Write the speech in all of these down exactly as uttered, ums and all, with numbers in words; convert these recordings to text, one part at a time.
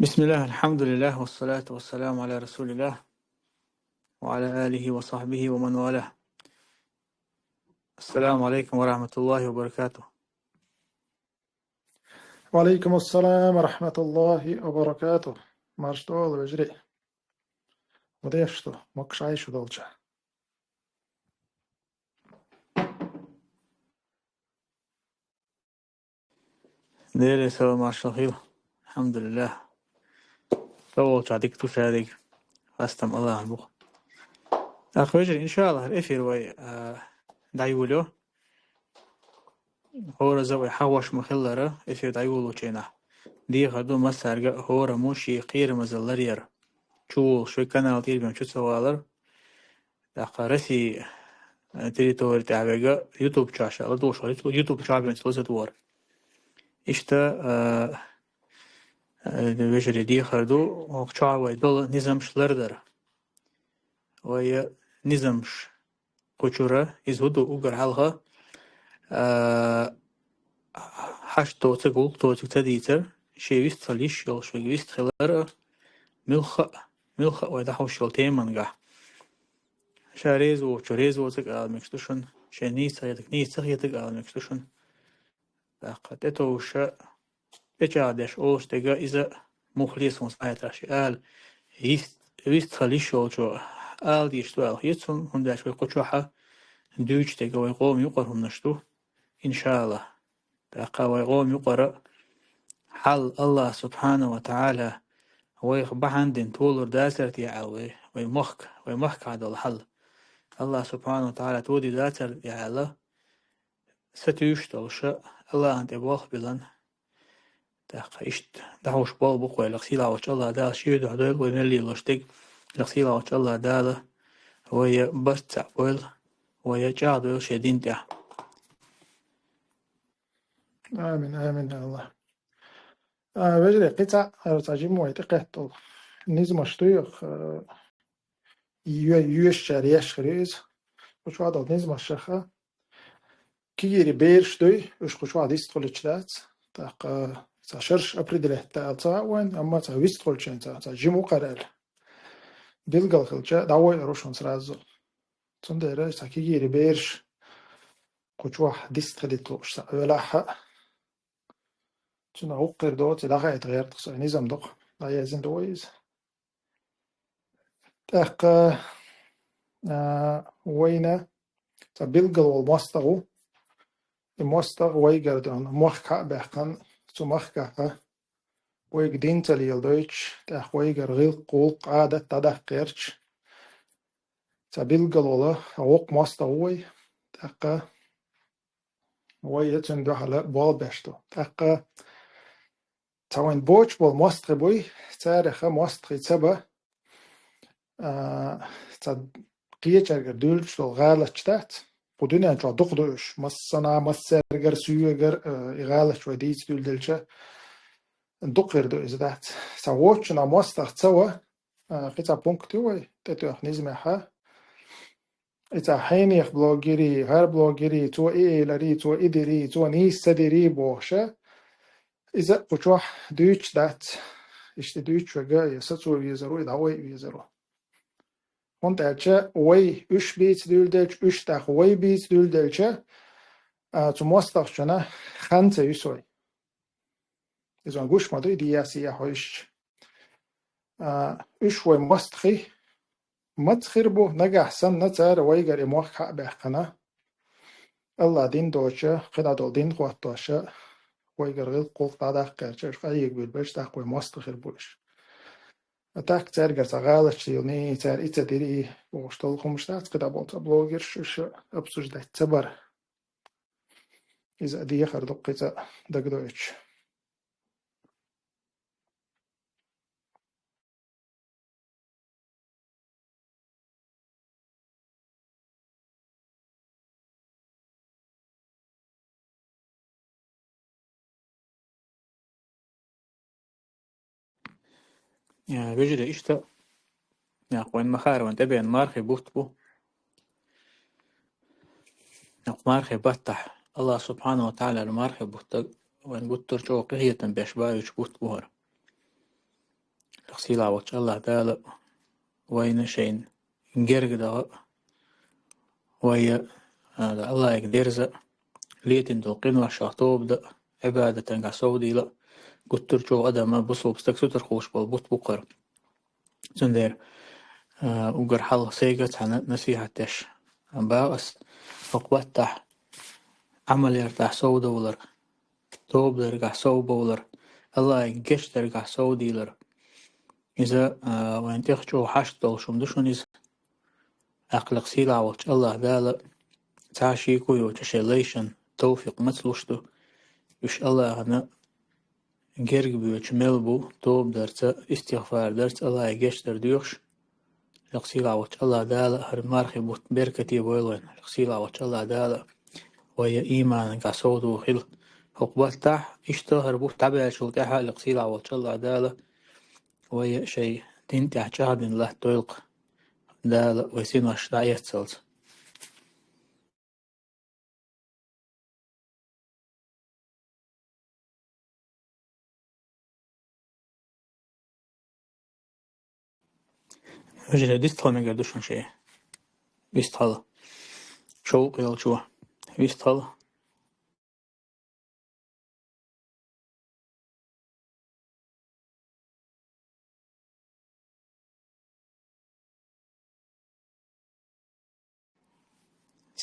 بسم الله، الحمد لله، والصلاة والسلام على رسول الله، وعلى آله وصحبه ومن والاه. السلام عليكم ورحمة الله وبركاته. وعليكم السلام ورحمة الله وبركاته. Марш дола, вежарий. Мадешто, мокшайшу долча. Дела салам, маршал хил. АлхьамдулиллахӀ. Со волча дика ту шадик. Хастам Аллахьан бух. Ах, вежарий, иншаллахӀ, эфир вай, а, дӀайолайо. ХӀораза вай хьагӀош ма хиллара, эфир дӀайолалучу хенахь. Дехар ду массаьрга а, хӀора муши кхерамазаллар яр. Чуволуш вай канал тӀера бен чу ца валар. ТӀаккха Росси, э, территори тӀехь вега YouTube чаша ладугӀуш вара, YouTube чабен ца лазадвор. Иштта, э, э, вежарий, дехар ду, оха чохь вай дола низамш лардар. Вай низамш кху чура, иза хӀун ду уггар хьалха, а, хьашт доцург, гӀуллакх доцург ца дийцар, шен вистхила йиш йолуш верг вистхилар, муьлхха а, муьлхха а вай дӀахьуш йолу темангахь. Ша реза воцург реза воцург ала мегаш ду шуна, шен нийса ца хетарг нийса ца хетарг ала мегаш ду шуна. ТӀаккха тӀетовжуш, тӀечӀагӀдеш олуш дерг иза муха ле суна схьахетарехь ши ала, йист-, вистхила йиш йолчо ала дезаш ду аьлла хета суна, хӀунда аьлча вай кху чохь дуьйцуш дерг вай къоман юкъара хӀуманаш ду, иншаллахӀ. ТӀаккха вай къоман юкъара хьал Аллахь субхьанаху ва тагӀала вайх бахьана дина толур дацара те аьлла вай, вай махка, вай махкахь долу хьал Аллахь субхьанаху ва тагӀала тодийр дацара те аьлла, сатуьйсуш долуш, Аллахьан тӀе болх биллина. ТӀаккха иштта дӀахьуш болу бу-кх вай, лекха сийлахь волчу Аллахь Дала шен дуьхьа дойла вай мел лелош дерг, лекха сийлахь волчу Аллахь Дала вай барт цхьаъ бойла, вай чӀагӀдойла шен дин тӀехь. Амин, амин, Аллахь. А, вежарий, кхин цхьа, а, цхьа жима вай тӀекхеттал. Низамаш дуй, а, йо-, йоьшучара еш хир ю иза. Кху чохь долу низамашха кегийрхой бераш дуй, уьш кху чохь дистхуьлуьйтуш дац. ТӀаккха цхьа шераш определять дан аьлла ца хаьа вайна, амма цхьа вистхуьлучу хенахь цхьа, цхьа жима ву-кх ара аьлла. Билгал хилча, дӀавойур ву шуна сразу. Цундела цхьа кегийрхой бераш кху чохь дистхилийта лууш цхьа велахь а, цунах хӀун хир доций дӀахаийта гӀерта-кх со, низам ду-кх, дӀаязйина ду вай иза. ТӀаккха, а, вайна цхьа билггал волу мостагӀа ву. И мостагӀа вайгара дуьйна мохк хьа а баьккхина, цу махкахь вайга дин ца леладойтуш, тӀаккха вайгара гӀиллакх, гӀуллакх, Ӏадат дӀадаккха гӀерташ, цхьа билггал волу воккха мостагӀа ву вай. ТӀаккха вай я цуьнан дуьхьал болх беш ду. ТӀаккха цхьа вайна боцуш болу мостагӀий буй, царах мостагӀий ца бан, а, цхьа кхечаьргара дуьйлуш долу гӀалаташ дац. Кху дуьнен чохь дукха ду уьш. Массанхьа, массаьргара, соьгара, а, и гӀалаташ вай дийца дуьйладелча, дукха хир ду иза дац. Цхьа воцчунах мостагӀа ца ван, а, кхин цхьа пункт ю вай тӀетоьхна низамехь. И цхьа хьенех блогерий, хӀара блогерий, цо и эларий, цо и дирий, цо нийса ца дирий бохуш, иза а кху чохь дуьйцуш дац. Иштта дуьйцуш верг я сацо везар ву, я дӀавойур везар ву. ХӀунда аьлча вай уьш бийца дуьйладелча, уьш тӀаккха вай бийца дуьйладелча, а, цу мостагӀчунна хан ца юьсу вай. Иза вайна гуш ма ду, и дӀаясъян хьовсуш. А, уьш вай мостагӀий маца хир бу, нагахь санна цара вайгара и мохк хьа а баьккхина, Аллахь дин доцуш, кхидӀа долу дин хӀоттош, вайгара гӀиллакх, гӀуллакх дӀадаккха гӀерташ, уьш къахьега буьйлабелча, тӀаккха вай мостагӀий хир бу уьш. А так цаьргара цхьа гӀалаташ лелийний, цара и ца дирий бохуш долу хӀуманаш дац, кхидӀа болу цхьа блогерш уьш обсуждать ца бар. Иза а дехар ду кхин цхьа дагадойтуш. Э, вежарий, иштта, нах, вайн ма-хаъара, вайн тӀебеана мархи бутт бу. Нах, мархи баттахь, Аллах субхьанаху ва тагӀала мархи бутт, вайн гуттар а чӀогӀа къинхетам беш баьхкинчу бутт бу хӀара. Сийлахь волчу АллахӀ Дала вайна шайна герга даха, вай, а, АллахӀе дерза, летийна долу къиношах тоба дан, Ӏибадатан гахь совдийла, гуттар чӀогӀа адам, бусалба стаг сутара хуьлуш болу бутт бу-кх хӀара. Цундела, а, уггар хьалха сайга цхьаьна насихьат деш баха ас, хӀокху баттахь Ӏамал яртахь совдовлар, тоба даргахь совбовлар, АллахӀе гечдаргахь совдийлар. Иза, а, вайн тӀех чӀогӀа хьашт долуш хӀума ду шуна иза. ТӀаккха Сийлахь волчу АллахӀ Дала цхьа а шеко йоцуш шайн лайшна товфикъ маца луш ду, уьш АллахӀана герга боьдуш мел бу, тоба дарца, истигъфар дарца, АллахӀе гечдар доьхуш. Сийлахь волчу АллахӀ Дала хӀара мархи бутт беркате бойла вайна. Сийлахь волчу АллахӀ Дала вай иманан гахь совдохийла хӀокху баттахь, иштта хӀара бутт дӀабаьллачул тӀаьхьа Сийлахь волчу АллахӀ Дала вай шайн дин тӀехь чӀагӀдина латтадойла-кх Дала вай синош дӀаэццалц. Вежарий, вистхила мегар ду шуна шен? Вистхила. Шовкъ йолчо. Вистхила.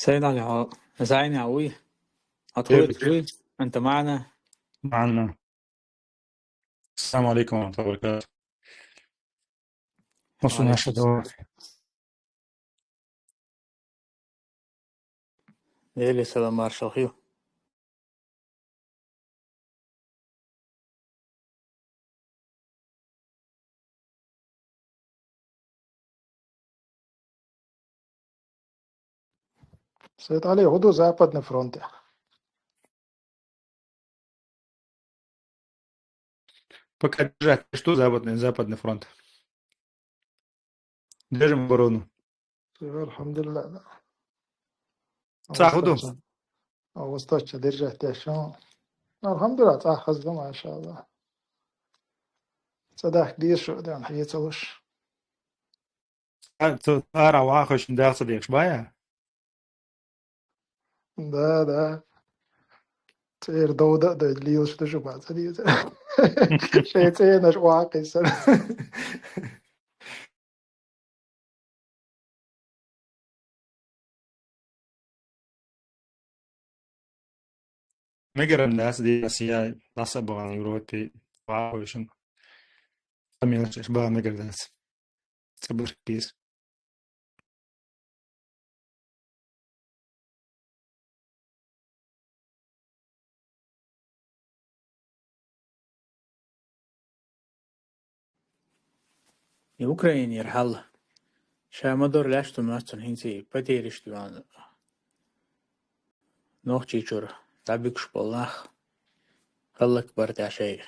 Сайд-Ӏели, хьо зӀене вуй? Хьо тхоьца вуй? ХӀунда маьӀна? МаьӀна. Ассаламу Ӏалайкум ва рахьматуллахӀи ва баракатухӀ. Массо а Ӏалайкум маьрша ду. Делера салам маршалла хуьлда. Сайд-Ӏели, хӀун ду Западный фронт? Пока держать, что Западный, Западный фронт? Держим оборону. Всё, альхьамдулиллахӀ, да. ЦӀахь хӀун ду? Восточа, а, восточа держать деш. АлхьамдулиллахӀ, цӀахь хаза ду, машаАллахӀ. ЦӀа дахка деза шу, дан хьеца луш. А, цу ара вахаш даха ца деш бая? Да, да. ЦӀера довда а дойла лелаш ду шу, бац, а деза. Шайн цӀенаш вакхийсар. Мегар дац, дийна сия дӀасабахана Европе вахойшин. Къамелаш бан мегар дац. Цабар кис. И Украинера хьал. Ша ма дора лаьшта ма цунна хӀинца и потериш ду ван. Нохчийчуьра дӀабуьгуш болу нах хӀаллакбар тӀехь шайн.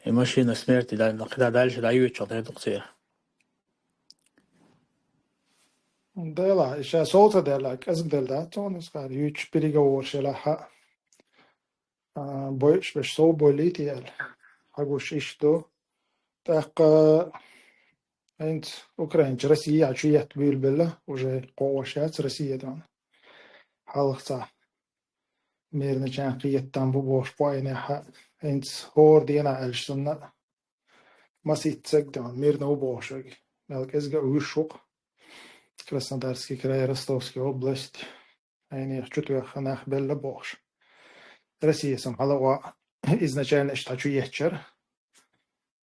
И машина смерти да-, кхидӀа дальше дӀайоьдучул тӀаьхьа ду-кх церан. Дела, и ша сов ца делла, кӀезиг делла дац цунна, иза хӀара юьйцуш переговораш елахь а. А, бойуш берш сов бойлий те аьлла. Хьан гуш иштта ду. ТӀаккха хӀинца Украинчу Россия чу етта буьйлабелла, уже кхоош яц Россия дона. Хьалха цхьа мирначарна кхетам бу бохуш, по айнехь а, хӀинца хӀора дена аьлча санна, масийтта цегдан, мирна ву бохуш верг. Мел кӀезга а вуьш ву-кх. Краснодарский край, Ростовский область, айнех чу тоьхна нах белла бохуш. Россия сан хьала а изначально иштта чу еттачара.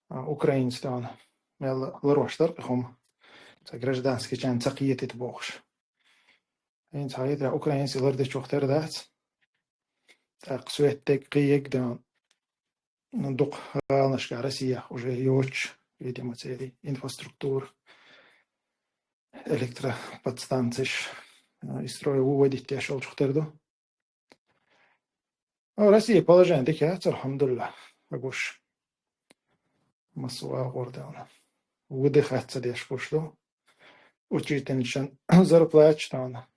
А, украинец тахана мел ларош дара кху хӀума. Цхьа гражданский чан ца кхетийта бохуш. ХӀинца хьаийта, украинец лардечух тера дац. ТӀаккха соьттег, кхиег дан, ну, дукха гӀаланашка Россиях уже йоцуш, видимо, церий инфраструктура, электроподстанцеш, а, из строя выводить деш йолчух тера ду. Ну, Россия положение дика яц, алхьамдулиллахӀ, хьан гуш. Массо а агӀор даьлла. Выдыхать ца деш гуш ду. Учительнашан зарплаташ тахана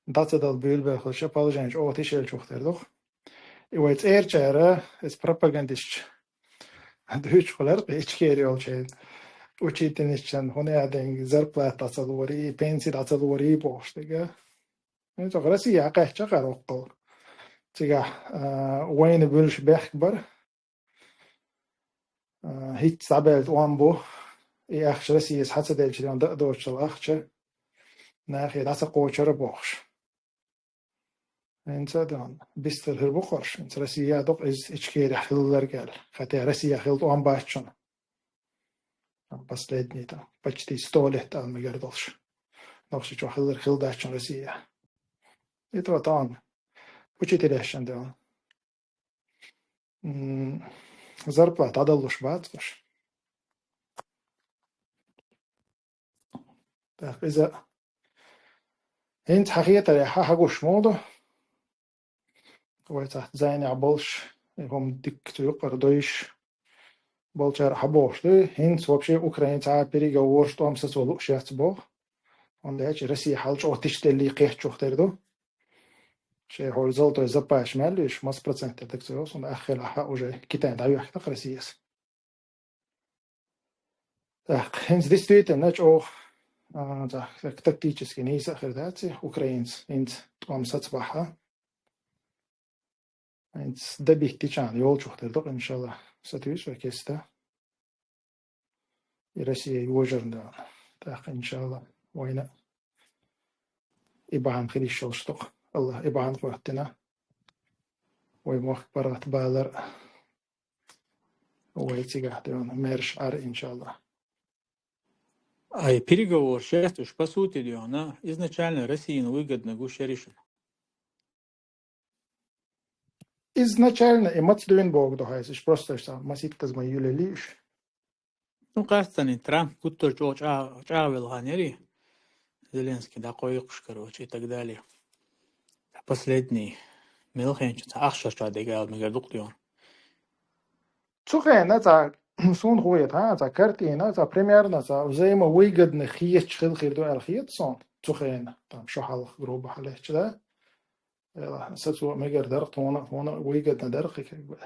дӀа ца дала буьйлабелла хилча, положение чӀогӀа тиша йолчух тера ду-кх. И вай цӀерачара, эс пропагандисташ дуьйцуш хилар-кх Ичкери йолчу хенахь. Учительницашна хӀун аьлла дерг, зарплата дӀа ца лорий, пенси дӀа ца лорий бохуш дерг. ХӀинца Россия кхаьчча къароккхул. Цигахь, а, вайна буьллуш бехк бара. А, хӀинца дӀабаьлла тӀом бу. И ахча Россияс хьа ца делча, дӀа а доцуш ахча нахе дӀа ца кхочура бохуш. ХӀинца а дан, бистар хир бу-кх уьш, хӀинца Россия докъу иза Ичкерехь хилларг аьлла, хотя Россия хилла тӀом бац шуна. Там последний, там, почти сто лет ала мегар долуш. Нохчийчохь хилларг хилла дац шуна Россия. И тӀо тахана учителешна дан. М, зарплата дӀадалуш бац уьш. ТӀаккха иза хӀинца хьан хетарехь хьан хьан гуш ма ду? Вай цхьацца зайнехь болуш, и хӀума дикка цу юкъара дойуш болчара хьан бохуш ду? ХӀинца вообще Украина цхьа а переговораш, тӀом сацо лууш яц боху. ХӀунда аьлча Россия хьал чӀогӀа тишделлий кхетачух тера ду. Шайн хьуьлла золотой запас мел вуьйш, масса процент тера дага ца йолу, хӀунда аьлча хьан уже Китай дӀайоьхкина-кх Россияс. ТӀаккха хӀинца действительно чӀогӀа, а, так-, тактически нийса а хир дац и украинца хӀинца тӀом сацабахь. ХӀинца добить дича йолчух тера ду-кх, иншалла, сатуьйсу вай кеста. И Россия йожарна дан. ТӀаккха, иншалла, вайна и бахьана хила йиш йолуш ду-кх. Аллах и бахьана хӀоттийна вай мохк паргӀат балар, вай цигахь дан маьрша Ӏар, иншалла. Ай, переговораш яц уьш, по сути, дан, изначально Россияна выгодно гуш яра шуна. Изначально и маца дуьйна боху ду хьайса, уьш просто уьш цхьа маситтаза ма юьллий уьш. Ну, къаьстина, Трамп гуттар чӀогӀа чӀа-, чӀагӀвелла хан яра, Зеленский дӀакхойкхуш, короче, и так далее. Последний мелхенчу цхьа ахча чӀогӀа дегал мегар ду-кх дан. Цу хенахь цхьа, суна хета, хьан, цхьа картина, цхьа примерно, цхьа взаимовыгодно хеташ хила хир ду аьлла хета суна, цу хенахь, там, шо хьалха, грубо хьалечу, да? Эла, сацо мегар дара, тхуна, тхуна выгодно дара, кхин, как бы.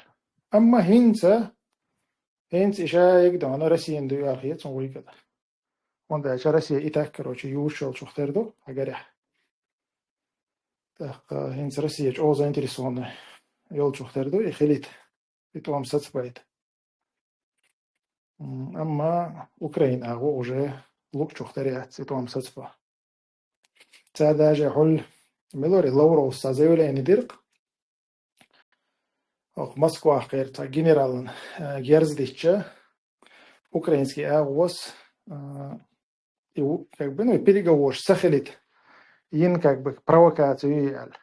Амма хӀинца, хӀинца и шайга дан, Россияна дуй аьлла хета суна выгодно. ХӀунда аьлча Россия и так, короче, юьйш йолчух тера ду, хьагарехь. ТӀаккха хӀинца Россия чӀогӀа заинтересованный йолчух тера ду, и хилийта, и тӀом сацабайта. М, амма Украина агӀо уже луучух тера яц и тӀом сацабан. Цара даже хьуьлла милора Лавровс цхьа заявление дира-кх. Оха Москвахь кхерчу цхьа генералан, э, герз дича, украинский агӀос, э, и у-, как бы, ну, и переговораш ца хилийта йина, как бы, провокаци ю и аьлла.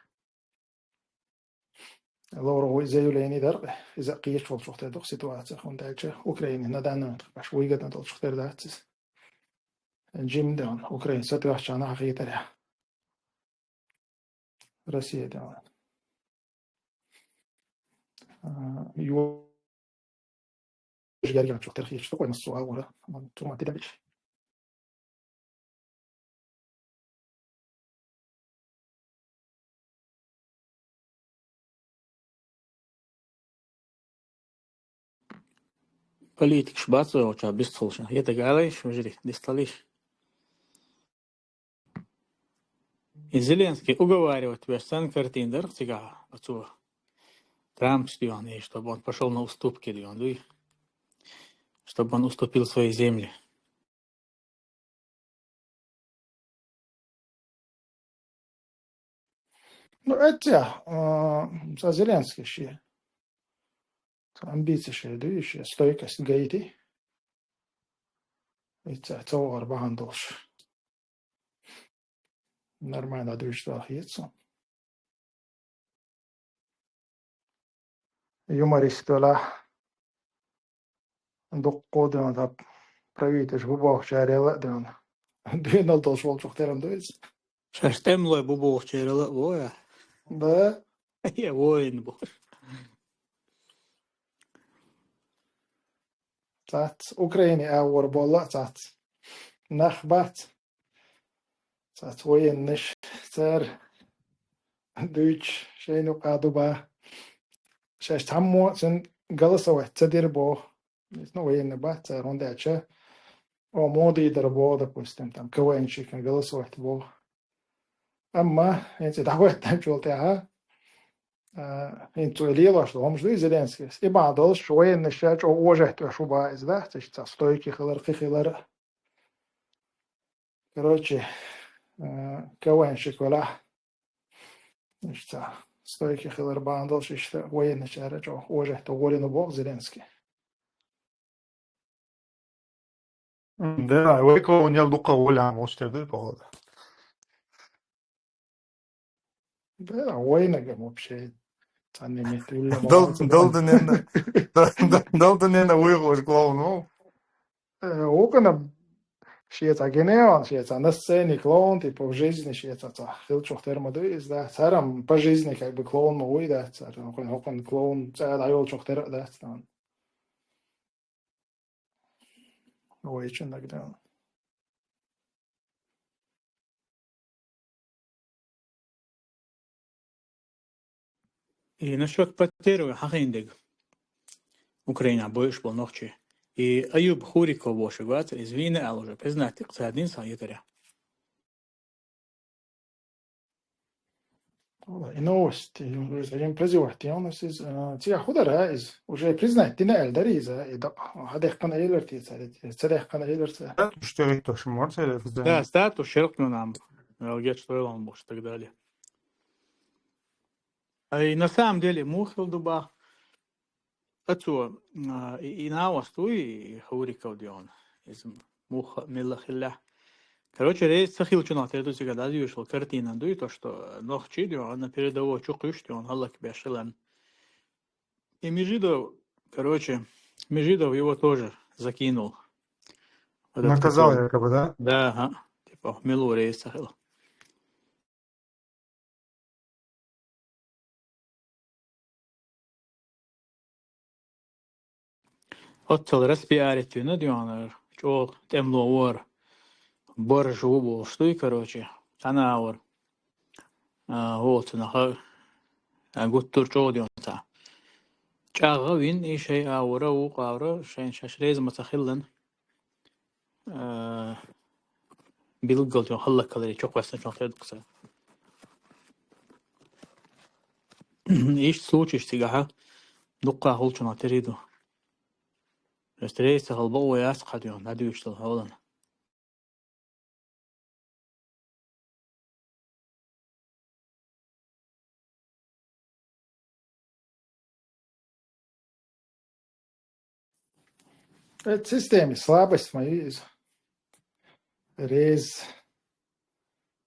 Лавров и заявление дара, иза кхеташ волчух тера ду-кх ситуаци, хӀунда аьлча Украина на данный момент баш выгодно долчух тера дац иза. Жима дан, Украина сатоьхча хьан хетарехь. Россия дан. А, ю-, гергарчух тера хеташ ду-кх вай массо а агӀора, цу ма тидам беш. Политикаш бац вай волчохь бистхуьлуш, хетарг алийша, вежарий, дистхалийша. И Зеленский уговаривать веш санна картина дара-кх цигахь оцо Трампс, дан, и чтобы он пошёл на уступки, дан, дуй? Чтобы он уступил свои земли. Ну, это, а, цхьа Зеленский шен. Цхьа амбици шен дуй, шен стойкость гайти. И цхьа ца вахар бахьана долуш. Нормально дуьйцуш дала хета суна. Юморист велахь, дуккха а дан, тӀаккха правительш бу бохучарел а дан. Дуьйнал долуш волчух тера ду иза. Шаьш тӀемалой бу бохучарел а бу, я? Да. Я воин бу. Цац, Украине агӀор болла а цац. Нах бац. Цац военныш, цара дуьйцуш, шайна юкъа ду бан. Шаьш цхьаммо а цуьнан голосовать ца дира боху. Ну, военный бац цара, хӀунда аьлча, о, модий дар бо, допустим, там, КВНщикам голосовать бо. Амма, хӀинца дӀахӀоттанчул тӀаьхьа, а, хӀинца цо лелош ду, хӀумаш дуй Зеленскийс. И бахьан долуш военный ша чӀогӀа уважать ош хӀу баха иза, да? Ца стойкий хилар, кхин хилар. Короче, а, КВНщик велахь, иштта стойкий хилар бахьан долуш, иштта военныйчара чӀогӀа уважать гӀолина боху Зеленский. Да, вай клоунел дукха гӀолехь муш тера ду, походу. Да, вайнагам вообще. Цхьанне метте уллама Дал-, вац. Дал дуненна, дал, дал дуненна вуй гӀош клоун ву. Э, вукхана шеца генеон, шеца на сцене клоун, типа в жизни шеца ца хилчух тера ма ду иза, да. Царам по жизни как бы клоун ма вуй, да, царам хӀокхун, хӀокхун клоун цӀа дӀайолчух тера, да, царам. Вайчун нагдан. И насчёт потерь хьахийна дерг. Украинехь бойуш болу нохчий. И Аюб Хуриков бохуш вац, иза вийна аьлла уже, признать ди-кх цара дина сан ютарехь. И новости, уже им прозевать, я у нас из, а, цигахь хӀун дара иза? Уже признать дина аьлла дара иза, и да, хьан дехкана элар те цара, ца дехкана элар ца. Статус тӀе виттош ма вара цара, Да, статус шеркъ ма нам. Гечдойла бохуш, так далее. Ай, на самом деле, муха хила ду бах, а цо, а, и, и новость вуй, и Хуриков дион. Иза муха милла хилла. Короче, реза ца хилчунах тера ду цига дӀадоьшуш картина дуй, то, что нохчий дион, на передовой чу кхуьйсуш дион, хӀаллакбеш хиларна. И Межидов, короче, Межидов его тоже закинул. Вот это Наказал такое. Якобы, да? Да, ага. Типа, милла реза ца хила. Оццал распиарить вина дуьхьал, чӀогӀа тӀемло вара. Баржа ву бохуш дуй, короче, цхьана агӀор. А, хӀоцунах а, гуттар чӀогӀа дуьхьал цхьа. ЧӀагӀа вина и шайн агӀора, вукху агӀора, шайн шаьш реза ма ца хиллан. А, билггал чохь хӀаллакьхиларе чекхваьссина чохь хир ду-кх сан. Иштта случайш цигахь дуккха а хӀулчунах тера ду. Просто реза ца хила бакъо яц кхаьдда, дӀадуьйцуш долу хьолана. Эта система слабость моя из. Реза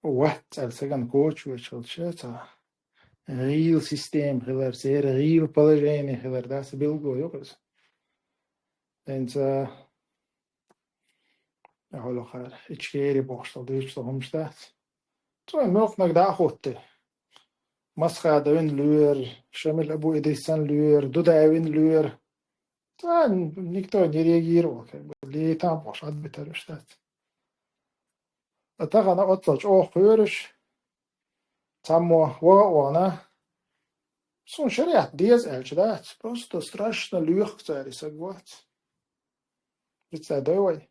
вац аьлла стагана коча вечхалча, цхьа гӀийла система хилар, церан гӀийла положение хилар, да, аса билгало ю иза. ХӀинца, хьалхара, Ичкери бохуш долу дуьйцуш долу хӀумаш дац. Цо муьлхханиг дӀа а хӀуттий. Масхадов вина лоьра, Шамил Абу Идрис санна лоьра, Дудаев вина лоьра. Цхьа никто не реагировал, как бы, летам бохуш, отбитараш дац. А тахана оццал чӀогӀа кхоьруш, цхьаммо ваха а вахана, суна шариат деза аьлча дац, просто страшно лоьху цара и саг вац. Представь, дай вай.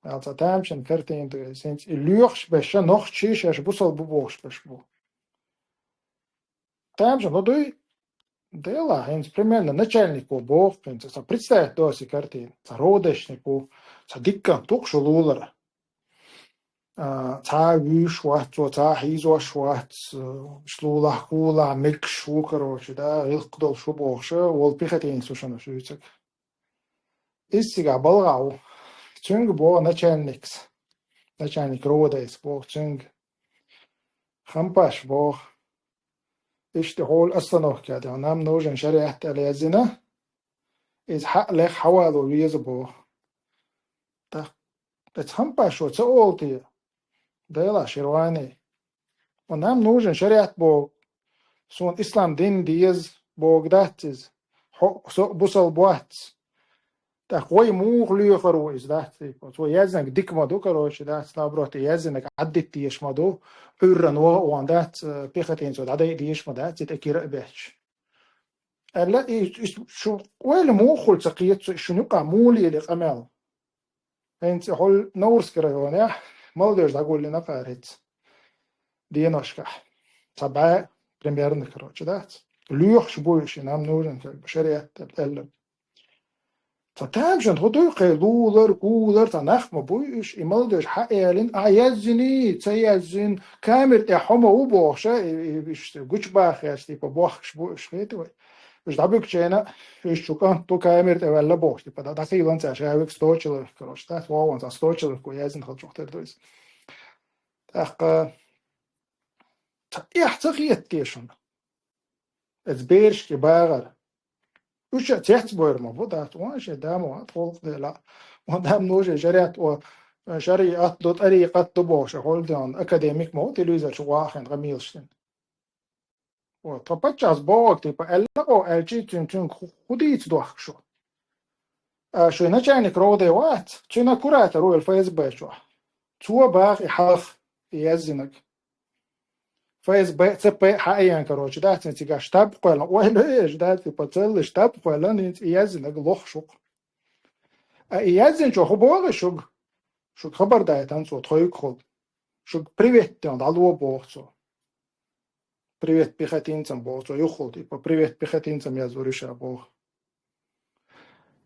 Аьлла цхьа тамашийна картина ду иза, хӀинца и лоьхуш берш нохчий шаьш бусалба бу бохуш берш бу. Тамашийна, ну дуй, Дела, хӀинца примерно начальнико боху, хӀинца цхьа представить до си картина, цхьа родочник ву, цхьа дикка туху шу лулара. А, цхьа а вуьйш вац цо, цхьа а хьийзош вац, а, шлулахь, хулахь, мегаш ву, короче, да, гӀиллакх долуш ву бохуша, волу пехотинец ву шуна шуьйцаг. Иза цигахь балгӀа ву. Цуьнга боху начальникс, начальник рода иза боху цуьнга. Хампаш боху. Иштта хьолу остановка тӀехь, нам нужен шариат аьлла яздина. Иза хьаъ лех хьавало веза боху. ТӀаккха оцу хампашо ца олу те, Дела ширвани. Ва нам нужен шариат боху. Суна ислам дин деза боху дац иза. Хьо, со а бусалба вац. ТӀаккха вай муха лоьхур ву иза дац, типа. Цо яздинарг дика ма ду, короче, дац, наоборот, и яздинарг Ӏаддита дезаш ма ду, Ӏуьйранна ваха а ван дац, э, пехотинцо дӀадайа дезаш ма дац, и тӀе кира а бетташ. Аьлла, и, и шу ойла муха хуьлу ца кхета цу, и шуна юкъахь муха лелийна къамел. ХӀинца хьо Новгородский районехь молодёжь дӀагуллина кхара хӀинца. Деношкахь. Цхьа бӀе примерно, короче, дац. Лоьхуш бу уьш, и нам нужен, как бы, шариат аьлла. Цхьа тамашийна хӀун ду, кхин лулар, кулар, цхьа нах ма буй уьш, и молодёжь хьаэлина, а, яздиний, ца яздина, камера тӀехь хьо ма ву бохуш, и, и, иштта гучубахарш, типа, бохкуш бу уьш, хета вай. Уьш дӀабуьгучу хенахь, уьш чу кӀант ду камера тӀе ваьлла бохуш, типа, дӀа-, дӀакхийлина цара ша векал сто человек, короче, да, вогӀу ван цхьа сто человек ву яздина хала чохь тера ду иза. ТӀаккха цхьа эхь ца хета те шуна? Эца берашка багӀар. Уьш а цецбойр ма бу, дац, ван шен да ма ван, тхолкха дела. Ван да ма нужен шариат, о, шариат ду, тӀарикъат ду бохуш, хьол ден академик ма ву, телевизор чу вахийна, къамелаш дина. О, тхо паччахьас боху, типа, аьлла боху, аьлчи, цуьнан, цуьнга хӀу-, хӀун дийца дохку шу? А, шуьйра начальник РОВД вац, цуьнан куратор ву ФСБ чохь. Цо баха и хьалха, и яздинарг. ФСБ, ЦП хьаэна, короче, да, цуьнан цигахь штаб кхоьллина, ойла еш, да, типа, целый штаб кхоьллина, хӀинца и яздинарг лохуш ву-кх. А и яздинчо хӀун боху шуьга? Шуьга хабар дайтина цо, тхоьгахула. Шуьга привет ден дӀало боху цо. Привет пехотинцам боху цо, юххул, типа, привет пехотинцам яздора ша боху.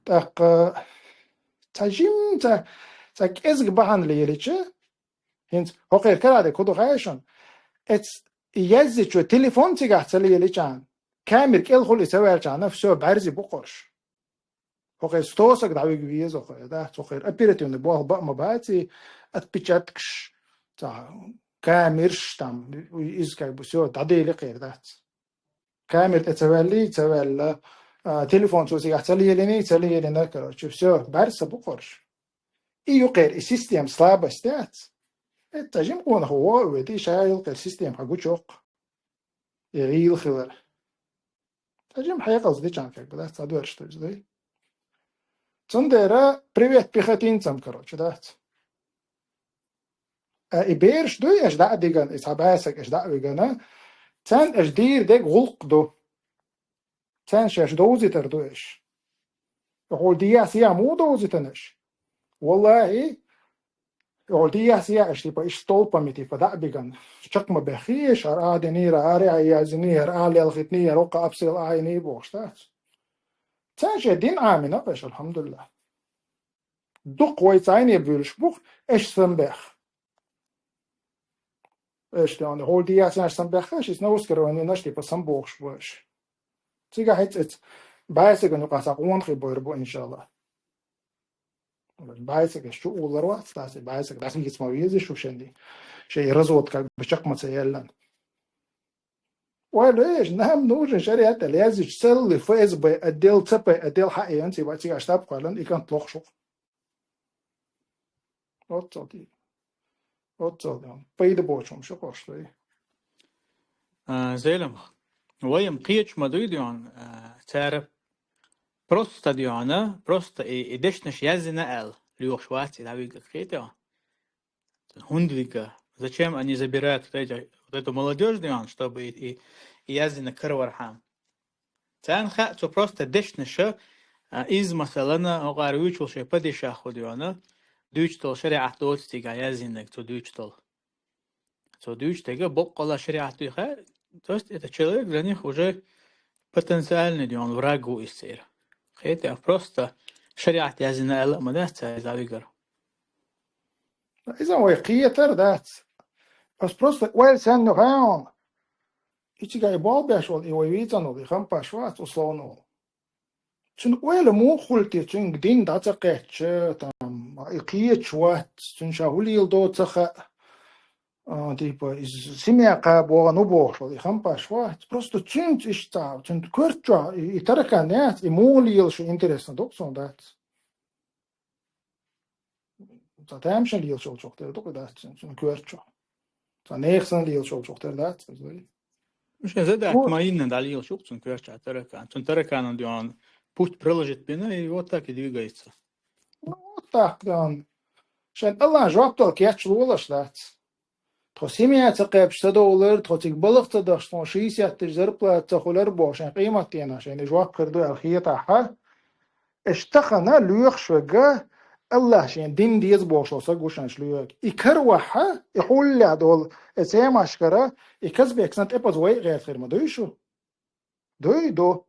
ТӀаккха цхьа жимма цхьа, цхьа кӀезиг бахьана лелича, хӀинца хӀокхеран кара дерг хӀун ду хаьий шуна? Эца яздичо телефон цигахь ца лелича, камера кӀелхула и ца ваьлча, всё, бӀаьрзе бу-кх уьш. ХӀокхеран сто саг дӀавига веза хӀокхеран, да? ХӀокхеран оперативный болх бан а ма бац и, отпечаткаш, цхьа камераш там, иза как бы всё, дӀадели кхеран дац. Камера тӀе ца ваьллий, ца ваьлла, а, телефон цо цигахь ца лелиний, ца лелина, короче, всё, бӀаьрзе бу-кх уьш. И ю кхеран, и система слабость дац. Эца жимма къонах вогӀу а ведий, ша ю кхеран система хьан гучу йоккху. И гӀийла хилар. Цхьа жимма хьекъалца дича, как бы, да, цхьа доьрзуш ду иза, да? Цундела привет пехотинцам, короче, дац. А и бераш дуй аша дӀа а дигана, и цхьа бӀе саг аша дӀа а вигана, царна аша дийр дерг гӀуллакх ду. Царна шаьш довзийтар ду аша. ХӀокхул дехьа-сехьа муха довзийтина аша? Валлахьи, хӀокхул дехьа-сехьа аша, типа, иштта столпами, типа, дӀа а бигана. Чекх ма баьххий аша, хӀара а динера, хӀара а яздиний, хӀара а лелхийтиний, хӀара хӀокху обстрел а йиний бохуш дац. Царна шайн дин Ӏамийна аша, алхьамдулиллахь. Дукха вай цхьаьна буьйлуш бу-кх, аша самабаьхна. Аша тӀе хӀокхул дехьа-сехьа самабаьхна, аша иза Новгородский районехь, типа, самабохуш бу аша. Цигахь хӀинца эца бӀе сагана юкъахь цхьа къонахий бойр бу, иншаллахь. БӀе саг аша чу уллур вац, дац, бӀе саг дӀахийца ма веза шу шен дин. Шайн развод как бы чекх ма ца яьллина. Ойла еш, нам нужен шариат аьлла яздича, целый ФСБ отдел, ЦП отдел хьаэна, цигахь штаб кхоьллина, и кӀант лохуш ву-кх. Оццул дийна. Оццул дийна. Пайда боцу хӀума шу кхочуш ду. А, Зелим, вай-м кхечу ма дуй дийна, а, цара просто дийна, просто и, и дешнаш яздина аьлла, лоьхуш вац и дӀавига кхетий. ХӀунда вига? Зачем они забирают вот эти, вот эту молодёжь дийна, чтобы и, и, и яздина каравархьама? Царна хаьа, цо просто дешнаша, а, иза, масалана, хӀокхара вуьйцуш волу шайн падишах хӀун дийна, дуьйцуш долу шариӀат доцу цигахь яздинарг цо дуьйцуш долу. Цо дуьйцуш дерг боккъала шариӀат дуй хаьа, то есть это человек для них уже потенциальный дийна враг ву иза церан. Кхетий, просто шариӀат яздина аьлла а ма дац цара иза вигар. Иза вай кхетар дац. Ас просто ойла санна хьаьвна. И цигахь и болх беш волу, и вай вийцина волу, и Хампаш вац, условно волу. Цуьнан ойла муха хуьлу те, цуьнга дин дӀа ца кхетча, там, и кхеташ вац, цуьнан ша хӀун леладо ца хаьа. А, типа, иза семья кхаба вахана ву бохуш волу, и Хампаш вац. Просто цуьнца иштта цхьа, цуьнан коьрта чохь и, и таракан яц, и муха лела шу интересно ду-кх суна дац. Цхьа тамашийна лелаш йолчух тера ду-кх и дац цуьнан, цуьнан коьрта чохь. Цхьа нехан санна лелаш йолчух тера дац иза. Ну, шен задача ма йинна дӀалелаш ю-кх цуьнан коьрта чохь таракан. Цуьнан тараканан дуьхьал путь проложить бина, и вот так и двигается. Ну, вот так, да. Шен Аллахьан жоп дала кечдалаш дац. Тхо семья ца кхаьбча ца довлар, тхо цига балха ца дахча, тхо шийсетташ зарплата ца хулар боху шайн къематдийнахь шайна жоп хир ду аьлла хетахь, аша тахана лоьхуш верг, АллахӀа шен дин деза бохуш волу саг ву шайна лоьхург. И каравахь, и хьуллехь долу, и цемашкара, и Казбек санна тӀепаза вай а гӀерта хир ма дуй шу? Дуй, ду.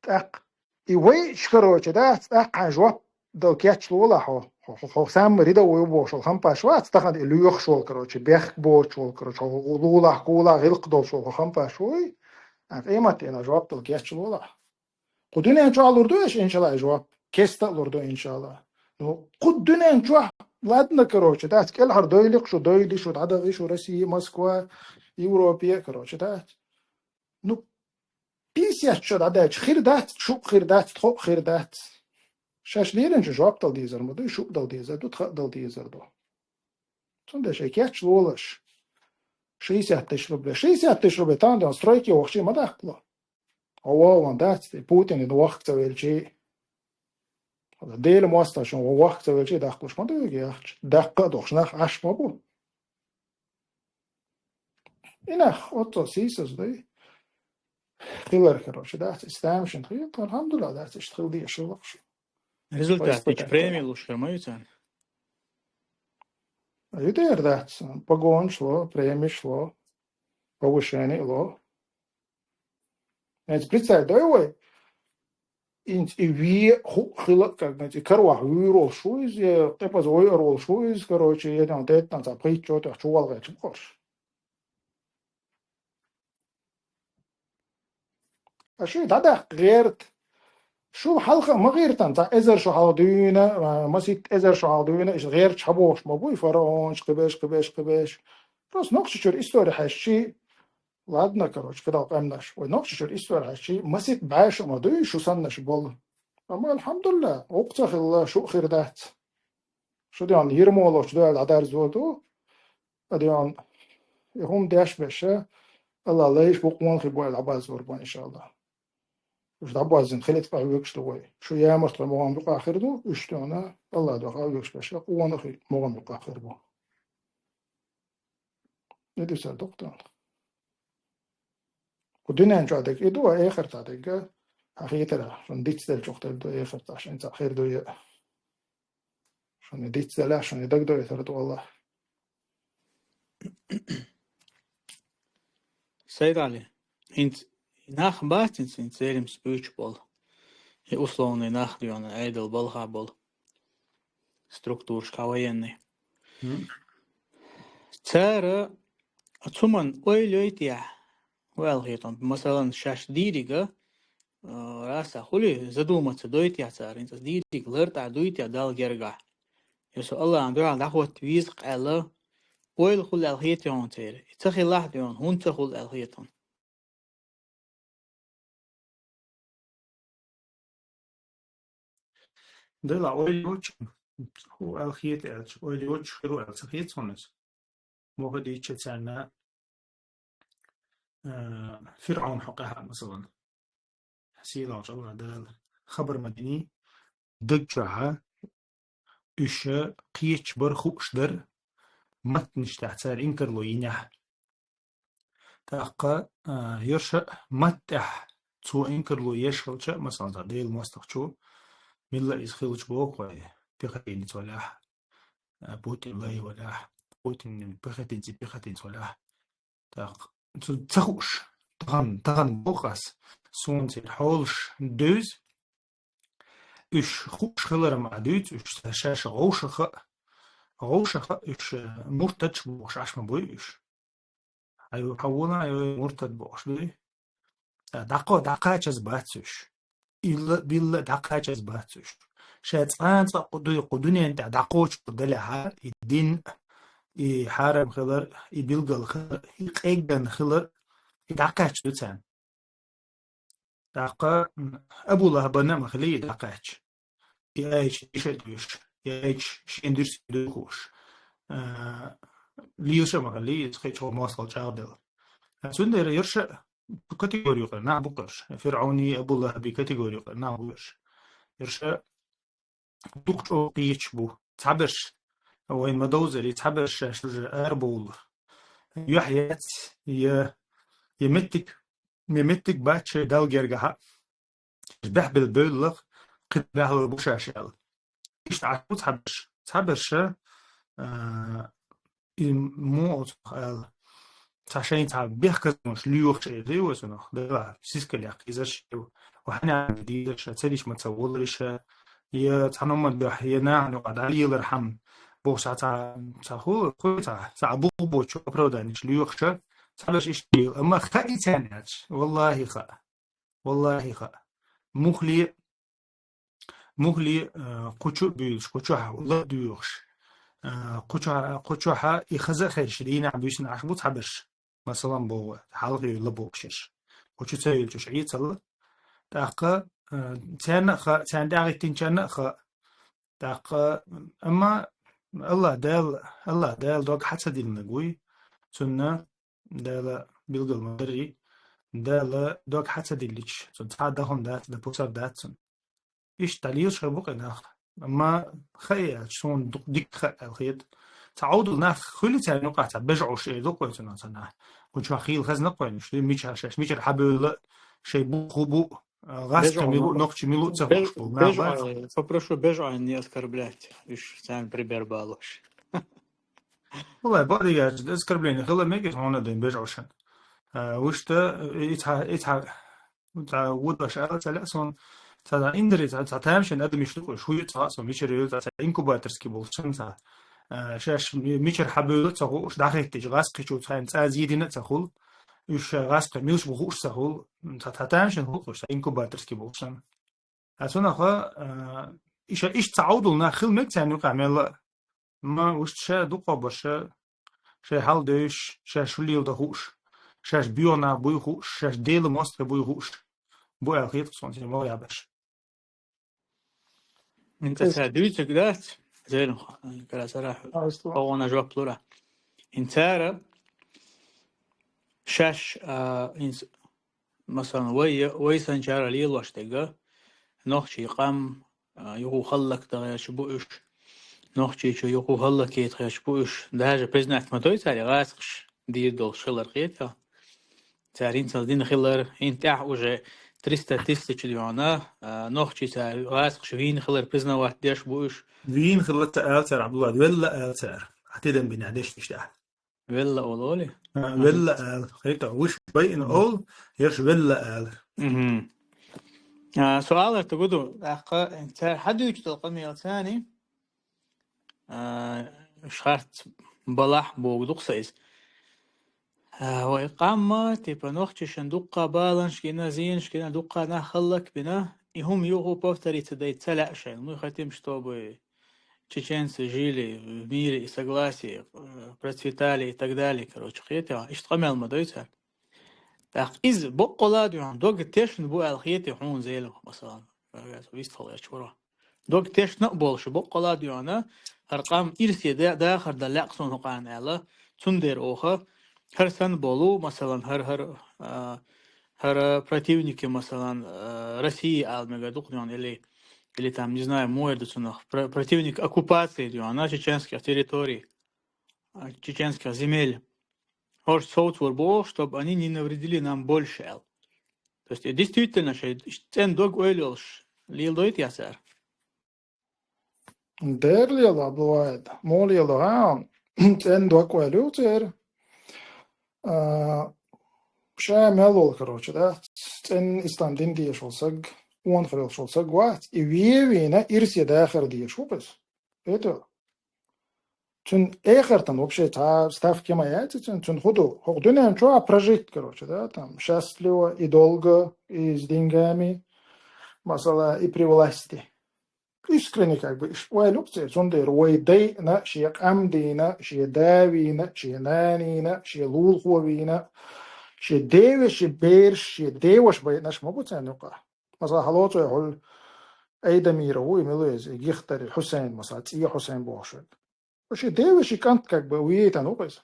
ТӀаккха и вайча, короче, дац, тӀаккха хьайн жоп дала кечло лахь хьо. Хьо, хьо, хьо самма рядовой ву бохуш волу хампаш вац, тахана и лоьхуш волу, короче, бехк боцуш волу, короче, хьо лулахь, кулахь, гӀиллакх долуш волу хьо хампаш вуй, а, къематдийнахь жоп дала кечло лахь. Кху дуьнен чохь лур ду аша, иншалла, и жоп? Кеста а лур ду, иншалла. Ну, кху дуьнен чохь, ладно, короче, дац, кӀелхьара дойли-кх шу, дойди шу, дӀадахи шу Россия, Москва, Европе, короче, дац. Ну, пятьдесят шо дӀадаьлча, хир дац, шу а хир дац, тхо а хир дац. Шаьш леринчу жоп дала дезар ма ду, шу а дала дезар ду, тха а дала дезар ду. Цундела шайн кеч лолаш. Шестьдесят тысяч рублей. Шестьдесят тысяч рублей, тахана стройке вахчий ма даккхало. Хьо вон дац, тӀе Путин вахка ца велчий. Делан мостагӀчун вахка ца велчий даккхалуш ма ду вега яхча. Даккха а дохуш, нах Ӏаш ма бу. И нах оццо сийсаз дуй. Хилар, короче, дац, и стамашин хилла, алхьамдулилла, дац, иштта хила дезаш хилла шу. Результат, ичу преми луш хир ма ю царна? Ю дера дац, погонаш ло, премиш ло, повышение ло. Эца прицай дой вай? Инца и ве ху хила, как бы, и карвах вуьйр волуш ву иза, я тӀепаза войур волуш ву иза, короче, я ден теттан ца пхийтта чотех чувалгӀача бохуш. А шу дӀадаккха гӀерта. Шу хьалха а ма гӀиртан, цхьа эзар шу хьалха дуьйна, а, маситта эзар шу хьалха дуьйна, иштта гӀерташ хьабохуш ма буй, фараонаш, кхибеш, кхибеш, кхибеш. Просто нохча чуьра истори хьаьжчий, ладно, короче, кхидал къаьмнаш. Вай нохча чуьра истори хьаьжчий, маситта бӀе шу ма дуй, шу саннаш болу. Амма, алхьамдулилла, вукху ца хилла, шу а хир дац. Шу ден ермолочу дуьхьал дӀадарзор ду, а ден и хӀума деш беша, Алла лайш бу къонахий бойла дӀабазор бан, иншалла. Уьш дӀабаззина хилита къахьоьгуш ду вай. Шу ямарт вай могӀам юкъахь хир ду, уьш тӀехь Алла дуьхьа а вуьгуш беша, къонахий могӀам юкъахь хир бу. И ду сар докъ тӀехь. Кху дуьнен чохь дерг и ду, а эхартахь дерг, хьан хетара, шуна дицделчух дерг ду, эхартахь шайн цхьаъ хир ду я. Шуна дицделахь, шуна дагадойтар ду Аллах. Сайдали, хӀинца нах бац, хӀинца, хӀинца церим спуьйчу болу. И условный нах дуьйна, Ӏедал балха болу. Структурашка военный. Мгм. Цара цуман ойла йойтехь, ваьлла хетон, масалан, шаьш дийрига, а, раса хули задуматься дойтехь цара, хӀинца дийриг лартӀа дуйтехь Далла гергахь. Я со Аллахьан дуьхьал дӀахӀотта веза къаьлла, ойла хула аьлла хетон церан. И ца хилахь дуьйна, хӀунда ца хула аьлла хетон. Дела ойла йоцу, хӀу аьлла хета аьлча, ойла йоцу хир ву аьлла ца хета хьуна иза. Муха дийча царна, а, ФирӀаун хьо къаьхьа, масалан. Сийлахь Аллах Дала хабар ма диний, даг чохьа уьш кхечу бара хууш дара, маттанаш тӀехь цара инкарло йинехь. ТӀаккха, а, йорша а маттехь цо инкарло еш хилча, масалан, цхьа Делан мостагӀчо, милла иза хилча боху вай, пехотинец валахь, а, Путин лай валахь, Путин пехотинец, пехотинец валахь. ТӀаккха цу ца хууш, тахана, тахана боху ас, суна церан хьолаш дуьйцу, уьш хууш хилар ма дуьйцу, уьш шаьш гӀовшаха а, гӀовшаха а уьш, э, муртадаш бохуш Ӏаш ма буй уьш. Хьан ю-, хьан вуна, ай, муртад бохуш дуй? Э, дӀакхо-, дӀакхачаза бац уьш. Илла, билла дӀакхачаза бац уьш. Ша цкъа-цкъа кху дуй, кху дуьнен тӀехь дӀакхочур делахьара, и дин, и хьарам хилар, и билгал хилар, и къеган хилар, и дӀакхаьчна ду царна. ТӀаккха, м, Абу ЛахӀабана а ма хили и дӀакхаьчча. И аьлча, иша а дуьйш, и аьлча, шен дирс а дуьйхуш. А, лелаш а ма хили, иза кхечу мостагӀал чӀагӀделла. А, цундела йорша а категори юкъара нах бу кхерш. ФирӀауни, Абу ЛахӀаби категори юкъара нах бу кхерш. Йорша дукха чӀогӀа кхечаш бу. Цхьаберш, вайн ма довзаре, цхьаберш шаьш уже арабовлура. юьхь яц, я, я меттиг, я меттиг бац шоай Далла гергахьа. Баьхбелла бевллах, кхин баьхлур бу шаьш аьлла. Иштта Ӏаш бу цхьаберш, цхьаберш, а, и муха аьлла. Цхьа шайна цхьа бехказлонаш лоьхуш эр ду вай цунах. Дала сискал яккха езарш, ва хьанна дезарш, ца дича ма ца воларш, я цхьа номан дуьхьа, я нахана юкъа дӀалелар хьама. Боху цхьа, цхьа, цхьа ху-, ху-, цхьа, цхьа бух боцу оправданеш лоьхуш, цхьаберш иштта лела. Амма хаьа царна аьлча, валлахӀи хаьа. ВаллахӀи хаьа. Мухле, мухле, а, кху чу а буьйлуш, кху чохь ла а доьхуш, а, кху чохь, кху чохь и хаза а хезаш, дийнахь буьйсанна Ӏаш бу цхьаберш. Масалан, боху, хьалха йолу ла бохуш ерш. Кху чу ца йолчуш Ӏийцалла. ТӀаккха, а, царна а хаьа, царна тӀаьхьахӀиттинчарна а хаьа. ТӀаккха, амма АллахӀ Дала, АллахӀ Дала дог хьа ца диллинарг вуй. Цунна Дала билгал ма даррий, Дала дог хьа ца диллича, цунна цхьа а дахам дац, дан пусар дац цунна. Иштта дӀалелаш хир бу-кх и нах. Амма хаьа аьлча, суна ду-, дика хаьа аьлла хета. Цхьа Ӏовдал нах хуьлу царна юкъахь, цхьа бежӀуш эр ду-кх вай цунах, цхьа нах. Кху чохь хийла хезна-кх вайна, шу мичара шаьш, мичара хьабевлла, шайн бух хӀун бу, а, гӀазкхи мила бу, нохчи мила бу ца хууш болу нах бац. Попрошу бежӀойн не оскорблять, уьш царна пример балош. Валлай, бакъдерг аьлча, оскорбление хила мегаш хьуна дайн бежӀошан. А, вуьшта, и цхьа, и цхьа, цхьа вудаш ала ца лаьа суна, цхьа, цхьа индари, цхьа, цхьа тамашийна адам иштта ду-кх уьш, хӀун ю цхьа а суна, мичара ю цхьа, цхьа инкубаторский болуш санна цхьа. А, шаьш ми-, мичара хьабевлла ца хууш, дӀахӀиттича гӀазкхичо цхьаьна цӀа зийдина а ца хуьлу, уьш гӀазкхи милаш бу хууш ца хуьлу, цхьа, цхьа тамашийна хӀуъу уьш, цхьа инкубаторский болуш санна. А цунах, а, иша-, иштта цхьа Ӏовдал нах хила мега царна юкъахь мелла а. Амма уьш ша дукхахберш, шайн хьал девзаш, шаьш шу леладан хууш, шаьш боьха нах буй хууш, шаьш Делан мостагӀий буй хууш бу аьлла хета суна, церан могӀа яхь берш. ХӀинца ца дуьйцург дац, Зелимха, кара сарахь, хьо вана жоп лура. ХӀинца цара шаьш, а, хӀинца Масалан, вай, вай санчара лелош дерг, нохчийн къам, а, юха хӀаллакдан гӀерташ бу уьш, Нохчийчу юха хӀаллакдан гӀерташ бу уьш, даже признать ма дой цара, гӀазкхаш дийр долуш хилар хета. Цара хӀинца дина хилар, хӀинца тӀехь уже триста тысяч дуьйна, а, нохчий цара гӀазкхаш вийна хилар признавать деш бу уьш. Вийна хилла ца ала цара, Абдулла, велла ала цара. Хьан тидам бина деш иштта. Велла олу олий? А, велла ала. Хета, вуьш байина олу, ерш велла ала. Мгм. А, суал артуг ду, тӀаккха цара хьадуьйцу долу къамел царний, а, шарт балахь богу ду-кх сан иза. А, вай къамма, типа, нохчашна дуккха баланаш гина, зенаш гина, дуккха нах хӀаллакбина, и хӀума юха повториться дайта ца лаьа шайна. Ну, хотим, чтобы чеченцы жили в мире и согласии, э, процветали и так далее, короче, хета, иштта къамел ма дой цара. ТӀаккха иза боккъала а дуьйна, дог тешна бу аьлла хета хьуна, Зелимха, масалан, вистхала гӀерташ вара. Дог тешна а болуш, боккъала а дуьйна, хӀара къам ирсе да-, дахар дан лаьа суна хӀокхарна аьлла, цундела оха, хӀара санна болу, масалан, хӀара, хӀара, а, хӀара противники, масалан, а, России ала мегар ду-кх дуьйна, или или там, не знаю, муха эр ду цунах, про-, противник оккупации дуьйна чеченских территорий, а, чеченских земель. ХӀорш совцор боху, чтобы они не навредили нам больше аьлла. То есть, и действительно, шайн цӀена дог ойла йолуш леладойту я цара? Дера лела бу вайда. Муха лела хьан? ЦӀена дог ойла ю церан. А, ша мел волу, короче, да? ЦӀена ислам дин дезаш волу саг, къонахалла йолуш волу саг вац, и вен а вийна, ирсе дахар дезаш ву-кх иза. Хетий? Цуьнан эхартан вообще цхьа ставка ма яц цуьнан, цуьнан хӀун ду? ХӀокху дуьнен чохь прожить, короче, да, там, счастливо и долго, и с деньгами, масала, и при власти. Искренне, как бы, иш ойла ю-кх церан, цундела вай дайна, шен къам дийна, шен да вийна, шен нана йийна, шен лулахо вийна, шен девешин бераш, шен деваша байинарш ма бу царна юкъахь. Масала, хьалоцу хьуьлла Айдамиров ву, и мила веза, и Гихтари Хьусайн, масала, ЦӀе Хьусайн бохуш верг. Шен девешин кӀант, как бы, вейтан ву-кх иза.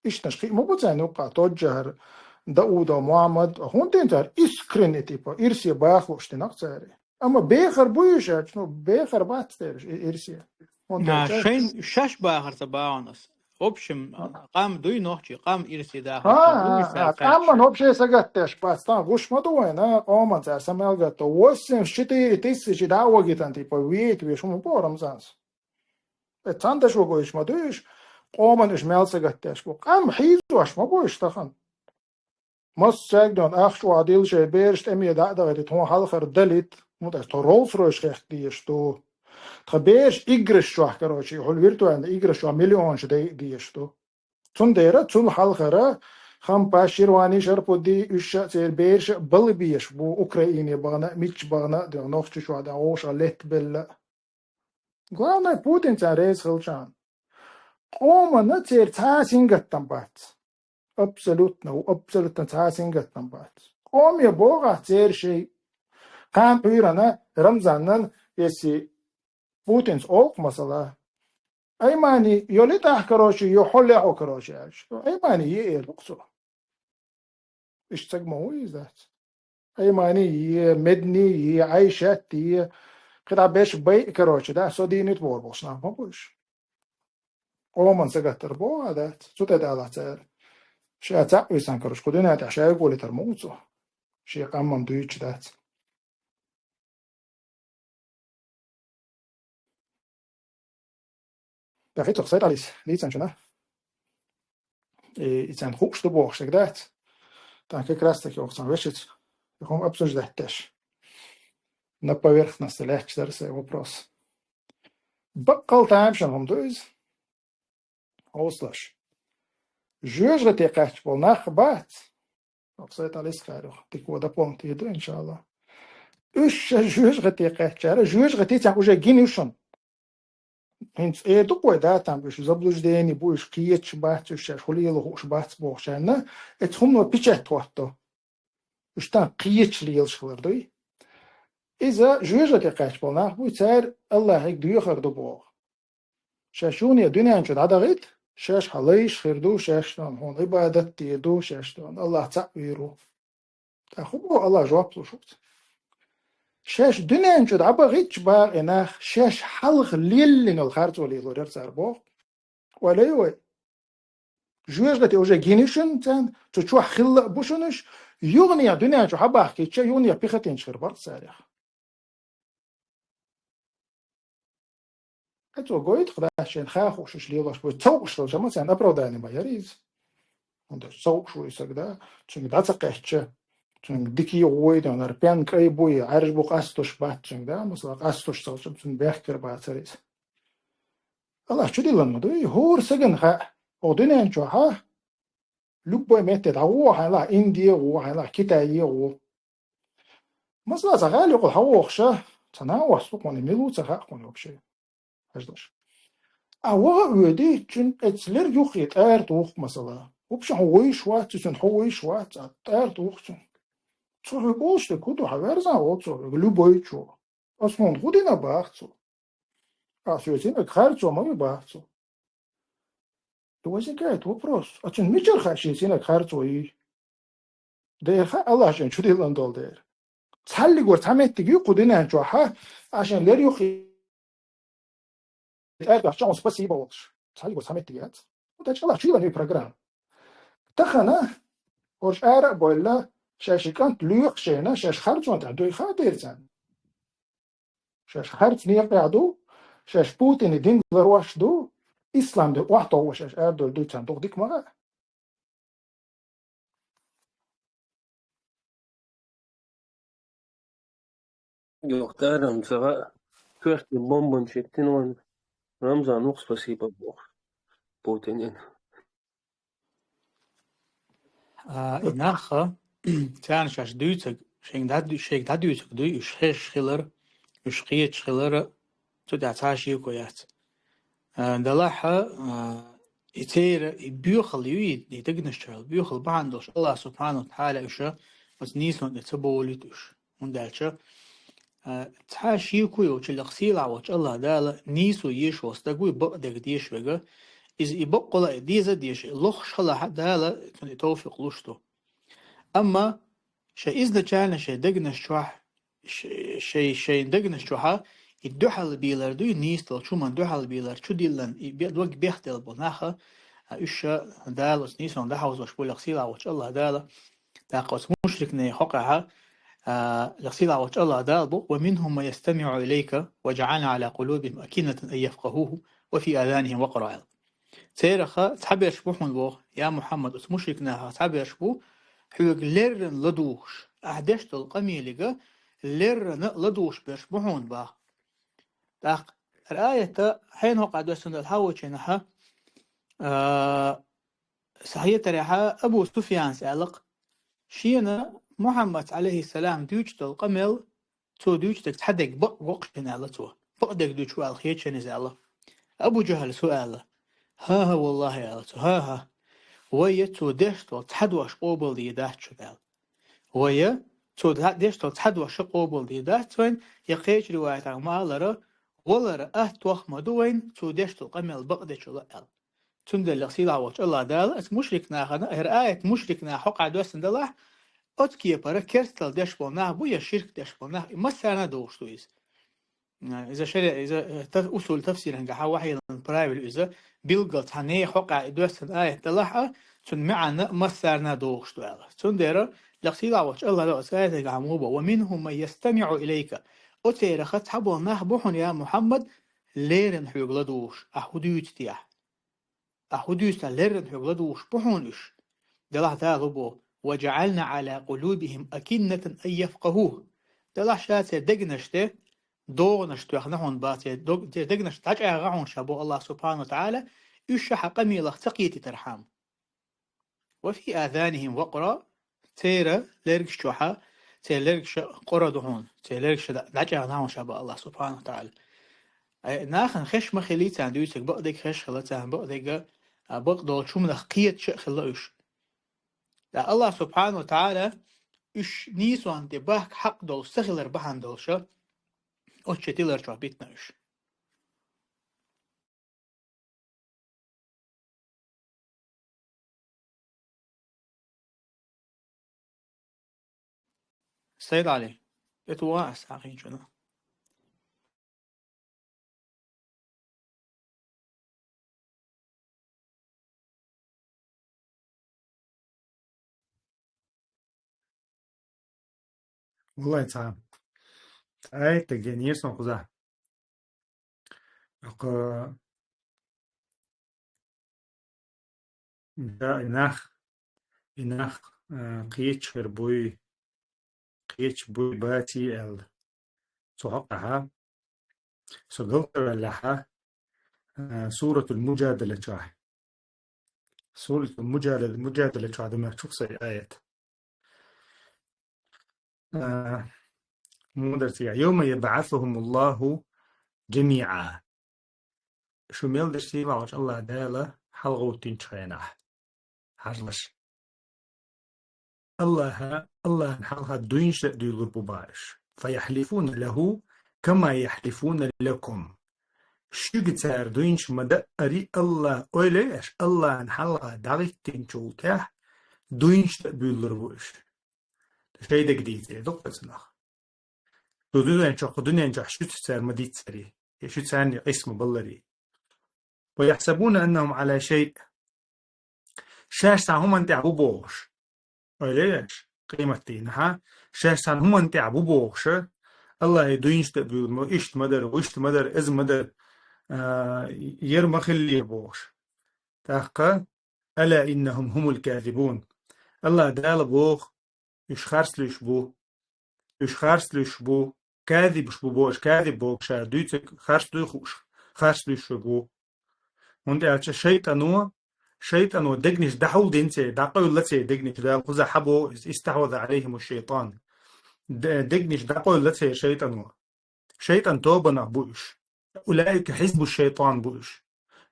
Ишттанаш кхин а ма бу царна юкъахь, тоджжахьара Даудов Мухьаммад, хӀунда дина цара искренне, типа, ирсе баха лууш дина-кх цара? Амма бехар буй уьш аьлча, ну, бехар бац церан и ирсе. ХӀунда аьлча шайн шаьш бахар ца бахьана ас. В общем, къам дуй нохчий, къам ирсе даха. ХӀа, ХӀа, ХӀа, къаман вообще сагатдеш бац, тхан гуш ма ду вайна, къоман цара са мел гатто. Восемьдесят четыре тысячи дӀа а вагитан, типа, веет веш, хӀума бо Рамзанс. Э, цхьан дашо гойш ма дуй уьш, къоман уьш мел сагатдеш бу. Къам хьийзош ма бу уьш тахан. Массаьрга ахча охьадилла шайн бераш тӀеме дӀа а дахийта, тхуна хьалхара далийта, хӀунда аьлча тхо Роллс-Ройс хехка дезаш ду. Тхан бераш играш чохь, короче, хьуна виртуальный играш чохь миллионаш дайа дезаш ду. Цундела цул хьалхара Хампа, Ширвани, Шарпуди, уьш а церан бераш а бала безаш бу Украине бахана а, мичча бахана а, де, Нохчийчохь де, вовшах летта белла а. Главное, Путин царна реза хилчахьана. Къомана церан цхьа а сингаттам бац. Абсолютно, абсолютно цхьа а сингаттам бац. Къоме бохахь церан шайн. Кхана Ӏуьйранна, Рамзанна, если Путинца олу-кх масала, Аймани, йо литахь, короче, йо хьо лехьо, короче, аьлча. Аймани е эр ду-кх цо. Иштта цхьа ма ву иза дац. Аймани е, Медни е, Айшат е, кхидӀа беш бай, короче, да, со дийнита бохур болуш нах ма бу уьш. Къоман сагаттар боху а дац. Цу тӀе далахь цара. Ша цхьаъ висан, короче, кху дуьнен тӀехь ша югалийтар ма ву цо. Шен къамам дуьйцуш дац. Дахи цо Сайд-Ӏалис дийцинчунна. И, и царна хууш ду бохуш стаг дац. Тхан как раз таки оха цхьана вешица и хӀума обсуждать деш. На поверхности лаьтташ дара сайн вопрос. Баккъал тамашийна хӀума ду иза. Хьовсалаш. Жоьжахате кхаьчна болу нах бац. Оха Сайд-Ӏалис кхаьрюха. Дика дополнить ду, иншалла. Уьш ша жоьжахате кхаьччара, жоьжахати цхьа уже гина ю шуна. ХӀинца эр ду-кх вай, да, там уьш заблуждение бу, уьш кхеташ бац, уьш шаьш хӀун лело хууш бац бохучарна, эцу хӀумано печать хӀотто. Уьш тхан кхеташ лелаш хилар дуй. Иза жоьжахате кхаьчна болу нах буй, цара Аллахьига доьхур ду боху. Шаьш юхане дуьнен чу дӀадахийта, шаьш хьан лайш хир ду, шаьш хьуна Ӏибадат дийр ду, шаьш хьуна Аллахь цхьаъ вийр ву. ТӀаккха хӀун боху Аллахь жоп луш ву? Шаьш дуьнен чу дӀабахийтча бакъ и нах, шаьш хьалха леллина йолу харцо лелор яра цара боху. Ойла йо вай. Жоьжахати уже гина ю шуна царна, цу чохь хилла а бу шуна уьш, юханехьа дуьнен чу хьабахкийча, юханехьа пехотинаш хир бара царех. Ткъа цо гойту-кх, да, шайна хаа хууш уьш лелош бу, ца хууш хилча ма царна оправдание ма яра иза. ХӀунда аьлча ца хууш ву и стаг, да, цуьнга дӀа ца кхаьчча, цуьнга дика йогӀу вай, да, нара пен кӀай буй, Ӏаьржа бу къастуш бац цуьнга, да, масала, къастуш ца хилча, цунна бехкар бацара иза. Аллахь чудиллина ма дуй, хӀора стагана хаьа, оха дуьнен чохьа, любой метте дӀагӀо хьайна лахь, Инди гӀо хьайна лахь, Китай гӀо. Масала, цхьа гӀала юкъа хьан вохуша, цхьа нах васту кхуьнан, мила ву ца хаьа кхуьнан вообще. Хьаждаш. А ваха а воьдий, цуьнан эцлер юххе тӀара туху, масала. Вообще хьо вуйш вац, цуьнан хьо вуйш вац, а тӀара туху цуьнан. Цо хьоьга олуш дерг хӀун ду, хьан верзан олу цо хьоьга, любой чо. Ас хьуна хӀун дина баха цо? Ас соьцинарг харцо ма ю баха цо. То возникает вопрос, а цуьнан мичара хаьа шен синаг харцо йий? Дера хаьа, Аллахь шен чудиллина долу дера. Цхьаллигора цхьа меттиг ю кху дуьнен чохьа, а шен лер юххе тӀаьргахь чӀогӀа спасибо волуш. Цхьаллигора цхьа меттиг яц. Ну, тӀаккха Аллахь чудиллина ю программа. Тахана, хӀорш ара а бойла, шаьш и кӀант лоьху шайна, шаьш харцонна тӀехь дуй хаа дера царна. Шаьш харц некъехь ду, шаьш Путине дин ларош ду, ислам де охьатохуш шаьш арадовлу дуьйцан дукха дика ма хаьа. Йохтарам ца хаьа, коьртан бомбан читтина ван Рамзан вух спасибо боху Путинин. А, и наха, царна шаьш дуьйцург, шайга дӀа-, шайга дӀадуьйцург дуй, уьш хезаш хилар, уьш кхеташ хилар, цу тӀехь цхьа а шеко яц. А, делахь, а, и церан и боьхалла ю, и, и дегнаш чу йолу боьхалла бахьана долуш, Аллахь субхьанаху ва тахьала уьш оцу нийсонна тӀе ца бовлуьйту уьш. ХӀунда аьлча, а, цхьа а шеко йолчу, лакха сийлахь волчу Аллахь Дала нийсо езаш волу стаг вуй, бакъдерг дезаш верг, иза и бакъ хила а деза а дезаш, и лохуш хилахь а Дала цунна и товфикъ луш ду. Амма шайн изначально шайн дегнаш чохь, ш-, шайн, шайн дегнаш чохьа и дуьхьал бийлар дуй, нийса долчу хӀуманна дуьхьал бийлар чудиллина, и бе-, дог бехделла болу наха, уьш Дала оцу нийсонна дӀахьовзош бу, лекха сийлахь волчу АллахӀ Дала. ТӀаккха оцу мушрикийн хьокъехь, а, лекха сийлахь волчу АллахӀ Дала бу: «ومنهم من يستمع إليك وجعلنا على قلوبهم أكنة أن يفقهوه وفي آذانهم وقرا», аьлла. Церах цхьаберш бу хьуна боху, я Мухьаммад, оцу мушрикнахах цхьаберш бу, хьоьга леррина ладугӀуш, ахь деш долу къамелига леррина ладугӀуш берш бу хьуна боху. ТӀаккха хӀара аят хьенан хьокъехь доьссина дела хьан вочу хенахь, а, схьахетарехь Абу Суфьяна аьлла-кх, шена Мухьаммада, Ӏалайхиссалам, дуьйцуш долу къамел, цо дуьйцуш дерг цхьа дерг бакъ го-кх шена аьлла цо. Бакъ дерг дуьйцуш ву аьлла хета шена иза аьлла. Абу ЖахӀала аьлла: «ХӀан-хӀа, валлахӀи», аьлла цо, «хӀан-хӀа. Вай цо деш долу цхьа дош къобалдийр дац шуна», аьлла. «Вай цо деш долу цхьа дош а къобалдийр дац вайна», я кхечу риваятехь ма-аллара: «Валар атта ма ду вайна цо деш долу къамел бакъ дечул а», аьлла. Цундела лекха сийлахь волчу АллахӀ Дала оцу мушрикнахана, хӀара аят мушрикнахана хьокъехь доьссина делахь, оцу кепара керсталла деш болу нах бу я ширк деш болу нах, и массарна а догӀуш ду иза. Иза шариӀа, иза, э, та-, усул тафсирангахь вахьилан правил иза, билггал цхьа нехан хьокъехь и доьссина аят делахь а, цуьнан маьӀна массарна а догӀуш ду аьлла. Цундела лекха сийлахь волчу АллахӀ Дала оцу аятехь муха бо: «ومنهم من يستمع إليك». Оцерах цхьаболу нах бу хьуна, я Мухьаммад, леррина хьоьга ладугӀуш, ахь хӀун дуьйцу техьа. Ахь хӀун дуьйцу техьа, леррина хьоьга ладугӀуш бу хьуна уьш. Делахь Дала боху: «وجعلنا على قلوبهم أكنة أن يفقهوه». Делахь Ша церан дегнаш тӀе догӀанаш тоьхна хьуна боху, церан дог-, церан дегнаш дӀачӀагӀна хьуна Ша боху АллахӀа субхьанаху ва таӀала, уьш Ша хьан къамелах ца кхетийтархьама. «وفي آذانهم وقرا», церан лергаш чохь а, церан лергаш къора ду хьуна, церан лергаш дӀа-, дӀачӀагӀна хьуна Ша боху АллахӀа субхьанаху ва таӀала. Ай, нахана хезаш ма хилий царна дуьйцург, бакъдерг хезаш хила царна, бакъдерг, а, бакъдолчу хӀуманах кхеташ а хила уьш. Ткъа АллахӀа субхьанаху ва таӀала уьш нийсонна тӀе бахка хьакъ долуш ца хилар бахьана долуш, оцу шайн тилар чохь битина уьш. Сайд Ӏали, это у вас, ахинчуна. Валлай, цхьа. Ай, тагенера сан кхуза. Аккха, да, и нах, и нах, а, кхечу хир буй, кхечу буй баций аьлла. Цу хьокъехь, со галтаваьллехь, а, Суратул Муджадала чохь. Суратул Муджадала, Муджадала чохь ду мегар чух сай аят. А, муха дара цигахь: «يوم يبعثهم الله جميعا». Шу мел дерш сийлахь волчу АллахӀ Дала хьалагӀовттинчу хенахь. Хьажалаш. АллахӀа, АллахӀана хьалха дуйнаш а дуьйлур бу боху уьш. «فيحلفون له كما يحلفون لكم». Шуьга цара дуйнаш ма-дарра, АллахӀ, ойла еш, АллахӀана хьалха дӀахӀиттинчул тӀаьхьа дуйнаш а буьйлур бу уьш. Шайн дагадийцар ду-кх цунах. Шу дуьнен чохь, кху дуьнен чохь шуьца цара ма-дийццарий, я шу царна къийсам ма-балларий. «ويحسبون أنهم على شيء». Шаьш цхьа хӀуманна тӀехь бу бохуш. Ойла еш, къематдийнахь, шаьш цхьа хӀуманна тӀехь бу бохуш. АллахӀа дуйнаш а буьйлур бу, иштта ма-дарра, вуьшта ма-дарра, иза ма-дарра, а, яра ма-хиллера бохуш. ТӀаккха: «ألا إنهم هم الكاذبون». АллахӀ Дала боху, уьш харцлуьйш бу. Уьш харцлуьйш бу, казибаш бу бохуш, казиб бохуш ара дуьйцург харц дуй хууш, харцлуьйш бу. ХӀунда аьлча шайтӀано, шайтӀано дегнаш дӀахьулдина церан, дӀакъевлла церан дегнаш, Дала кхузахь хьан боху иза: «استحوذ عليهم الشيطان». Де-, дегнаш дӀакъевлла церан шайтӀано. ШайтӀан тобанах бу уьш. «أولئك حزب الشيطان» бу уьш.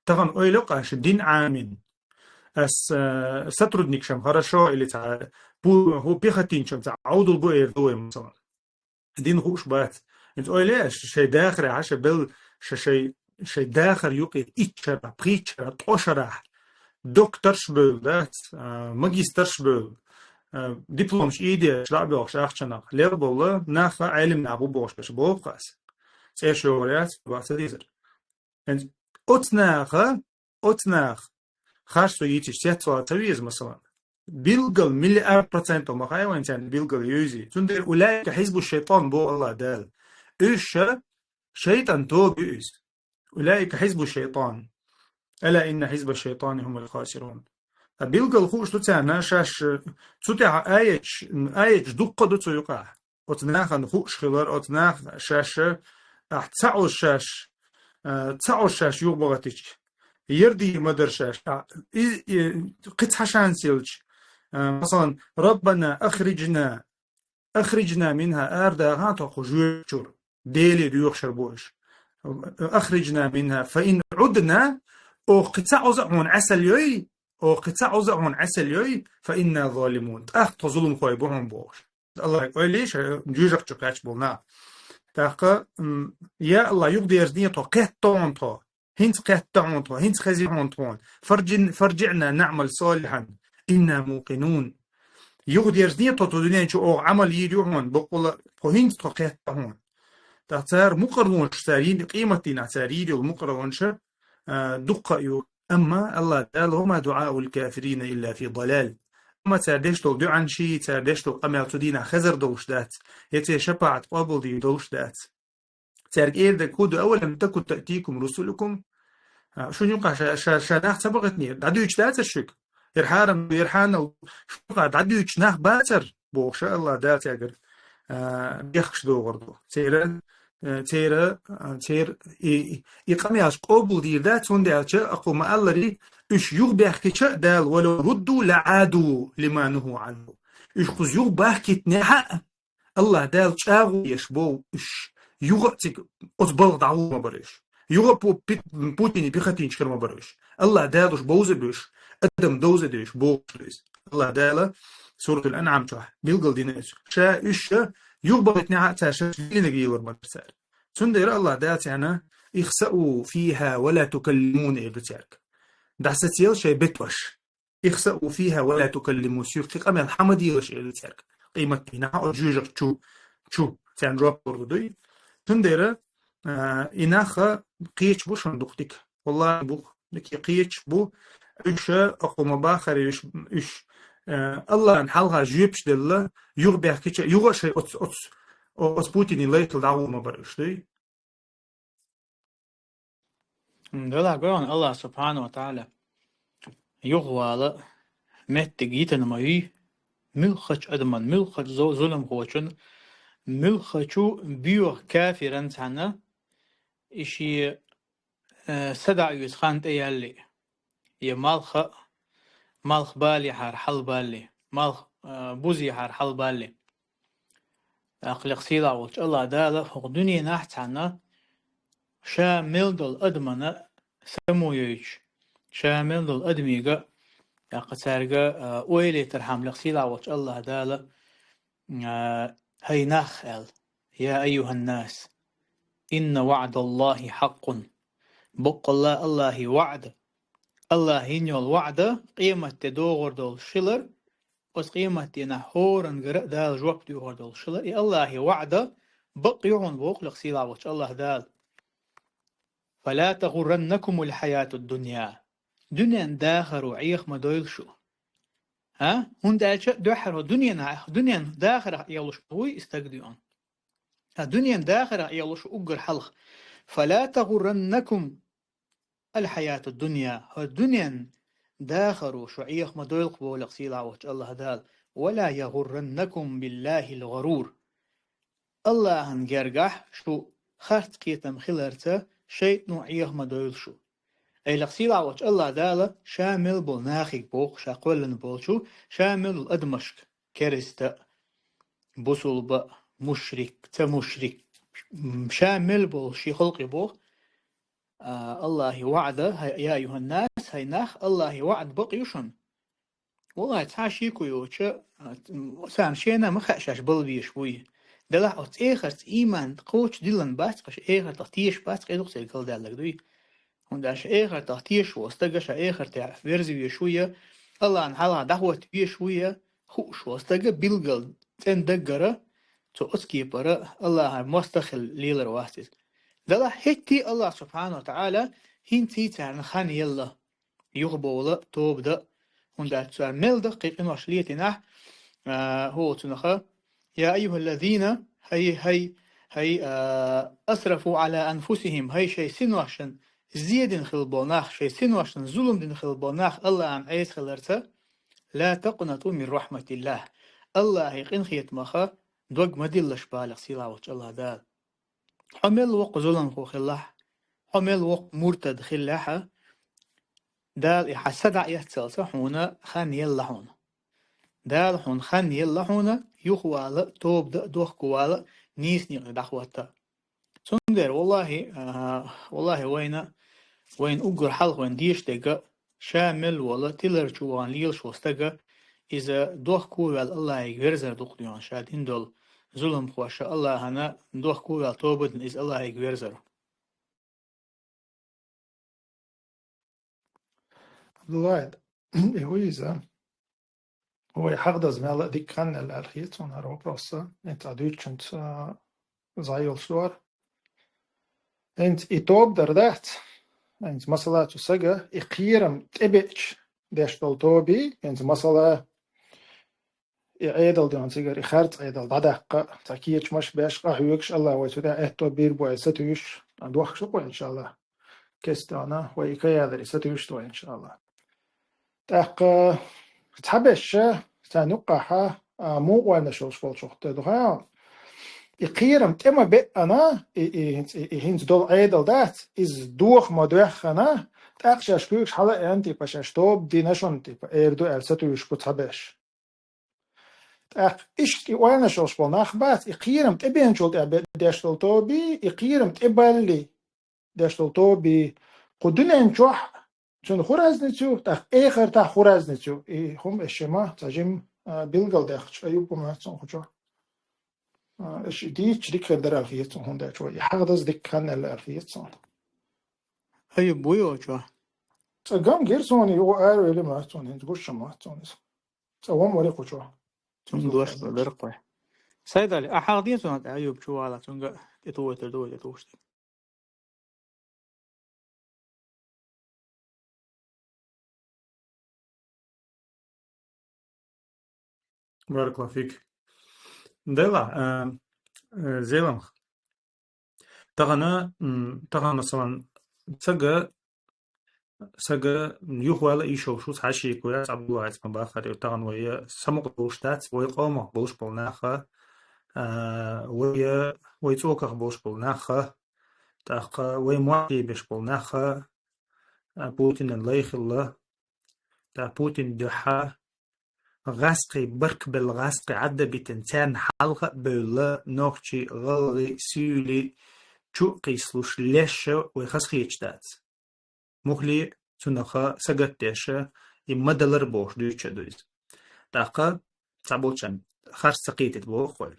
Тахана ойла йо-кх аша, дин Ӏамийна. Ас, э, сотрудникашна хорошо или цхьа пу-, хӀу пехотинцашна цхьа Ӏовдал бу эр ду вай, масалан. Дин хууш бац. ХӀинца ойла е аша, шайн дахарехь аша бел, ша шай-, шайн дахар юкъе итт шарахь, пхийтта шарахь, ткъо шарахь докторш бевлла дац, а, магистрш бевлла, а, дипломаш ийдеш, лаьа бохуш ахчанах лелла болу нах а Ӏелим нах бу бохуш аша боху ас. ЦӀераш йогӀур яц, бац дезар. ХӀинца оцу наха, оцу наха Кхаж цо йийцича цецвала ца веза, масала. Билггал миллиард процентов ма хаьа вайна царна билггал йовзий. Цундела «أولئك حزب الشيطان» боху АллахӀ Дала. Уьш ша шайтӀан тоба ю иза. «أولئك حزب الشيطان. ألا إن حزب الشيطان هم الخاسرون». Ткъа билггал хууш ду царна шаьш, цу тӀехь аяташ, аяташ дуккха а ду цу юкъахь. Оцу нахана хууш хилар, оцу наха шаьш, ахь ца Ӏоза шаьш, а, ца Ӏоза шаьш юхабахийтича, ярдийр ма дара шаьш, а, и, и, кхин цхьа шанс елча, а, масалан, «ربنا أخرجنا، أخرجنا منها», арадахахьа тхо кху жоьпачуьра, Деле доьхуш хир бу уьш. «أخرجنا منها فإن عدنا», оха кхин цхьа Ӏоза а хьуна Ӏесалла йой, оха кхин цхьа Ӏоза а хьуна Ӏесалла йой, «فإنا ظالمون», тӀаккха тхо зуламхой бу хьуна бохуш. АллахӀе ойла йе ша жоьжахати чу кхаьчна болу нах. ТӀаккха, м, я АллахӀ, юхадерзаде тхо, кхетта хьуна тхо. ХӀинца кхетта хьуна тхо, хӀинца хезий хьуна тхуна. «فارجع، فارجعنا نعمل صالحا إنا موقنون». Юхадерзаде тхо, тхо дуьнен чу оха Ӏамал йийр ю хьуна, баккъала тхо, хӀинца тхо кхетта хьуна. ТӀаккха цара мукъарлонаш, цара йийр, къематдийнахь цара йийр йолу мукъарлонаш, а, дуккха а ю. Амма АллахӀ Дала: «وما دعاء الكافرين إلا في ضلال». Амма цара деш долу дуьӀанаш, цара деш долу къамел цу дийнахь хезар долуш дац, я церан шапаӀат къобалдийр долуш дац. Цаьрга эр дерг хӀун ду: «أولم تكن تأتيكم رسلكم». А, шуна юкъахь ша, ша, ша нах ца бахийтинера, дӀадуьйцуш дацара шуьга? Яра хьарам ду, яра хьанал ду, шуна юкъахь дӀадуьйцуш нах бацара, бохуш АллахӀ Дала цаьргара, а, бехкаш дохур ду. Церан, а, церан, а, церан и, и, и къамелаш къобалдийр дац, цундела аьлча, акхо ма-аллара, уьш юхабаьхкича а Дала: «ولو ردوا لعادوا لما نهوا عنه». Уьш кхуза юхабахкийтинехь а, АллахӀ Дала чӀагӀо еш бу уьш, юха а цига оцу балха дӀагӀур ма бара уьш. Юха а Пу-, Пи-, Путине пехотинчу хир ма бара уьш. АллахӀ Дала уьш бовза бу уьш, адам довза ду уьш, бохуш ду иза. АллахӀ Дала Суратул Анъам чохь билгалдина иза. Ша уьш ша юхабахийтинехь а цара шаьш динарг йийр ма дара цара. Цундела АллахӀ Дала царна: «اخسئوا فيها ولا تكلمون», эр ду цаьрга. ДӀасацийла шайн бетош. «اخسئوا فيها ولا تكلمون», шуьга кхин къамел хьан ма делаш, эр ду цаьрга. Къематдийнахь оцу жоьжахати чу, чу царна жоп лур ду дуй. Цундела, а, и нах кхеча бу шуна дукха дика. ВаллахӀи бу, дика кхеча бу. Уьш, акхо ма-баххара уьш, уьш, а, АллахӀна хьалха жоьпаш делла, юхабаьхкича, юха а шайн оцу, оцу, оцу Путине лайтал дӀагӀур ма бара уьш дуй. Делахь гой хьуна, АллахӀ субхьанаху ва тагӀала юхавала меттиг йитина ма юй, муьлххачу адаман, муьлххачу зу-, зуламхочун, муьлххачу боьха кафиран цхьаьна и шен, э, са дӀа а оьцу хан тӀеялле, я малх а, малх балехьара хьалабалле, малх, э, бузехьара хьалабалле. ТӀаккха лекха сийлахь волчу АллахӀ Дала хӀокху дуьненахь цхьаьна ша мел долу адамана само йойтуш, ша мел долу адамига, тӀаккха цаьрга, а, ойла йитархьама лекха сийлахь волчу АллахӀ Дала, а, хӀай нах аьлла: «يا أيها الناس إن وعد الله حق». Баккъалла АллахӀан ваӀда, АллахӀан йина йолу ваӀда, къематде догӀур долуш хилар, оцу къематдийнахь хӀоранна гара а Дала жоп доьхур долуш хилар, и АллахӀан ваӀда бакъ ю хьуна боху лекха сийлахь волчу АллахӀ Дала. «فلا تغرنكم الحياة الدنيا». Дуьненан дахаро Ӏеха ма дойла шу. А? ХӀунда аьлча дуьххьара хӀо дуьненахь, дуьненан дахарах Ӏехалуш вуй и стаг дуьйна. А дуьненан дахарах Ӏехалуш уггар хьалха. «فلا تغرنكم الحياة الدنيا». ХӀо дуьненан дахаро шу Ӏеха ма дойла боху лекха сийлахь волчу АллахӀ Дала. «ولا يغرنكم بالله الغرور». АллахӀан гергахь шу харц кхетам хиларца шайтӀано Ӏеха ма дойла шу. Ай лекха сийлахь волчу АллахӀ Дала ша мел болу нахиг боху, ша кхоьллина болчу, ша мел долу адамашка, керста а, бусулба а, мушрик, ца мушрик, м, ша мел болу шен халкъе боху, а, АллахӀан ваӀда, хӀай, я аюханнас, хӀай нах, АллахӀан ваӀда бакъ ю шуна. ВаллахӀи, цхьа шеко йоцуш, а, м, царна шена ма хаьа шаьш бала везаш вуй. Делахь оцу эхартца ийман кхочушдиллина бац, аш эхартах тешаш бац, къедукъ церан галдаьлларг дуй. ХӀунда аьлча эхартах тешаш волу стага ша эхартехь верза везаш ву я, АллахӀна хьалха дӀахӀотта везаш ву я, хууш волу стага билггал цӀена даггара, цо оцу кепара АллахӀан мостагӀа хила лелар вац иза. Делахь хӀетте а АллахӀ субхьанаху ва тагӀала хӀинций царна хан елла. юхабовла, тоба да, хӀунда аьлча цара мел даха кхин къинош летийнахь, а, хӀу цунах: «يا أيها الذين», хӀай, хӀай, хӀай, а, «أسرفوا على أنفسهم», хӀай шайн синошна зе дина хилла болу нах, шайн синошна зулам дина хилла болу нах, АллахӀана Ӏеса хиларца, «لا تقنطوا من رحمة الله», АллахӀан къинхетамах дог ма диллалаш балех, сийлахь волчу АллахӀ Дала. Хьо мел воккха зуламхо хиллахь, хьо мел воккха муртад хиллехь а, Дала и хьан са дӀаэццалца хьуна хан елла хьуна. Дала хьуна хан елла хьуна, юхавала а, тоба дан а, дохковала а, нийса некъа дӀахӀотта а. Цундела, валлахӀи, а, валлахӀи, вайна, вайна уггар хьалха вайна дезаш дерг а, ша мел волу, тилар чу вахана лелаш волу стаг а, иза дохко а ваьлла, АллахӀига верзар ду-кх дуьйна, ша дина долу зуламхоша, АллахӀана дохко а ваьлла, тоба а дина, иза АллахӀига верзар. Абдулла, и хӀу иза? Вай хьахдаза мел а дика хан аьлла аьлла хета суна хӀара вопрос, хӀинца дуьйцучуьнца, а, зӀе йолуш дара. ХӀинца и тоба дар дац, хӀинца масала цу сага и кхерам тӀебеача деш долу тоби, хӀинца масала и Ӏедал дуьйна цигара, и харц Ӏедал дӀадаккха, цхьа кечамаш беш, къахьоьгуш, АллахӀа вай цу тӀехь аьтто бийр бу аьлла сатуьйсуш, дохкуш ду-кх вай, иншаАллахӀ. Кестана вай и кхаяларе сатуьйсуш ду вай, иншаАллахӀ. ТӀаккха цхьаберш, царна юккъехь, а, муха ойланаш йолуш болчух тера ду хьан? И кхерам тӀе ма беана, и, и, и, и хӀинца долу Ӏедал дац, иза доха ма доьххана, тӀаккха шаьш куьйгаш хьала а яьхна, типа, шаьш тоба дина шуна, типа, эр ду аьлла сатуьйсуш бу цхьаберш. ТӀаккха иштта и ойланаш йолуш болу нах бац, и кхерам тӀебеанчул тӀехь бе-, деш долу тоби, и кхерам тӀебалли деш долу тоби, кху дуьнен чохь цуьнан хӀун разница ю, тӀаккха эхартахь хӀун разница ю. И хӀума аш шима цхьа жима, а, билгалдаьккхича, Аюб хӀума цунна кху чохь. А, аш и дийцича дика хир дара аьлла хета суна, хӀунда аьлча вай и хьахдаза дика хан аьлла аьлла хета суна. Аюб вуй оцу чохь? Цкъа гам гира суна, юха аравели ма цунна, хӀинца гуш ма цунна иза. Цкъа вон вари кху чохь. Цунна дош ма дара кхой. Сайдали, а хьахдан цунна тӀе, Аюб чу вала, цунга тӀе тухуьйтур ду вай тӀе тухуш дерг. Баракаллаху фик. Дела, а, а, Зелам. Тахана, м, тахана, масалан, сага, сага юхавала а йиш йолуш ву, цхьа шеко яц, Абдулла, хӀинца ма бахара, тахана вай самукъа долуш дац, вай къомах болуш болу наха, а, вай, вай цӀоках болуш болу наха, тӀаккха вай мотт беш болу наха, а, Путинан лай хилла, тӀаккха Путин дуьхьа гӀаскхий, баркабелла гӀаскхий Ӏадда битина, царна хьалха а бевлла, нохчий, гӀалгӀай, суьйлий, чу а кхийсалуш, леш а вай хазахеташ дац. Муххале а цунах сагатдеш а, и ма далар бохуш дуьйцуш а ду иза. ТӀаккха цхьаболчарна харц ца кхетийта боху вай.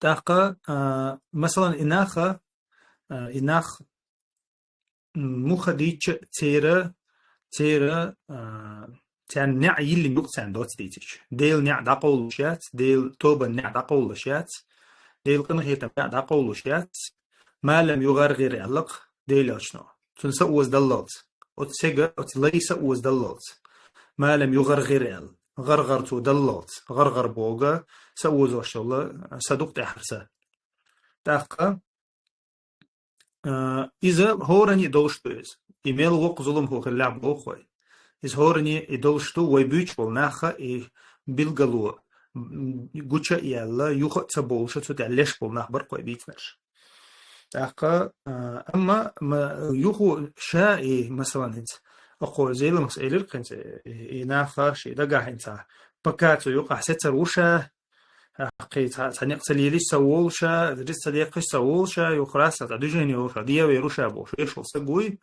ТӀаккха, а, масалан, и наха, а, и нах, м, муха дийцча а церан, церан, а, царна неӀ йиллина ю-кх царна доцца дийцича. Делан неӀ дӀакъовлуш яц, Делан тобан неӀ дӀакъовлуш яц, Делан къинхетам неӀ дӀакъовлуш яц. «Ма лам югӀаргӀир», аьлла-кх Делан Элчано. Цунна са озадаллалц. Оцу сага, оцу лай са озадаллалц. «Ма лам югӀаргӀир», аьлла. ГӀаргӀар цо даллалц. ГӀаргӀар бохург са озош йолу са ду-кх тӀаьхьара са. ТӀаккха, а, иза хӀоранна а долуш ду иза. И мел воккха зуламхо хиллехь боху вай. Иза хӀоранна а долуш ду, вай буьйцуш болу наха и билгало, м, гуча а яьлла, юха а ца бовлуш, цу тӀехь леш болу нах бара-кх вай бийцинарш. ТӀаккха, а, амма ма, юха ша и, масалан, хӀинца, оцу Зеламхас элира-кх хӀинца, и, и наха шен дагахь хӀинца, пока цу юкъахь сецар ву ша, кхин цхьа, цхьа некъ ца лелийча ца волу ша, рицкъ ца деккхича ца волу ша, юха раса цхьа движение йолуш, дӀавер ву ша бохуш, вешан стаг вуй.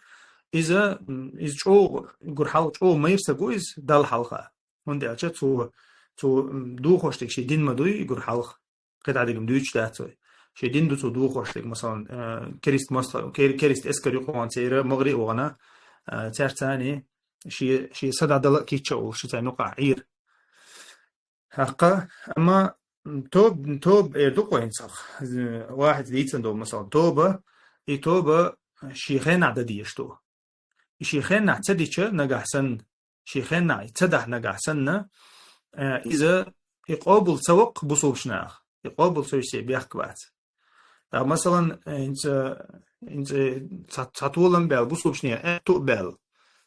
Иза, м, иза чӀогӀа, гур хьалха чӀогӀа майра стаг ву иза, Далла хьалха. ХӀунда аьлча цо, цо, м, дохош дерг шен дин ма дуй, гур хьалха. КхидӀа дерг-м дуьйцуш дац вай. Шен дин ду цо дохош дерг, масалан, э, керист мостагӀ-, кер-, керист эскар юкъа вахана церан, могӀаре а вахана, э, цаьрца цхьаьна шен, шен са дӀадала а кийча а волуш, шен царна юкъахь Ӏийра. ХӀаккха, амма тоба, тоба эр ду-кх вайна цхьа, э, вахӀид дийцина долу, масалан, тоба, и тоба шен хенахь дан дезаш ду. и ший хеннахь ца дича нагахь санна, ший хеннахь и ца дахь нагахь санна, э, иза и къобал ца воккху бусулбчу наха, и къобал ца виссе бехк бац. Ткъа, масалан, э, инца, инца цхьа, цхьа толам баьлла, бусулбчу нехан аьтту а баьлла.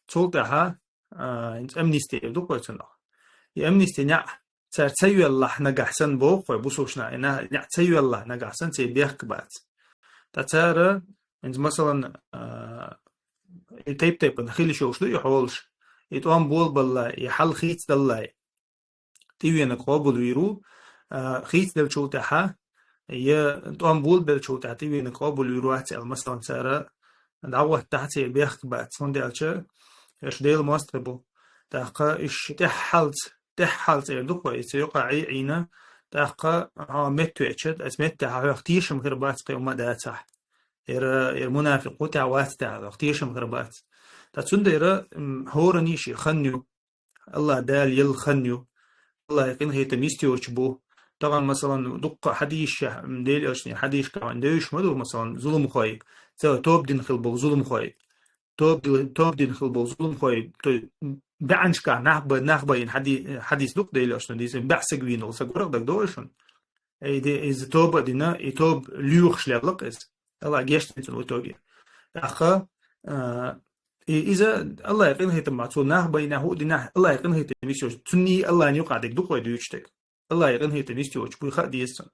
Цул тӀаьхьа, а, инца амнисти эр ду-кх вай цунах. И амнисти неӀ цара ца йоьллахь нагахь санна боху-кх вай бусулбчу наха, и на-, неӀ ца йоьллахь нагахь санна, церан бехк бац. Ткъа цара, инца, масалан, а, и тайп-тайпана хила йиш йолуш ду и хьолаш, и тӀом болабалале, и хьал хийцадалале, тӀевенарг къобалвийр ву, а, хийцаделлачул тӀаьхьа, я тӀом болабеллачул тӀаьхьа тӀевенарг къобалвийр вац аьлла, масалан, цара дӀагӀоттахь, церан бехк бац, хӀунда аьлча уьш Делан мостагӀий бу. ТӀаккха уьш тӀаьххьалц, тӀаьххьалц эр ду-кх вай, и цу юкъа Ӏий-Ӏийна, тӀаккха хьо меттавеача, аса меттехь хьох тешам хир бац, кхин хӀума дацахь. Яра, яра мунафикъ ву техь, вац техь, хьох тешам хир бац. Ткъа цундела, м, хӀоранна шен хан ю, АллахӀ Дала елла хан ю. АллахӀан къинхетам йистехь бу. Тахана, масалан, дуккха хьадисашкахь, м, Делан Элчанан хьадисашкахь вайна девзаш ма ду, масалан, зуламхой, цо тоба дина хилла болу зуламхой. Тоба ди-, тоба дина хилла болу зуламхой, то есть, бӀаьннашкахь нах ба-, нах байна хьади-, хьадис ду-кх Делан Элчано дийцина, бӀе саг вийна волу саг вара-кх, дагадогӀий шуна? И де-, иза тоба а дина, и тоба лоьхуш лелла-кх иза. АллахӀ гечдина цунна в итоге. ТӀаккха, а, и иза АллахӀан къинхетам бахьана, цо нах байнехь, хӀуъа динехь, АллахӀан къинхетам йистехь, цунний АллахӀан юкъахь дерг ду-кх вай дуьйцуш дерг. АллахӀан къинхетам йистехь буй хаа деза цунна.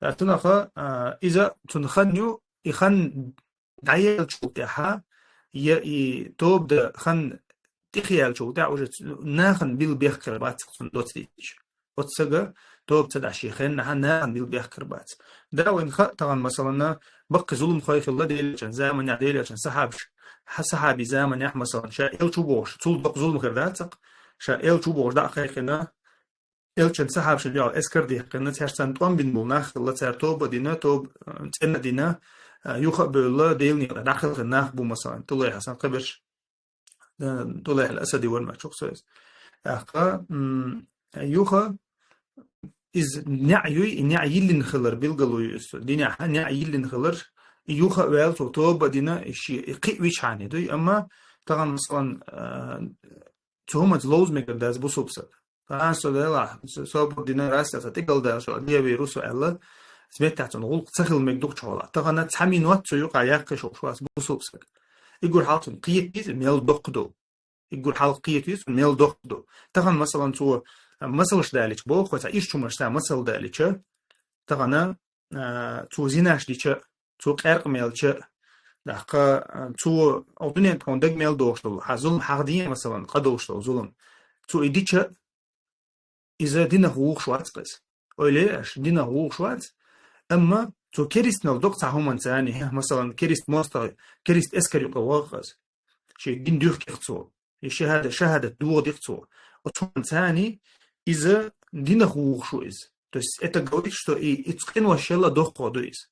ТӀаккха цунах, а, иза цунна хан ю, и хан дӀаяьллачул тӀаьхьа, я и тоба дан хан тӀехъяьллачул тӀаьхьа уже ц-, нахана билла бехк хир бац цунна доцу дийцича. Оцу сага тоба ца дахь шен хеннахь нахана билла бехк хир бац. Да, вайна хаьа тахана, масалан, баккхий зуламхой хилла Делан Элчанан заманахь, Делан Элчанан сахьабаш, хьан сахьаби заманахь, масалан, ша элча ву бохуш, цул доккха зулам хир дац-кх, ша элча ву бохуш дӀа а кхайкхина, Элчанан сахьабашна дуьхьал эскар даьккхина, цаьрца тӀом бина болу нах хилла, цара тоба а дина, тоба, а, цӀена а дина, а, юха а бевлла, Делан некъа дӀакхелхина нах бу, масалан, ТӀулайхӀа санна кхиберш, а, ТӀулайхӀа ал-Асади вара ма чух соьз. ТӀаккха, м, юха иза неӀ юй, и неӀ йиллина хилар билгало ю иза. Динехь неӀ йиллина хилар, и юха а ваьлла цо тоба а дина, и ши-, и кхин а вичхьана дуй, амма тахана, масалан, а, цу хӀуманца ловза мегар дац бусулба саг. Тахана со делахь, со, собар дина, Расса, сан тӀекӀалдала со, левийр ву со аьлла, меттехь цунна гӀуллакх ца хила мега дукхачу хьолахь. Тахана цхьа минот цу юкъахь яккхий шух шуас бусулба саг. Иггур хьалха цунна кхета деза, мел доккха ду. Иггур хьалха кхета деза, мел доккха ду. Тахана, масалан, цо масалш далича, боху, цхьа ишта хӀуманаш цхьа масал далича, тахана, а, цо зинаш дича, цо къаьркъа мелча, тӀаккха, а, цо, оцу дуьнен тхуна дага мел дохуш долу, хьан зулам хьахдийна, масалан, къа долуш долу зулам. Цо и дича, иза динах вухуш вац-кх иза. Ойла е аша, динах вухуш вац, амма цо керстанал доккху цхьа хӀуманца, масалан, керст мостагӀа, керст эскар юкъа вагӀа-кх иза. Шен дин дуьхких цо. И шахада-, шахадат дохадих цо. Оцу хӀуманца иза динах вухуш ву иза. То есть это говорит, что и, и цу къиношъелла доккхо ду иза.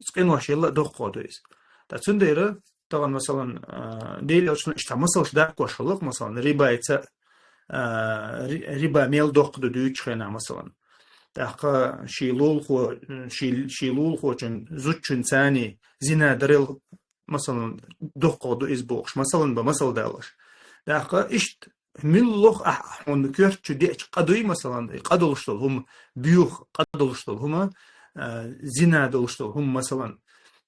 Цу къиношъелла доккхо ду иза. Ткъа цундела, тахана, масалан, а, Делан Элчано иштта масалш даккхош хилла-кх, масалан, рибайца, а, ри-, риба мел доккха ду дуьйцучу хенахь, масалан. ТӀаккха ший лулахо-, ший, ший лулахочун зудчуьнца зина дарал, масалан, доккхо ду иза бохуш, масалан, бан масал даллаш. ТӀаккха иштта муьлхха ахь хьуна коьрта чу деача къа дуй, масалан, и къа долуш долу хӀума, боьха къа долуш долу хӀума, а, зина долуш долу хӀума, масалан.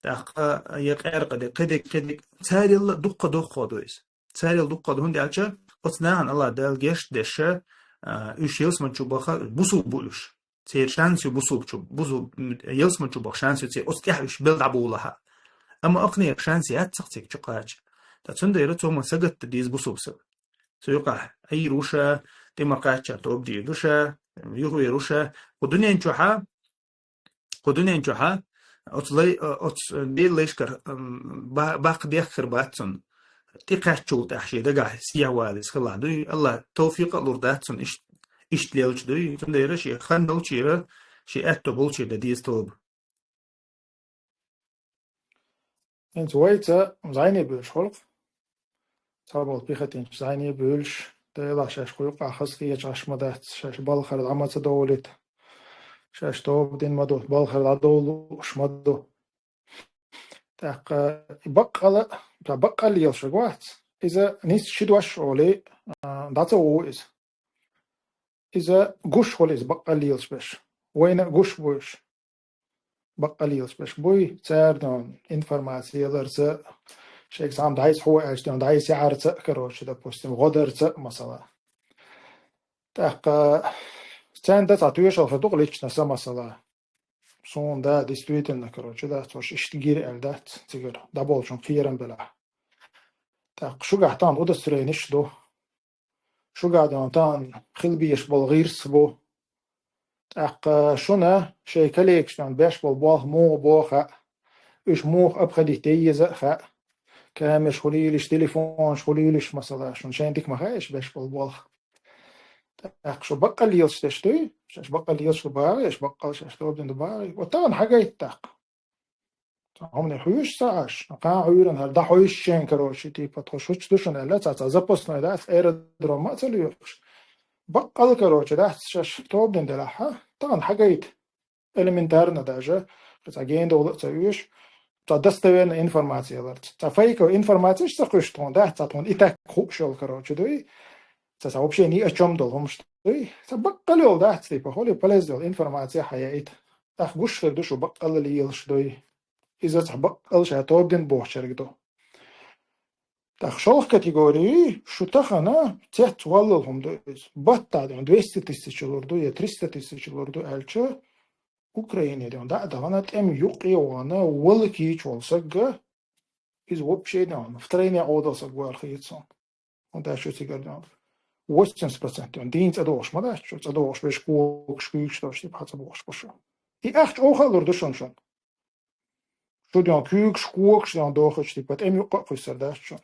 ТӀаккха я къаьркъа де, кхидерг, кхидерг, царелла дуккха доккхо ду иза. Царел дуккха ду, хӀунда аьлча оцу нахана АллахӀ Дала гечдеш, а, уьш ялсамани чу баха бусулба бу уьш. Церан шанс ю бусулба чу, бусу-, м, ялсамани чу баха шанс ю церан, оцу тӀехь уьш бел дӀаболахь а. Амма ахнера шанс яц-кх цига чу кхача. Ткъа цундела цо ма сагатта деза бусулба саг. Цу юкъахь Ӏийр ву ша, тӀе ма кхачча тоба дийр ду ша, юхавер ву ша. Кху дуьнен чохьа, кху дуьнен чохьа, оцу лай-, оцу Делан лайшкара, м, ба-, баккха бехк хир бац цунна. ТӀекхаьччул тӀаьхьа шен дагахь сехьа вала иза хилахь дуй, АллахӀа тавфикъ а лур дац цунна ишт-, иштта лелча дуй. Цундела шен хан долчера, шен аьтто болчера дан деза тоба. ХӀинца вайца зӀене буьйлуш хуьлу-кх. Цхьаболу пехотинцаш зӀене буьйлуш, делахь шаьш кху юкъахь хаза кхеташ Ӏаш ма дац, шаьш балхара дӀа ма ца довлийта, шаьш тоба дина ма ду, балхара дӀадовла лууш ма ду. ТӀаккха и баккъала, ца баккъалла йолуш вац. Иза нийсса ши дош олий, а, дӀа ца ву иза. Иза гуш хуьлу иза баккъалла лелаш берш. Вайна а гуш бу уьш. Баккъалла лелаш берш буй, цара дон информаци яларца, шайга цхьамма дӀайса хьо аьлча дон дӀайса яхьарца, короче, допустим, гӀо дарца а, масала. ТӀаккха царна дан цхьа тоьшалла хир ду-кх лично са, масала. Суна да, действительно, короче, дац, уьш иштта гира аьлла дац, цигара дӀаболчун кхерам белахь. ТӀаккха шуьгахь тахана удостоверениш ду. Шуьгахь дон тахана хила безаш болу гӀирс бу. ТӀаккха шуна шайн коллегашна беш болу болх муха бу хаьа, уьш муха обходить де еза а хаьа. Камераш хуьлийла уьш, телефонаш хуьлийла уьш, масала, шуна шайна дика ма хаьа уьш беш болу болх. ТӀаккха шу баккъалла лелаш дерш дуй? Шаьш баккъалла лелаш ду бахий, шаьш баккъалла шаьш тобдина ду бахий? Вот тахана хьагайта тӀаккха. Цхьа хӀумане хьуьйсуш ца Ӏаш, кхана Ӏуьйранна хӀара дӀахьуьйсу шен, короче, типа, тхо шуьца ду шуна аьлла, цхьа, цхьа запасной дац, аэродром а ца лоьхуш. Баккъалла, короче, дац шаьш тобдина делахь, тахана хьагайта. Элементарно даже, кхин цхьа гендовла а ца оьшу, цхьа достоверная информация яларца. Цхьа фейковая информацеш ца кхуьйсу тхуна, дац цхьа тхуна и так хууш йолу, короче, дуй. Цхьа, цхьа вообще ни о чём долу хӀумаш дуй. Цхьа баккъалла йолу дац, типа, хӀули полезна йолу информация хьаяийта. ТӀаккха гуш хир ду шу баккъалла лелаш дуй. Иза цхьа баккъалла ша тобдина бохучаьрга ду. ТӀаккха шолгӀа категори, шу тахана цец валлал хӀума ду иза. Баттахь ден двести тысяч лур ду, я триста тысяч лур ду аьлча, Украине ден дӀа а дахана, тӀем юккъе а вахана, вала кийча волу сагга, иза вообще ден, втройне Ӏодал саг вала хета суна. ХӀунда аьлча шу цигара ден восемьдесят процент ден дийна цӀа догӀуш ма дац шу, цӀа догӀуш берш когаш, куьйгаш долуш, типа, хьан цӀа богӀуш бу шу. И ахча оха а лур ду шуна шуна. Шу ден куьйгаш, когаш ден дохуьйтуш, типа, тӀем юккъе а кхуьссур дац шуна.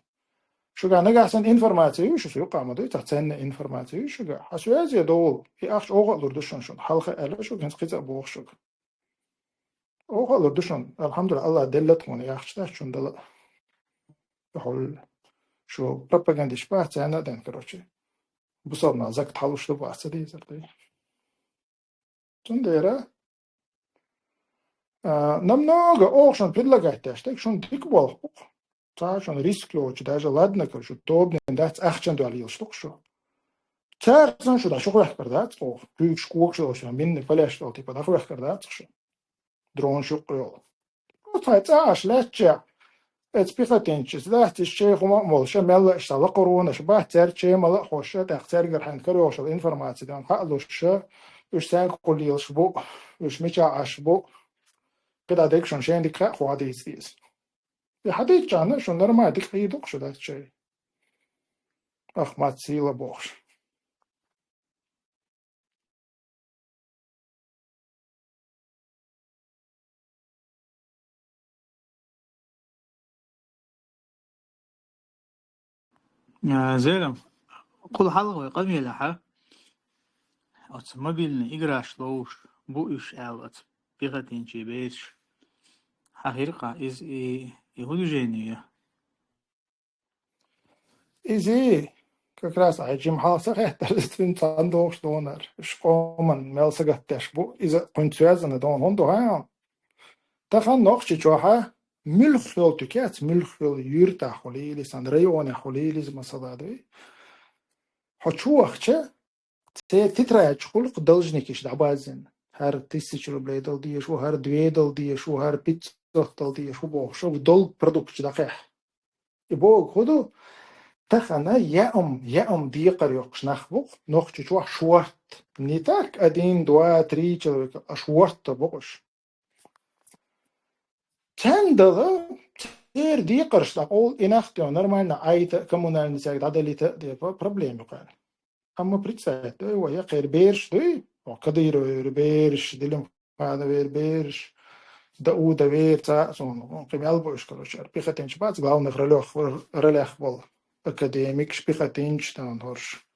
Шуьга нагахь санна информация ю, шу юккъе ма дуй, цхьа ценная информация ю шуьга. Хьан связе довла, и ахча оха а лур ду шуна шуна. Хьалха аьлла шуьга, хӀинца кхин цӀа а боху шуьга. Оха а лур ду шуна. Алхьамдулиллахь, Аллах делла тхуна, и ахча дац шуна дала. Хьуьлла. Шу пропагандист бац, царна а ден, короче. Бусалба нах закат хьалуш ду бац, ца дийзар дай. Цундела, а, намного оха шуна предлагать деш дерг шуна дика болх бу-кх. Цхьа шуна риск йоцуш, даже ладно, кара шу тобанан дац, ахчан дуьхьа лелаш ду-кх шу. Цаьрца шу дӀа шу хьахкар дац оха. Куьйгаш, когаш йолуш, минный поляш йолу, типа, дӀахьахкар дац шу. Дронаш юккъе йолу. Оцхьа цӀа Ӏаш лаьттачехь, эцу пехотинцаша дац, иза чай хӀума а молуш, мелла а иштта лакхаронаш бац, цаьрга чай мала а хьош, тӀаккха цаьргара хьайна карайолуш йолу информаци ден хьа а луш, уьш цаьрга хӀун лелаш бу, уьш мичахь Ӏаш бу, кхидӀа дерг шуна шайна дика хаьа, хӀун дийца деза. И хьадийцчахьана шуна нормально дика хьийр ду-кх шу дац чай. Ахмат сила бохуш. А, Зелим, кхул хьалха вай къамелехьа, оцу мобильный играш ловуш бу уьш аьлла оцу пехотинчий бераш. Хьан хир кха, иза и, и хӀун движение ю? Иза как раз ахь жима хьалха ца хеттара, иза цуьнан цхьаьна догӀуш донар. Уьш къоман мел сагатдеш бу, иза кхуьнца связано дона хӀунда ду хаьий? Тахана Нохчийчохьа муьлхха йолу туькац, муьлхха йолу юьртахь хуьлийла, сан районехь хуьлийла иза, масала, дуй. Хьо чу вахча, церан тетрадь чу хуьлу-кх должникаш дӀабаззина. ХӀара тысяча рублей дала дезаш ву, хӀара две дала дезаш ву, хӀара пятьсот дала дезаш ву бохуш, долг продукташ дӀакхехьа. И бохург хӀун ду? Тахана яам, яам декхар йоккхуш нах бу-кх, Нохчийчохь шорта. Не так один, два, три человека, а шорта бу-кх уьш. Царна дала, церан декхарш дӀакъовла, и нах тӀе нормально Ӏайта, коммунальный цаьрга дӀадалийта а де, про-, проблема ю кхарна. Амма представить дай вай, я кхеран бераш дуй, о, Кадыровера бераш, Делимхановера бераш, Даудовера, цхьа а суна, кхин мел бу уьш, короче, ара пехотинцаш бац, главных ролях, ролях болу академикаш, пехотинцаш, тахана хӀорш.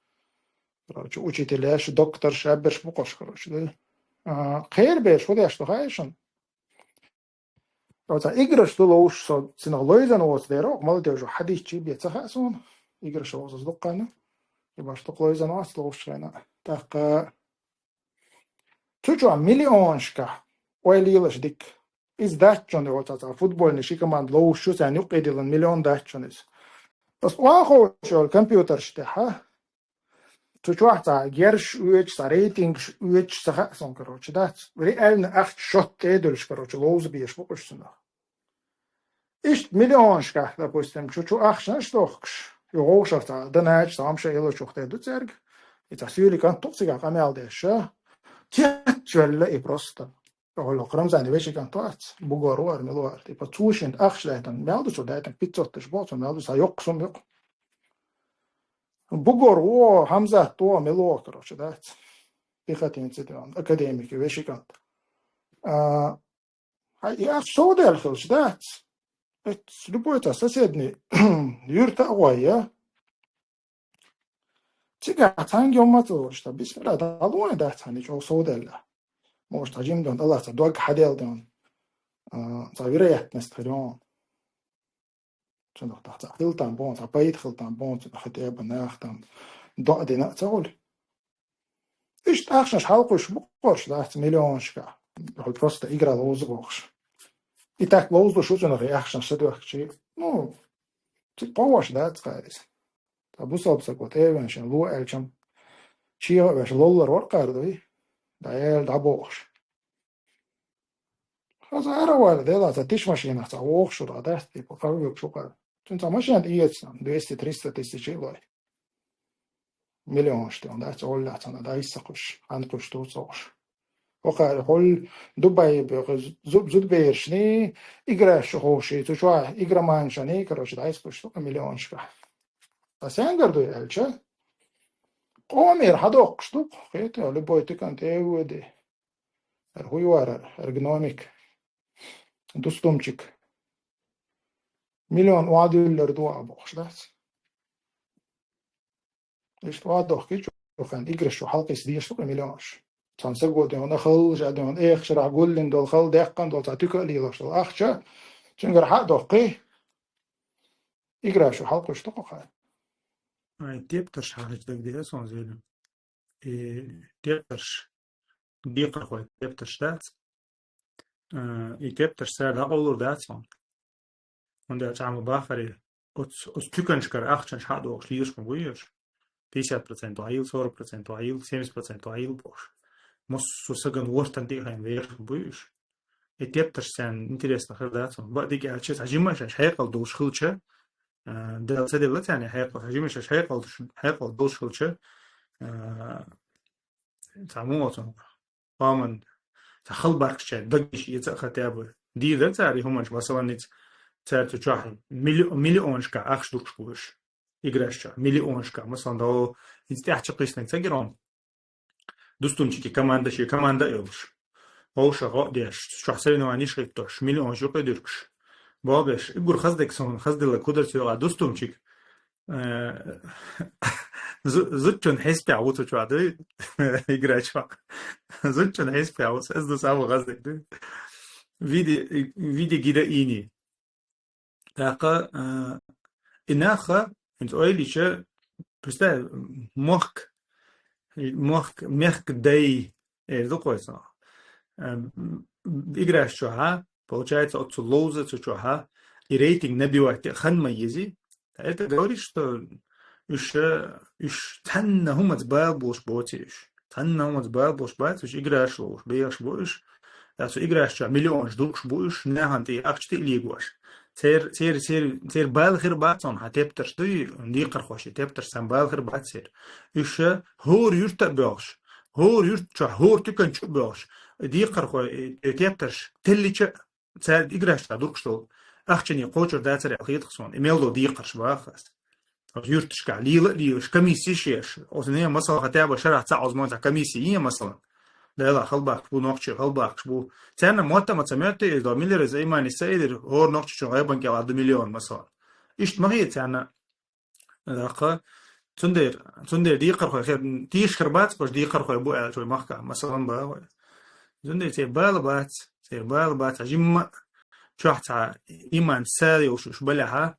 Короче, учителяш, докторш, шаберш бу-кх уьш, короче, да. А, кхеран бераш хӀун деш ду хаьий шуна? Оцу играш ду ловуш со цунах лойзан воцу дера, оха молодежь хьадийчий бен ца хаьа суна. Играш ловзуш дуккхана. И баш дукха лойзан вац ловуш хенахь. ТӀаккха цу чохь миллионашкахь ойла елаш дика. Иза дац шуна, оцу цхьа футбольный ши команда ловуш ю, царна юккъе диллина миллион дац шуна иза. Ас оаха йолчу компьютерш тӀехьа. Цу чохь цхьа герш оьцуш, цхьа рейтингаш оьцуш ца хаьа сон, короче, дац. Реально ахча шот тӀе а дуьллуш, короче, ловза безаш бу уьш цунах. Иштта миллионашкахь, допустим, чу-чу ахчанаш дохкуш, и вовшах цхьа данача, цхьа амша елочух тӀе ду цаьрга, и цхьа суьйлик кӀант ду-кх цигахь къамел деш, а? Цецвелла и просто. Оха Рамзана вешин кӀант вац, бугор вара, мила вара. Типа, цо шен ахча даьтта, мел ду цо даьтта, пятьсот тысяч боху цо, мел ду цхьа йоккха сумма ю-кх. Бугор ву, Хьамзат ву, мила ву, короче, дац. Пехотинец тӀе ван, академик, вешин кӀант. А, хьай, и ахча совдаьлла хилча, дац. Эц любой цхьа соседний юьрта а гӀой, я? Цигахь цхьаьнгге ма ца волуш, дан бисмилла, дӀалой дац хьан и чӀогӀа совдаьлла. Может, хьан жима дон, Аллах, цхьа дог хьаделла дон, а, цхьа вероятность хир йон. Цунах тахь цхьа хила там бон, цхьа пайда хила там бон, цунах хӀета а бан нах там доӀа дина а ца гӀули. Иштта ахчанаш хьалакхуьйсуш бу-кх уьш, дац, миллионашкахь. Хьо просто игра ловза бохуш. И так ловзалуш ву цунах и ахчанаш са доьхкичий. Ну, цига кховш дац кхайрис. Ткъа бусалба саго тӀе а вен шен ло аьлчам, чегӀа а веш лоллар вара кхара дуй, дӀаяьлла дӀабохуш. Хаза ара вара, дела, цхьа тиша машинах цхьа вохуш вара, дац, типа, кхара вуьгуш ву кхара. Цуьнан цхьа машина тӀеэца, двести-триста тысяч лой. Миллионаш тӀе, дац, оллехь цхьана, дӀа йиса кхуьш, хьан кхуьш ду ца хууш. Вокхара хьул Дубай беху, зу-, зудберашний, играш шу ховший, цу чохь игроманшаний, короче, дӀа йиса кхуьш ду миллионашкахь. Ткъа сенгара дуй аьлча, къомера хьадоккхуш ду-кх, хета, любой тикан тӀе а воьди. ХӀара хӀун ю вара, хӀара гномик? Дустумчик. Миллион охьадуьллур ду а бохуш, дац? Иштта охьадохкий чу, хан играш чу хьалкхийса дезаш ду-кх миллионаш. Цхьана саго ден, халлажа ден, эха шарахь гуллина долу, хала даьккхина долу, цхьа туька а лелош долу ахча, цуьнгара хьа а доккхий, играш чу хьалкхуьйсуш ду-кх хьайн. Ай, тептарш хьажа дагадеа сон зелим. И тептарш, декхархой тептарш дац. А, и тептарш цара дӀакъовлур дац хьуна. ХӀунда аьлча Ӏама бахаре, оцу, оцу туьканашкара ахчанаш хьа а дохуш лелаш хӀума буй уьш? Пятьдесят процент ваийла, сорок процент ваийла, семьдесят процент ваийла бохуш. Массо а сагана вортан тӀе а хайна вехаш хӀума буй уьш? И тептарш царна интересно хир дац хьуна. Бакъдерг аьлча, цхьа жимма шаьш хьекъал долуш хилча, а, Дала ца делла царна хьекъал, цхьа жимма шаьш хьекъал, хьекъал долуш хилча, а, цхьа муха оцу къоман цхьа халбаркхачаьрга дагийша эца а хатӀа а бу. Дийр дара цара и хӀуманаш, масалан, ниц, цара цу чохь милли-, миллионашкахь ахча дукхуш бу уьш. Играш чохь, миллионашкахь, масалан, догӀу, иза тӀаьхьа чу кхиснарг ца гира хьуна. Дустумчике команда, шен команда а йолуш. Вовшах гӀо а деш, цу чохь соревнованиш хӀиттош, миллионаш юкъа дуьркуш. Боху беш, уггар хаза дерг суна, хаза делларг хӀун дара цу йогӀа, Дустумчик. Э, зу-, зудчун хьесапехь ву цу чохь дуй, игра чохь. Зудчун хьесапехь ву, эза ду самый хаза дерг дуй. Виде, виде героини. ТӀаккха, э, и наха, хӀинца ойла йича, представь, мохк, мохк, мехк дай, эр ду кхойцу. Э, играш чохь, а, получается, оццу ловза цу чохь, а, и рейтинг набивать де хан ма ези. Это говорит, что уьш, уьш цхьанна хӀумаца бала болуш боций уьш. Цхьанна хӀумаца бала болуш бац уьш, играш ловуш, бехаш бу уьш. Ткъа цу играш чохь миллионаш дукхуш бу уьш, нахана тӀе ахча тӀе а легош. Цер-, цер-, цер-, церан бала хир бац хьуна, хьан тептарш дуй, декхархоший тептарш, царна бала хир бац церан. Уьш хӀора юьрта а боьлхуш, хӀора юьрта чохь, хӀора туькан чу а боьлхуш, декхархой, э, тептарш теллича, цара играш чохь дукхуш долу ахчане кхочур дацара аьлла хета-кх суна, и мел долу декхарш баха ас. Оцу юьрташкахь лела а лелаш, комиссия еш. Оцу не масала хӀетта а бан шарахь цхьаъ озман цхьа комиссия е, масалан. Дела, халбаккхаш бу, нохчий халбаккхаш бу. Царна мотта а ма ца моьтту иза, миллера иза иманис ца элира, хӀора нохчичун гӀайбан кӀел а ду миллион, масалан. Иштта ма хета царна. ТӀаккха, цундела, цундела декхархой хир, тийша хир бац, баш декхархой бу аьлла вай махкахь, масалан, бан вай. Цундела церан бала бац, церан бала бац, жимма а чохь цхьа иман са йолуш уьш балехь,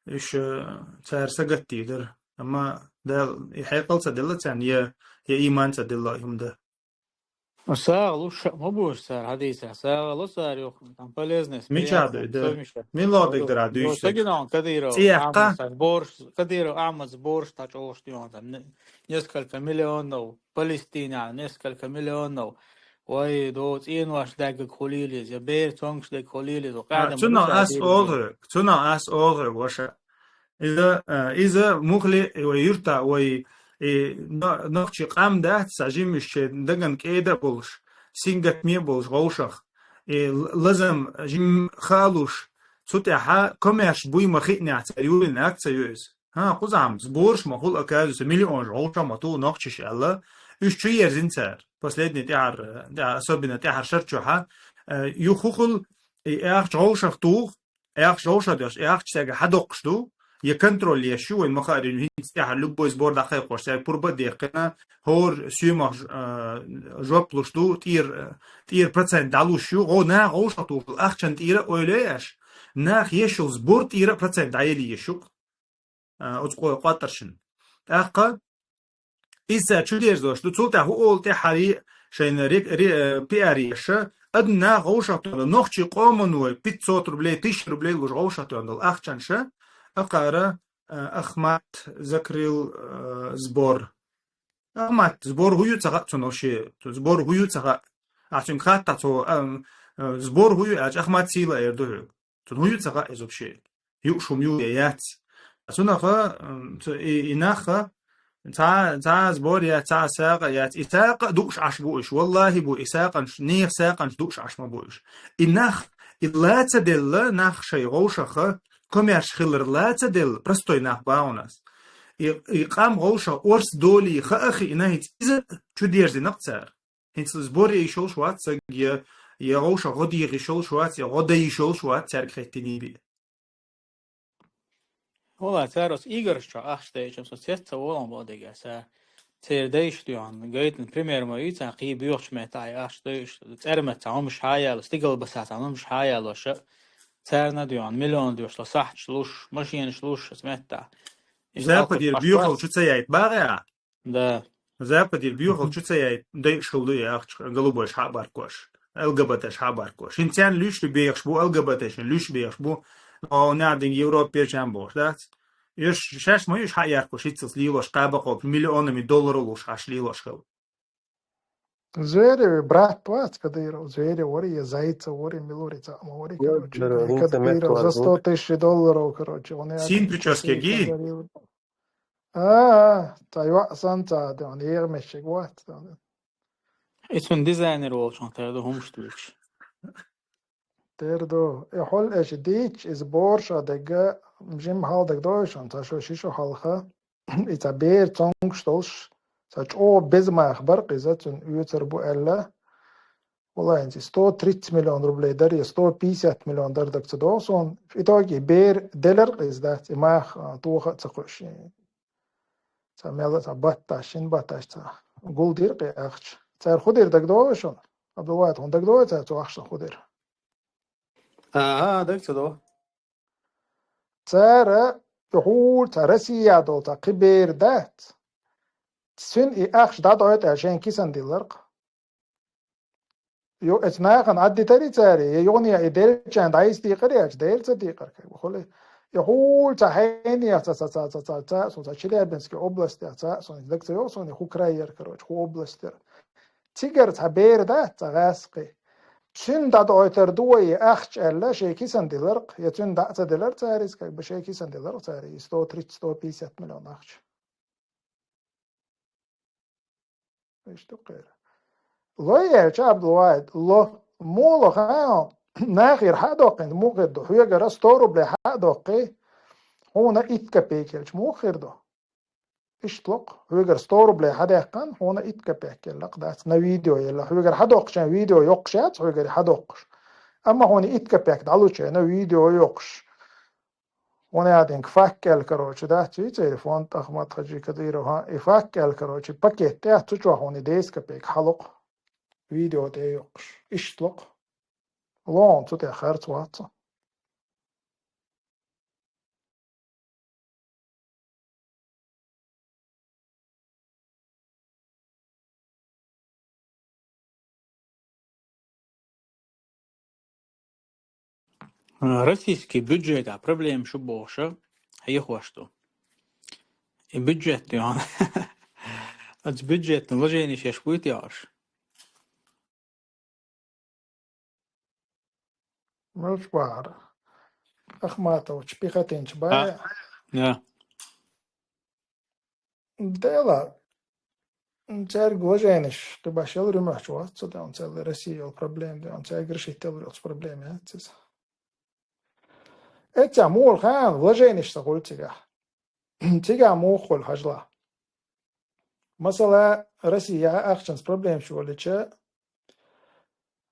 уьш, э, цара сагатдийр дара. Амма Дала и хьекъал ца делла царна, я, я иман ца делла и хӀума дан. Ну, сагӀа луш ма бу уж цара, хьадийцахь. СагӀа ло цара юха, там полезность, Мича приятно, ду, да? Мило диг дара дуьйш. Сагина он Кадыров, Цӏехьа. Ахьмад, борш, Кадыров, Ахьмад, борш, та чӀогӀуш дуьйхьан, там, не-, несколько миллионов, Палестина, несколько миллионов. Вай, до цӀенош даггаг хулилиз, я бер цонгаш даг хулилиз, А, къадам цунах ас олгӀу, цунах ас олгӀу, ваша. Иза, э, иза мухли вай юрта, вай, и, но-, нохчи къам дац, са жимиш че даган кӀеда болуш, сингат ме болуш гӀовшах. И л-, лазам жим халуш, цу тӀехьа коммерш буй ма хиънехь ца юлин акция ю иза. ХӀа, кхузахьам, сборш ма хула оказывается, миллионаш гӀовшах ма ту нохчиш аьлла, уьш чу ерзина цара. Последний тӀаьхьар, э, особенно тӀаьхьар шар чухьа, э, ю хухул и ахча гӀовшах тух, Аьхча жовшадеш, аьхча цаьрга хьадоккхуш ду, я контроль еш ю, вайн ма-хаъара, хӀинца тӀаьхьа любой сбор дӀакхайкхош, цаьрга пурба а дехкина, хӀора соьмах ж-, а, жоп луш ду, тӀера, тӀера процент дӀалуш ю, гӀо-, наха гӀовшах тухуш ахчан тӀера а ойла еш, нах еш йолу сбор тӀера а процент дӀаели еш ю-кх. А, оцу къо-, къоттаршна. ТӀаккха иза цара чудерзош ду, цул тӀаьхьа хӀу олу тӀаьхьарий шайна ре-, ре-, э, пиар еша, адна наха гӀовшах тоьхна, нохчий къоман вай, пятьсот рублей, тысяча рублей луш гӀовшах тоьхна долу ахчанша, акхара, э, Ахмат закрыл, э, сбор. Ахмат, сбор хӀу ю ца хаьа цунах шен, сбор хӀу ю ца хаьа. Ахьа цуьнга хаттахь цо, а, э, сбор хӀу ю аьлча, Ахмат сийла эр ду хьоьга. Цунна хӀун ю ца хаьа иза вообще? Юуш хӀума ю я яц? Цунаха, м, цу, и, и наха, цхьа, цхьа сбор яц, цхьа сагӀа яц. И сагӀа а дууш Ӏаш бу уьш. Валлахи бу, и сагӀанаш, нехан сагӀанаш дууш Ӏаш ма бу уьш. И нах, и ла ца делла, нах шайн гӀовшаха, коммерш хилар ла ца делла, простой нах бахьанас. И, и къам гӀовшах орс долий хаа хиъна, хӀинца иза чудерзина-кх цара. ХӀинца сбор е йиш йолуш вац саг, я, я гӀовша гӀо дийгӀа йиш йолуш вац, я гӀо дан йиш йолуш вац, цаьрга хеттиний бен. Вала, цара оцу играш чохь ахча дайча, со цец ца волу бо дегаш, ца-, церан дайша дуьхьал. Гайтина, пример ма ю, цхьа кхин боьхачу меттахь ахча дайша, цӀермет цхьа хӀумаш хьаяло, стигал баса цхьа хӀумаш хьаялоша, царна дуьхьал, миллион дуьхьал, сахьташ луш, машинаш луш, оцу меттахь. Западера боьхалла чу ца яйта багӀа? Да. Западера боьхалла чу ца яйта, дайша хила ду и ахча, голубойш хьа а баркош, Л Г Б Т-ш хьа а баркош. ХӀинца царна луьйш бехаш бу, Л Г Б Т-шна луьйш бехаш бу, о, наха динга Европа печан бохуш дац. Уьш шаьш ма ю уьш хьа а яркош, хӀинццалц лелош, кхаба кхобуш, миллионами долларов луш Ӏаш лелош хила. Зверев брат вац Кадыров, Зверев вари, я Зайцев вари, мила вари, цхьаъ ма вари, короче, Кадыров, хӀинца Кадыров за сто тысяч долларов, короче, он я Син прическа ги? А, а, ца йоӀ санна ца а де, он егӀа мешчиг вац, он. И цуьнан дизайнер волчун тера ду хӀумаш дуьйцуш. Тера ду. И хьол эша дийцча, иза бора ша дегга, жимма хьал дагадогӀу шуна, ца шо ши шо хьалха. И ца бер цонгуш долуш, ца чӀогӀа беза маха бара-кх иза, цуьнан оьцар бу аьлла. Валлахи, хӀинца и сто тридцать миллион рублей дара, я сто пятьдесят миллион дара даг ца догӀу суна. В итоге бер делар-кх иза дац, и маха, а, тоха а ца кхуьуш. Ца мел а, ца батташ, шин батташ ца гулдира-кх и ахча. Цара хӀун дира дагадогӀу шуна? Абдулвахид, хьуна дагадогӀу цара цу ахчанах хӀун дира? Ага, даг ца до. Цара, и хьур, ца Россия долу, ца кхин бер дац. Цуьнан и ахча дӀадойтӀа шайн кисан дилларх. Ю-, эцу нахана Ӏаддитари цара, я юхана я и делчан дӀайса дийкъари аьлча, Дела ца дийкъар, как бы, хули. И хьур, ца хьенех, ца, ца, ца, ца, ца, ца, сон ца Челябинский областех, ца, сон даг ца йогӀу, сон и хӀу край яра, короче, хӀу область яра. Цигара цхьа бер дац, цхьа гӀаьскхи. Цуьнан дӀадойтар ду вай и ахча аьлла, шайн кисан диларх, я цуьнан дӀа а ца дилар цара иза, как бы шайн кисан диларх цара и сто тридцать, сто пятьдесят миллион ахча. Иштта кхера. Ло аьлча, Абдулвахид, ло. Муха ло хаьий, нахера хьа а доккхийна, муха хир ду? Хьоьгара сто рублей хьа а доккхий, хьуна итт копейк хилча, муха хир ду? Иштта ло-кх, хьоьгара сто рублей хьадаьккхина, хьуна итт копейк елла-кх дац, на видео елла. Хьоьгара хьадоккхучарна видео йоккхуш яц, хьоьгара хьадоккхуш. Амма хьуна итт копейк дӀалучарна видео йоккхуш. Хьуна яхь динга факк аьлла, короче, дац вий церан фонд Ахмат-Хаджи Кадыров, хӀа, и факк аьлла, короче, пакет тӀе, цу чохь хьуна и десять копейк хьало-кх. Видео тӀе йоккхуш. Иштта ло-кх. Ло хьуна цу тӀехь харц вац. Российский бюджет а проблема шу бохуша, хьехош ду. И бюджет ю. Ац бюджетный вложение шеш будет яш. Мелчвар. Ахматович, Пехотинч, А, бая. Да. Дела. Церг вложениш, ты башел рюмач, вот, цо да он целый Россия йол проблем, да он церг решить тел йол проблем, я, цис. Эця мул хан вложениш са хуль цига. Цига мул хуль хажла. Масала, Россия ахчанс проблем шуолича,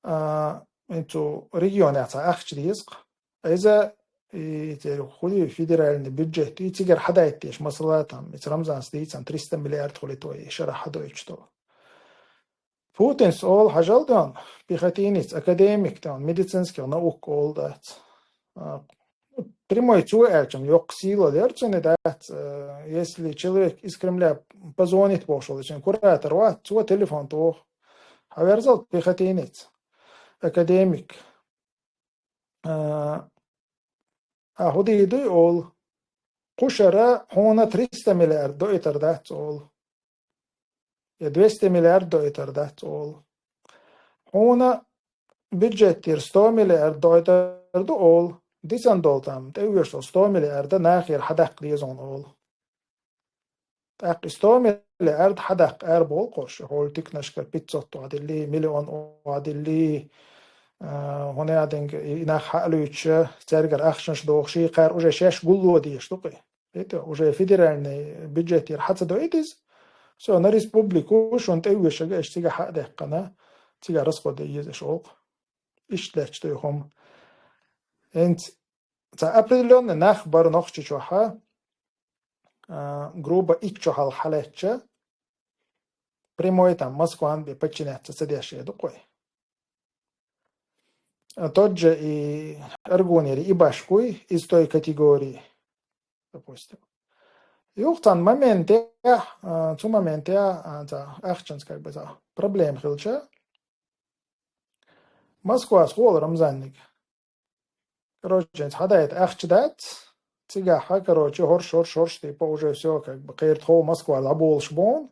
а, инцу регион яца ахча диск. Иза и тер хули федеральный бюджет, и цигар хадайт деш, масала, там, ицу Рамзанс дийцан триста миллиард хули той, и шара хадойч то. Путинс ол хажал дон, пехотинец, академик дон, медицинских наук ол дац. А, прямой цу элчан, ёк сила дерцуни дац, э, если человек из Кремля позвонит, пошел, если куратор, ва, цу телефон то, хаверзал пехотинец, академик. А, а худи дуй ол, кушара хуна триста миллиард до итар дац ол. Я двести миллиард до итар дац ол. Хуна бюджет тир сто миллиард до итар ду ол. Дисан дол там, те увершо сто миллиарда нахир хадак лизон ол. Так, сто миллиард хадак эр бол кош, хол тикнашкар пятьсот адили, миллион адили, а, хуна адинг инах халюча, цергар ахшанш дохши, кар уже шеш гулло диеш тукы. Это уже федеральный бюджет ир хаца доитис. Всё, на республику шон те уешага эш цига хадаккана, цига расходы ез эш олк. Ишлеч той хом. Энц ца определённый нах бар нохчи чоха, а, грубо ик чохал халеча, прямой там Москван бе подчиняться цедеши дукой. А тот же и Аргунери, и Башкуй из той категории, допустим. Юхтан моменте, а, цу моменте, а, ца ахчанс как бы ца проблем хилча. Москва схуал Рамзанник. Короче, хадайт ахча дац. Цига ха, короче, хорш, хорш, хорш, типа уже всё, как бы, кайрт хо Москва лаболш бон.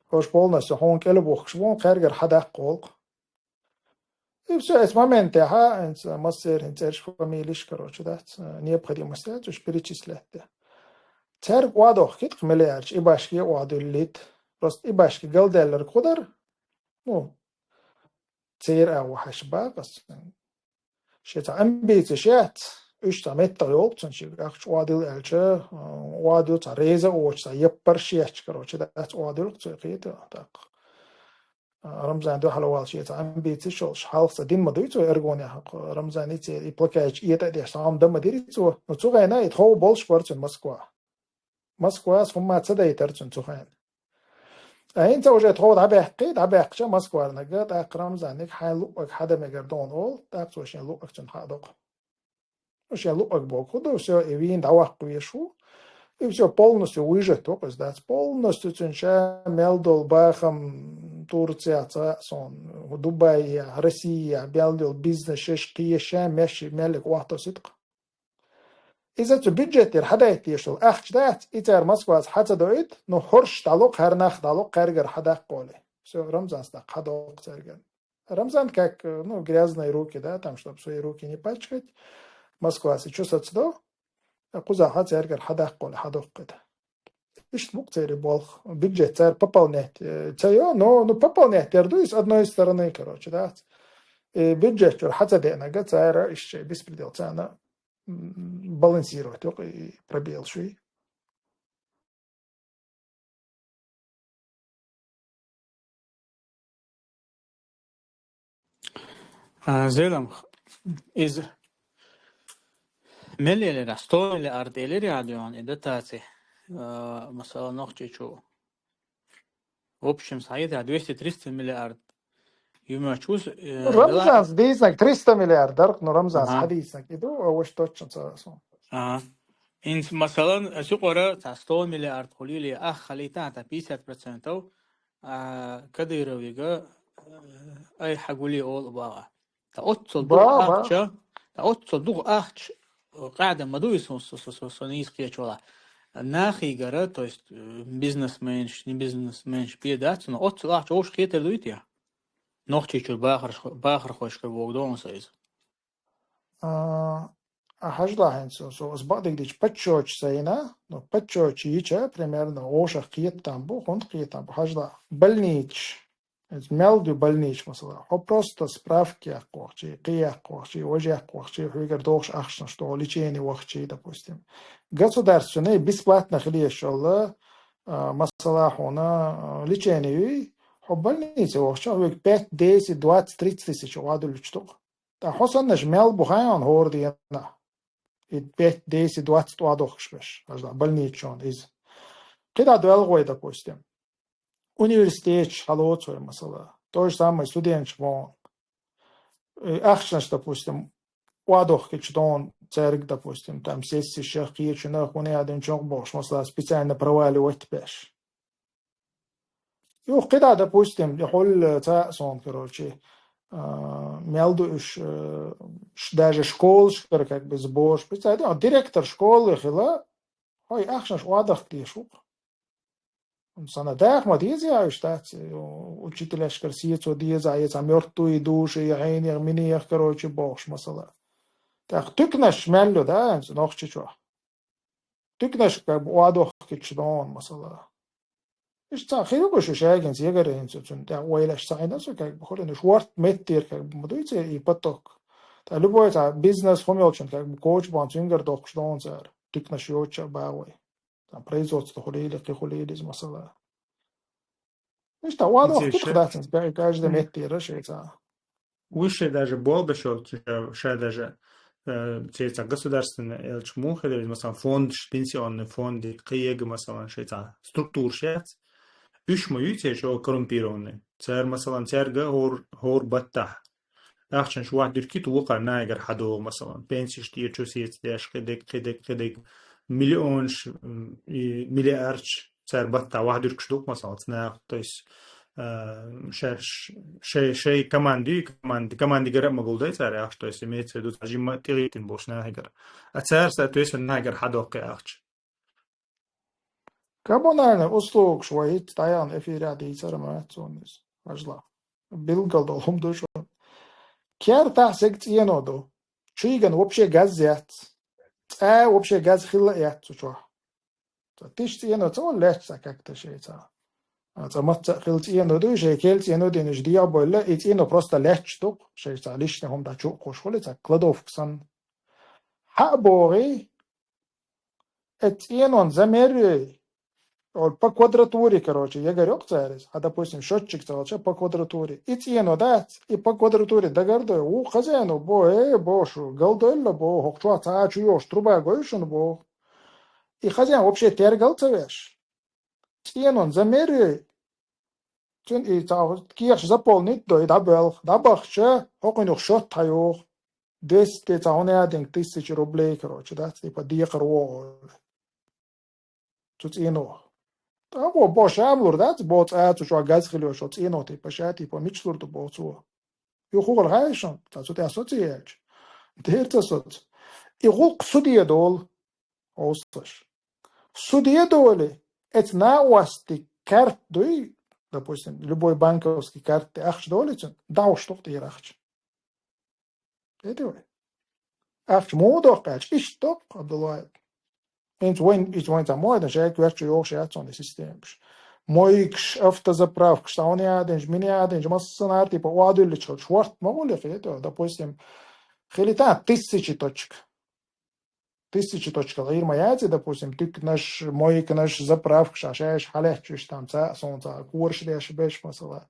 Хош полностью хон келе бухш бон, кайргар хадак колк. И всё, эс моменте ха, энц массер, энц эрш фамилиш, короче, да, ц-, необходимость, да, то есть перечислять, да. Церг уадох кит миллиард, и башки уадуллит. Просто и башки галделлер кудар, ну, цер а вахаш ба, кас. Шеца амбици шец, уж ца метта ёлк, цун ши, ахч уадул элча, уадул ца реза оч, ца еппар шеч, короче, да, уадул цу кит, так. А, Рамзан ду халавал шеца амбици шолш, халса дин ма дуйцу эргоне хак, Рамзан ицер, и плакач, и это деш, сам дама дирицу, но цу гайна, и тхо больше порцию Москва. Москва сумма цада итар цун цу хайн. А инца уже тхо дабехки, дабехча Москва нага, так Рамзанник хайн лук хада мегар дон ол, так цу шин лук цун хадок. Шин лук бок, худо всё, и вин давак куешу. И всё полностью выжить только сдать. Полностью цунча мелдол бахам Турция, ца-, сон, Дубай, Россия, мелдол бизнес, шеш, киеша, меши, мелик, вахто ситк. Иза цу бюджет ир хадайт ешул ахч дац, и цар Москвас хаца доит, но хорш далок, харнах далок, каргар хадак коле. Всё, Рамзан стак хадок царган. Рамзан как, э, ну, грязные руки, да, там, чтоб свои руки не пачкать. Москва, если чё сацдо, куза ха цергер хадах кол, хадох кыт. Ишт бук цери болх, бюджет цер пополнять, э, цеё, но, ну, пополнять терду и с одной стороны, короче, да. И бюджет чур хаца денага цера ишче беспредел цена, м, балансировать, и пробел шуй. А, Зелам, из миллиард, сто миллиард или рядуан, и дотации, а, масала нохчи чу. В общем, сайда двести-триста миллиард. Юмачус, э, Рамзан дела- сдейснак триста миллиард, дарк, но Рамзан Ага. сдейснак. Иду, а уж точно ца-, сон. Ага. Инс, масалан, сюкъара ца сто миллиард хулили, ах, халита, та пятьдесят процентов, а, Кадыровига, э, ай хагули ол бага. Та отцол Ба, дур ба. Ахча, Оццо духа ахча, э, къаьда ма дуй со, со, со, со, со нийса кхечу валахь. Нахийгара, то есть, э, бизнесменш, не бизнесменш, бе дац, но оццо ахча вовш хетар дуй те? Нохчийчуьра бахарш-, бахархошка вогу догӀун со иза. А, а хьажа хӀинца со, со ас бакъдиг дича паччочу сайна, но паччочу йича, примерно, вовшах кхетам бу, хӀунда кхетам бу, хьажа. Больницаш. Иза мел ду больнича, масала. Хьо просто справка яккхохчий, кхин яккхохчий, важа яккхохчий, хьоьгара дохуш ахчанаш доху, лечение вахчий, допустим. Государственный, бесплатно хила езаш йолу, а, масала, хьуна, а, лечение юй, хьо больнице вахча, хьоьга пять, десять, двадцать, тридцать тысяч охьадуьллуш ду. Ткъа хьо саннаш мел бу хьайна хӀора дена. И пять, десять, двадцать охьадохкуш беш. Хьажа, больнича чон иза. КхидӀа доьлла гӀой, допустим. Университеташ хьалоцу вай, масала. То же самое студенташ боху. Э, ахчанаш, допустим, охьадохкича дона цаьрга, допустим, там сессиш, кхечунах, хӀуна яа дина чохь бохуш, масала, специально проваливать беш. Юха кхидӀа, допустим, и хьулла цхьаъ сон, короче, а, мел ду уьш, э, ш-, даже школашкара как бы сборш. Представь, а, директор школы хила, хьо и ахчанаш охьадахка дезаш ву-кх. Сана даха ма деза я уьш дац, учителяшкара сецо деза, я цхьа мёртвые души, я хьенех, минех, короче, бохуш, масала. ТӀаккха туьканаш мел ю, да, хӀинца Нохчийчохь. Туьканаш как бы охьадохкича дона, масала. Иштта цхьа хир ю шу шайгинца егара хӀинца цунна тӀехь вайлаш ца хьина со как бы хуьлу, уьш ворт меттера как бы ма дуй церан и поток. ТӀаккха любой цхьа бизнес хӀума йолчун как бы коча бан цуьнгара дохкуш дона цара. Туьканаш йоцуча багӀой. Там производство хуьлийла, кхин хуьлийла иза, масала. Иштта, ван Иза вахтух ше- дац, инца бегӀи каждый Мгм. меттера шеца. Уьш ше даже болбаш йолчу, ша даже, э, шеца государственный элча муха хилар, масалан, фондаш, пенсионный фонды, кхин ега, масалан, шеца структураш яц. Уьш ма ю церан чӀогӀа коррумпированный. Цара, масалан, цаьрга хӀор-, хӀор баттахь. Ахчанаш вахь дуьркхит вукхар нагар хьадогӀу, масалан, пенсиш тӀера чу сеца деш, кхидиг, кхидиг, кхидиг, миллионаш, м, и миллиардаш цара баттахь вахь дуьркуш ду, масалан, цу наха, то есть, а, ша-, ш-, шай, шай команди, команди, командигара а ма гулдай цара ахча, то есть, имеется в виду, цхьа жимма тӀегӀиттина болуш нахигара. А цара, соответственно, нагар хьадоккху ахча. Коммунальный услугаш вай хӀитта дӀаяхна эфирехь дийцар а ма дац суна иза. Важла. Билггал долу хӀума ду шуна. Кертахь сага цӀено ду. Чуйган вообще газ яц. Цкъа вообще газ хилла а яц цу чохь. Ца тиш цӀено ца вала лаьтташ цхьа как-то шайца. А, цхьа мацца а хила цӀено ду, шайн кел цӀено динаш дехьа бойла, и цӀено просто лаьтташ ду, шайца лишний хӀума дӀа чу а кхуш хуьлу, цхьа кладовка санна. Хьа а богӀий, Э, цӀенон замерюй, по квадратуре, короче, ягар йоккху цара иза. А, допустим, счётчик ца волча по квадратуре. И цӀено дац, и по квадратуре дагардой. Ву хозяину бо, э, бо шу, галдойла бо, хӀокху чохь цхьа а чу йош, труба гой шуна бо. И хозяин вообще тергал ца веш. ЦӀенон замерюй, цуьнан и цхьа кехаш заполнить дой, дӀабоьлху, дӀабахча, хӀокхуьнух счёт хьайоху. Двести цхьа хӀуна яа динг тысяча рублей, короче, дац, типа, декхар вогӀу. Цу цӀено. ТӀаккха бо ша ма лур дац, бо цӀа цу чохь газ хилла йолчу цӀено, типа, ша, типа, мича лур ду бо цо. Юха хӀун хала хаьий шуна, цхьа цу тӀехь соцу яьлча. Дера ца соцу. И гӀуллакх суде долу, хьовсалаш. Суде долу, эца накъостий карт дуй, допустим, любой банковский карт тӀе ахча долу цуьнан, дӀахьуш ду-кх тӀера ахча. Кхетий вай? Ахча муха доккху аьлча, иштта доккху, Абдулла. ХӀинца вайн, иза вайн цхьа мо дан шайга коьртачу йогӀуш яц цунна системаш. Мойкаш, автозаправкаш, цхьа хӀуна яа динчу, мина яа динчу, массанхьара типа охьадуьллучу хилча, шорт ма гӀули, кхетий вай, допустим, хили тан тысячи точка. Тысячи точка гӀийр ма яций, допустим, туьканаш, мойканаш, заправкаш, а шаьш хьалаьтташ уьш там цхьа а, суна цхьа а кораш деш беш, масала.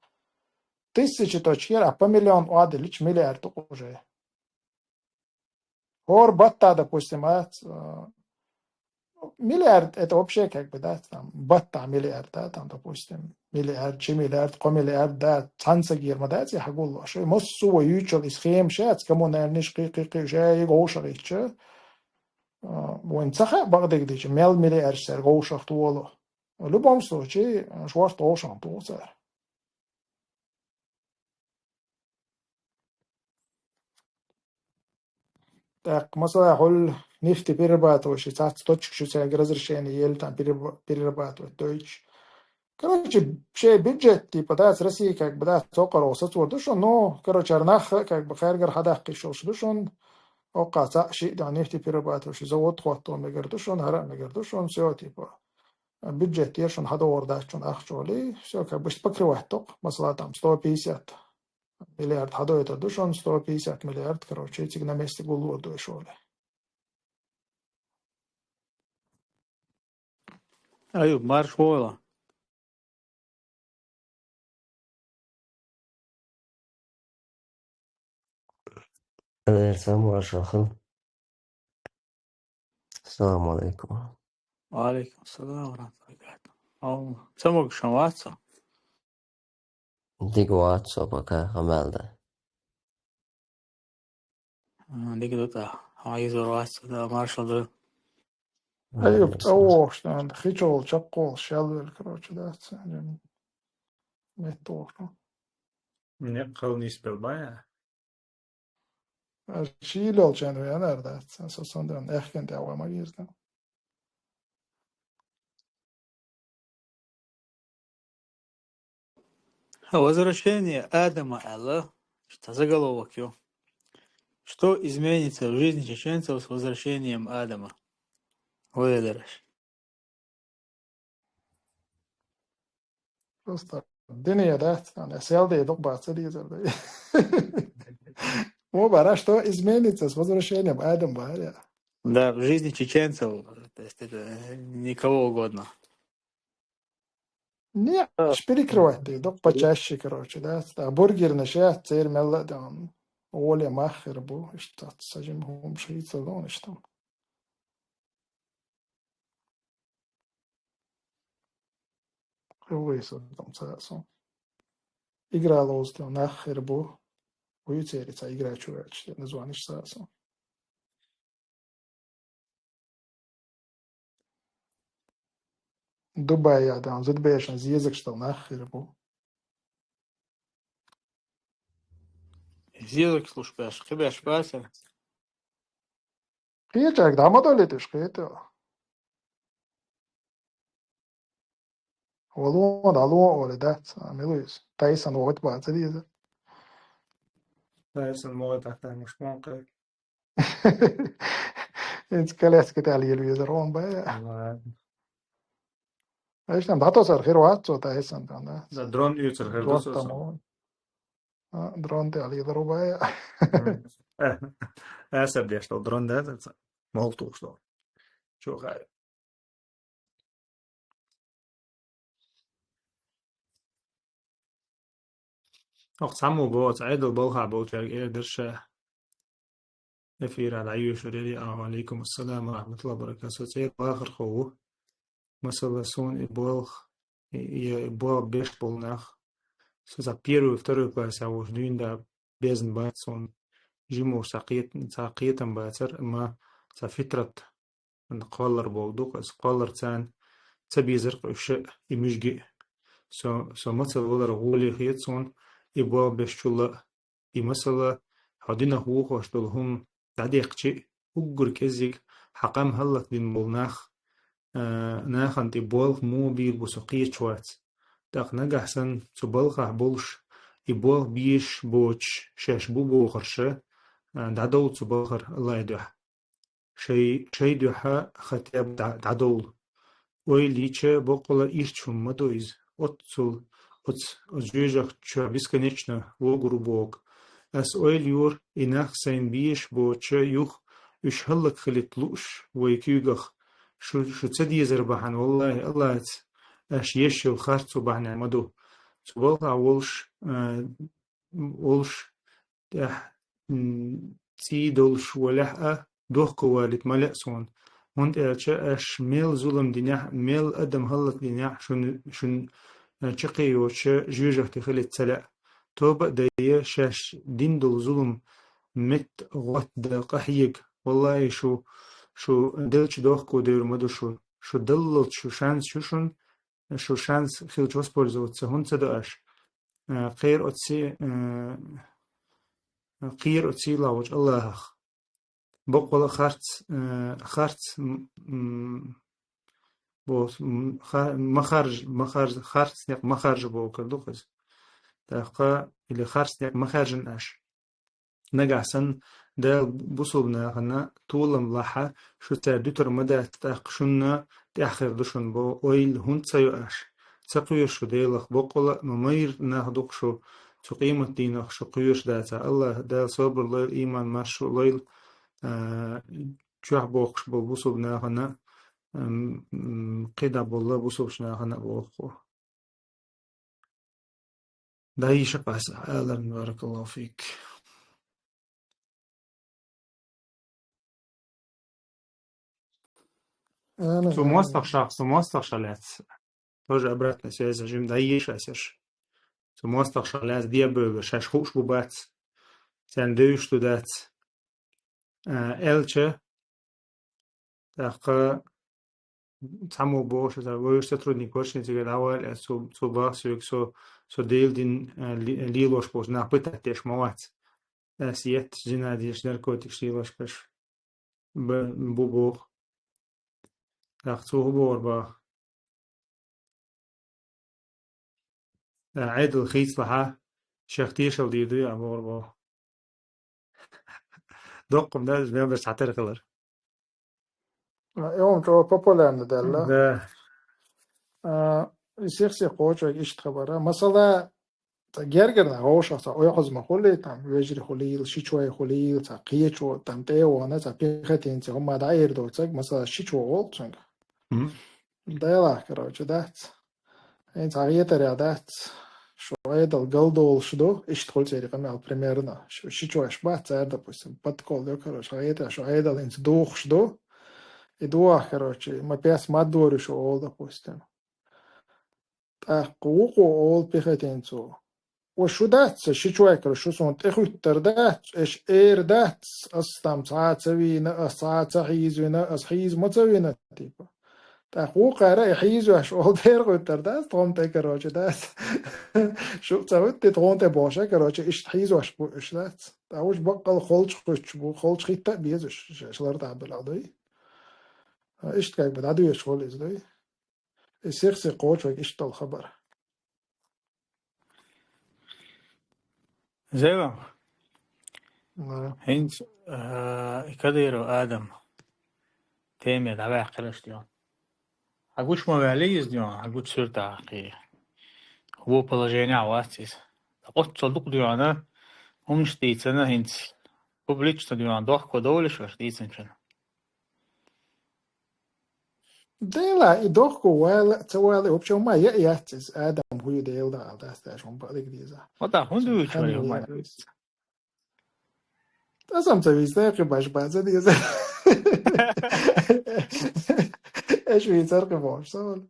Тысячи точкера, а по миллион охьадиллича миллиард ду уже. ХӀора батта, допустим, а, ц-, а, миллиард, это вообще как бы, да, там, батта миллиард, да, там, допустим, миллиард, чи миллиард, кхо миллиард, да, цхьаьнцагера ма дац и хьагуллуш. Массо а вай юьйцуш йолу и схемаш яц, коммунальныш, кхин, кхин, кхин, шайга вовшах йича, а, вайн ца хаьа бакъдерг дича, мел миллиардаш цаьрга вовшах толу. В любом случае, шорта вовшах туху цара. ТӀаккха, масала, хьул нефтеперерабатывающий цхьацца точка шу цаьрга разрешение елла там перераба-, перерабатывать дойтуш. Короче, шоай бюджет, типа, дац России, как бы, дац, цокъаро сацор ду шун, ну, короче, ар нах, как бы, кхаргар хьадаккхийш йолуш ду шун, оккха цхьаъ шиъ дан нефтеперерабатывающий завод хӀотто мегар ду шун, хӀара а мегар ду шун, всё, типа, бюджет тӀера шун хьадогӀур дац шун ахча олий, всё, как бы, иштта покрывать доккху, масала, там, сто пятьдесят миллиард хьадойтур ду шун, сто пятьдесят миллиард, короче, цига на месте гуллур ду иш олий. Аюб, марша войла. Алейкум салам, маршал хил. Ассаламу алейкум. Ва алейкум салам ва рахматуллахи ва баракатух. Ау, ца могуш вац со? Дика вац со, пока, къамел дан. А, дика ду тӀаккха. Хьо изор вац, да, маршал ду. Аюб, цӀа вогӀуш, нан, хи чу волу чекхволуш, шел велла, короче, дац, метта вогӀуш. Некъ хала нисбелла бан я? Шийла йолчарна веанар дац, со санна аьхкан тӀехь ван ма веза. Возвращение Адама аьлла, что заголовок ю. Что изменится в жизни чеченцев с возвращением Адама? Вай дараш. Просто дине дац, ана селде дукъ бац дезар дай. Во бара, что изменится с возвращением Адама, бара. Да, в жизни чеченцев, то есть это никого угодно. Не, А. Перекрывать дай, дукъ почаще, короче, да. Да, бургернаш я, церан мелла а дан. Оле мах хир бу, иштта сажим хӀума шийца лон иштта. Хьо вайса дам ца сон. Игра лоз тем нах хир бу. Вуй цери ца игра чу ваьча, названиш ца сон. Дубай я дан, зудбешан зезагаш тал нах хир бу. Зезагаш луш беш, кхи беш бацар. Кхечаг дама доле теш кхето. Валон, алон оле дац, а, милуйс. Тайсон вот бац деза. Тайсон могут так там уж мон кай. Инц коляска тал ел везер он бая. Ладно. Эш там дато сар хир вац, цо Тайсон там, да. Да, дрон ю сар хир Дрон вац, там цо. Он. А, дрон тал ел рубая. Мгм. Э, сар деш тал дрон, да, да, да. Мол тух что. Чё хай. Ох, цхьаммо боху, оцу Ӏедал балхахь болчаьрга эр дара ша. Эфира дӀайоьшур яри, а, ва алейкум ассалам ва рахматуллахи ва баракатух. Со цӀера вахархо ву. Масала, суна и болх, и, и, и болх беш болу нах. Со цхьа первый, второй класс а волуш дуьйна да безна бац суна. Жимуш цхьа кхет-, цхьа кхетам бацара, амма цхьа фитрат кхоллар болу ду-кх, аса кхоллар царна ца безар-кх уьш и муьжги. Со, со мацалла валар гӀоле хета суна, и болх беш чул а, и масала, хьо динах вухош долу хӀума дӀадехчи, уггар кӀеззиг хьан къам хӀаллакдина болу нах, а, нахана тӀе болх муха бийр бу со кхеташ вац. ТӀаккха нагахь санна цу балхахь болуш, и болх бийш боцуш шаьш бу бохурша, а, дӀадовла цу балхара Аллай дуьхьа. Шай, шай дуьхьа хатеб дӀа-, дӀадовла. Ойла йича, боккъала ирча хӀума ма ду иза. Оццул, оц-, оцу жоьжахати чохь бесконечно вогур ву боху. Ас ойла йора, и нах сайна безаш боцуча юха уьш хӀаллакхилийта лууш вай куьйгах. Шу, шу ца дезар бахьана, валлахӀи, Аллаца аша еш йолу харц цу бахьанехь ма ду. Цу балхахь волуш, а, волуш тӀехь, м, цӀий долуш валехь а, дохко валийта ма лаьа суна. ХӀунда аьлча аша мел зулам динехь, мел адам хӀаллакдинехь шуна, шуна, э, чаккхе йоцуша жоьжахати хилийта ца лаьа. Тоба а дайа, шаьш дина долу зулам метта гӀоттадан къахьега. ВаллахӀи, шу, шу делча дохко девр ма ду шу. Шу даллалц шу шанс ю шуна, шу шанс хилча воспользоваться хӀунда ца до аша? Э, кхера оцци, э, кхера оцци ла волчу Аллахьах. Боккъала харц, э, харц, м, м, бо-, м, ха-, махарж-, махарж-, харц некъ махаржа боху кара ду хаза. ТӀаккха или харц некъ махаржина аша. Нагахь санна Дала бусулба нахана толам лахьа, шу цара дуьтур ма дац, тӀаккха шунна тӀаьххир ду шуна бо, ойла хӀунда ца йо аша? Ца кхоьшу шу Делах боккъала а, ма майра нах ду-кх шу, цу къематдийнах шу кхоьшу дацахь. АллахӀ Дала собар лойла, иман, марш шу лойла, а, чохь бохкуш болу бусулба нахана, м, м, кхидӀа болла бусулбачу нахана а боху. ДӀайийша къаса, Алан, баракаллаху фик. Ана, Цу ана. мостагӀ ша, цу мостагӀ ша лаьцна. Тоже обратная связь, жим дӀайийша аса ерш. Цу мостагӀ ша лаьцна дебевгар, шаьш хууш бу бац. Царна девзаш ду дац. А, аьлча, тӀаккха цхьаммо бохуш, аса вевзаш сотрудник вара шен, цига дӀавала аьлла, цо, цо бах соьга, со, со Делан дин, а, ли-, лелош болчу нах пытать деш ма вац. Аса етташ, зина деш, наркотикаш лелош берш б-, бу боху. ТӀаккха цо хӀун бохура баха? Ӏедал хийцалахь, шех тешал дийр ду, а бохура боху. Доккха-м даьлла, мел берш цхьатера хилар. А, и хӀума чӀогӀа популярна даьлла. Да. А, и сих-сих кхочуьйту иштта хабар. Масала, цхьа гергара нах вовшах цхьа оьгӀаз ма хуьлий, там, вежарий хуьлийла, шичой хуьлийла, цхьа кхечо, там, тӀе а вахана, цхьа пехотинец хӀумма дӀаэр доцург, масала, шичо волу цуьнга. Мгм. Делахь, короче, дац. ХӀинца хьан хетарехь дац, шу Ӏедал галдолуш ду, иштта хуьлу церан къамел примерно. Шу шичош бац цара, допустим, подкол ду, короче, хьан хетарехь шу Ӏедал хӀинца духуш ду. И духахь, короче, ма пес ма дори шу олу, допустим. ТӀаккха вукхо олу пехотинцо: «Ва шу дац сан шичой, короче, шу суна тӀехуьттур дац, аша эр дац, ас там цхьа а ца вийна, ас цхьа а ца хьийзавина, ас хьийза ма ца вина», типа. ТӀаккха вукхара и хьийзош олу дера хуьттур дац, тхуна тӀе, короче, дац. Шу ца хуьттий тхуна тӀе бохуш, короче, иштта хьийзош бу уьш, дац. ТӀаккха уьш баккъал холчу хуьттуш бу, холчу хӀитта а беза уьш, ш-, ш-, лар тӀехь белахь дуй. Иштта как бы дӀадоьшуш волу иза дуй. И сих-сих кхочу вайга иштта долу хабар. Зевам. Да. ХӀинца, а, и Кадыров Адам теме дӀаваьккхира аша, дегӀан. Хьан гуш ма ваьлли иза, дегӀан, хьан гуш суьртахь кхин. Вон положенехь вац иза. Ткъа оццул дукха, дегӀан, хӀуманаш дийцина хӀинца. Публично, дегӀан, дохко довлуш аша дийцинчун. Дела, и дохко вала, ца вала, вообще, ма я, яц иза, Адам хӀун ю Дела дала, дац, дац, хӀун баьллиг деза. Вот так, хӀун дуьйцу вай, хӀун яц. Аса ца вийца, кхин баш баца деза. Эш вийцар кхин баш, ца вала.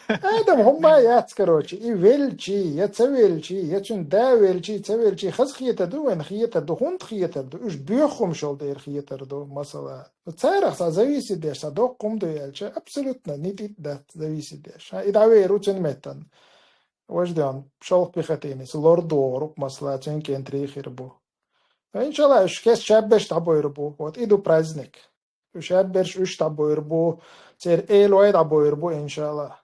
Адам хӀумма яц, короче, и велчи, я ца велчи, я цуьнан да велчи, ца велчи, хаза хетар ду, вайн хетар ду, хӀунда хетар ду, уьш боьххумашал дер хетар ду, масала. Царах цхьа зависит деш, цхьа доккха хӀума ду аьлча, абсолютно нитӀит дац зависит деш. Ха, и дӀавер ву цуьнан меттан. Важа ден, шалха пехотинец лор догӀур ву, масала, цуьнан кӀентий хир бу. Иншалла, уьш кест шабберш дӀабойр бу. Вот и ду праздник. Уьш шабберш уьш дӀабойр бу, церан элой дӀабойр бу, иншалла.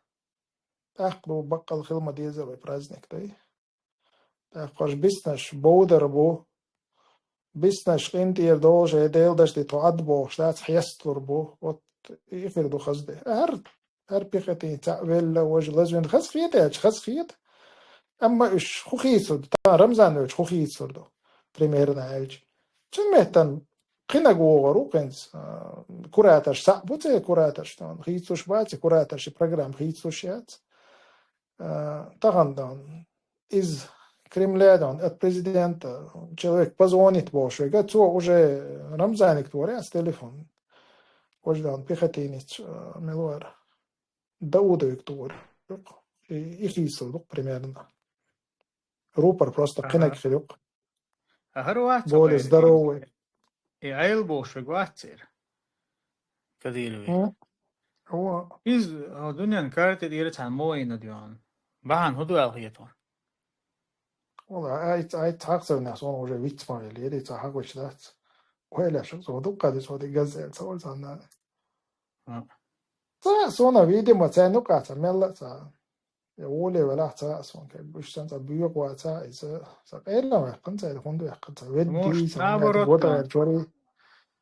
ТӀаккха ду баккъал хила ма деза вай праздник дай. ТӀаккха уьш биснаш бовдар бу, биснаш къинтӀера долуш, э, Делан даш ди тхо Ӏад бохуш дац, хьесталур бу. Вот и хир ду хаза де. ХӀара, хӀара пехотинец цхьаъ велла, важа лазвина хаза хета аьлча, хаза хета. Амма уьш хӀун хийцалур ду? Тхан Рамзан велча хӀун хийцалур ду? Примерно аьлча. Цуьнан меттан кхинаг вогӀур ву хӀинца, а, кураторш цхьаъ бу церан кураторш, тхан хийцалуш бац, и кураторш и программа хийцалуш яц. А, тахана дан из Кремля дан, от президента человек позвонит бохуш вайга, цо уже Рамзаниг тхор яц телефон. Важа дан пехотинец, а, мел вара. Даудовиг тхор. И, и хийцалур ду примерно. Рупор просто кхинаг хир ю. А хӀара вац более здоровый. И Ӏел бохуш вайга вац церан. Кадыровый. М? О. Иза, а, дуьнен карта тӀера цхьана мо йина дуьйна. Бахьана хӀун ду аьлла хета хьуна? Вала, ай, ай, цхьаъ ца винехь, суна уже виц ма веллера, и цхьа хьакхуьйсуш дац. ойла шух, со дукха дис, вот и газель, со валь санна. А. Ца, сона, видимо, ца ну ка, ца мелла, ца. Я воле вела, ца, сон, как бы, сан, ца, буйок ва, ца, и ца, ца, элла веккан, ца, хунду веккан, ца, ведь Может, ди, ца, наоборот, вот, да. Чори.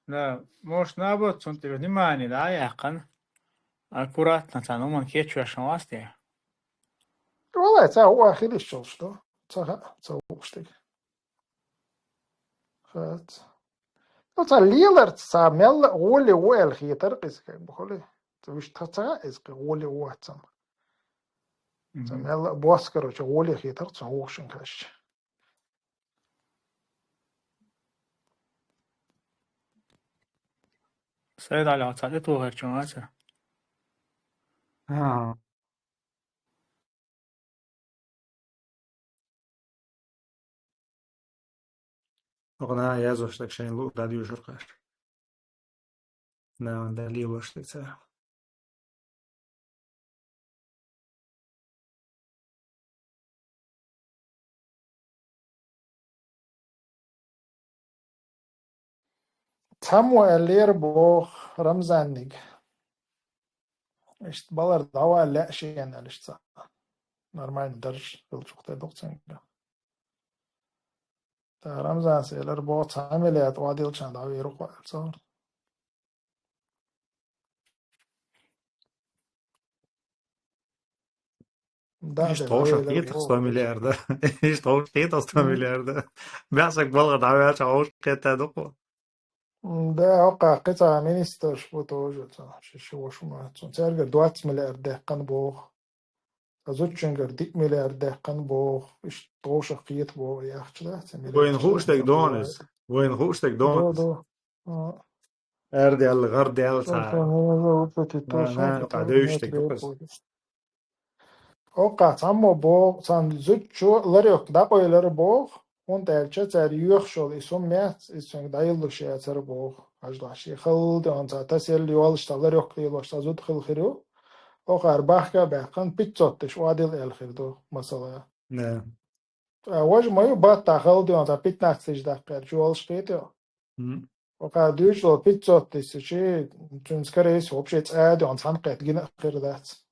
Да, может, наоборот, сон тебе внимание, да, яхан. Аккуратно, ца, ну, ман хечу, я шамасте. Вала, ца, уа хилиш чол, что? Ца, ха, ца, уштик. Хац. Ну, ца лелар, ца мелла гъоли уэл хетар къис, как бы, холи. Ца виш та ца из къи гъоли уатсам. Ца Мгм. мелла бос, короче, гъоли хетар, ца угшин каш. Сайд Али, ца де тугъар чума ца. А. Огна язоштаг шайн лу дад юшур каш. На, он дали воштаг ца. Цхьаммо аьллера боху Рамзанниг. Иштта балар дӀавала лаьа шена аьлла иштта. Нормально дарж хилчух тӀе дукха цуьнга. Та Рамзанс элар боху цхьа миллиард охьадилча дӀавийр ву кхоьллинца. Да, Ишта да, тховша вайл кхетах сто вайл. Миллиарда. Ишта тховша кхетах сто М. миллиарда. Бясак балга дӀаваьлча хьовша кхетта дукха. М, да, окха кхин цхьа министрш бу тоже, цхьа ши, ши ваша ма, цхьа цаьргара двадцать миллиард даьккхина боху. Цхьа зудчуьнгара диъ миллиард даьккхина боху. Ишта тховша кхета боху, яхча, да, цхьа миллиард Вайн хууш дерг даьккхина донус. боху. Вайн хууш дерг Да, донус. да. А. Аьрдел, гӀардел, Цо цхьа. цо хьанала упатит, Ага, цо тӀа девиш тӀе капас. Окха цхьаммо боху, цхьана зудчо ларёк дӀакъойлар боху, хӀунда аьлча цара йоьхуш йолу и сум яц, иза цуьнга дӀайиллуш яцара боху. Хьажа, шен хала ден цхьа тасалла йолуш, цхьа ларёк лелош, цхьа зуда хила хир ю. Окхара бахка а баьккхина, пятьсот тысяч охьадилла аьлла хир ду, масала. Да. А важа ма ю, баттахь хала ден цхьа пятнадцать тысяч даккхар чу йолуш кхетий. М. Окхара дуьйцуш долу пятьсот тысяч, цуьнан скорее всего вообще цӀа а дуьйна цхьаьна кхетта гина а хир дац.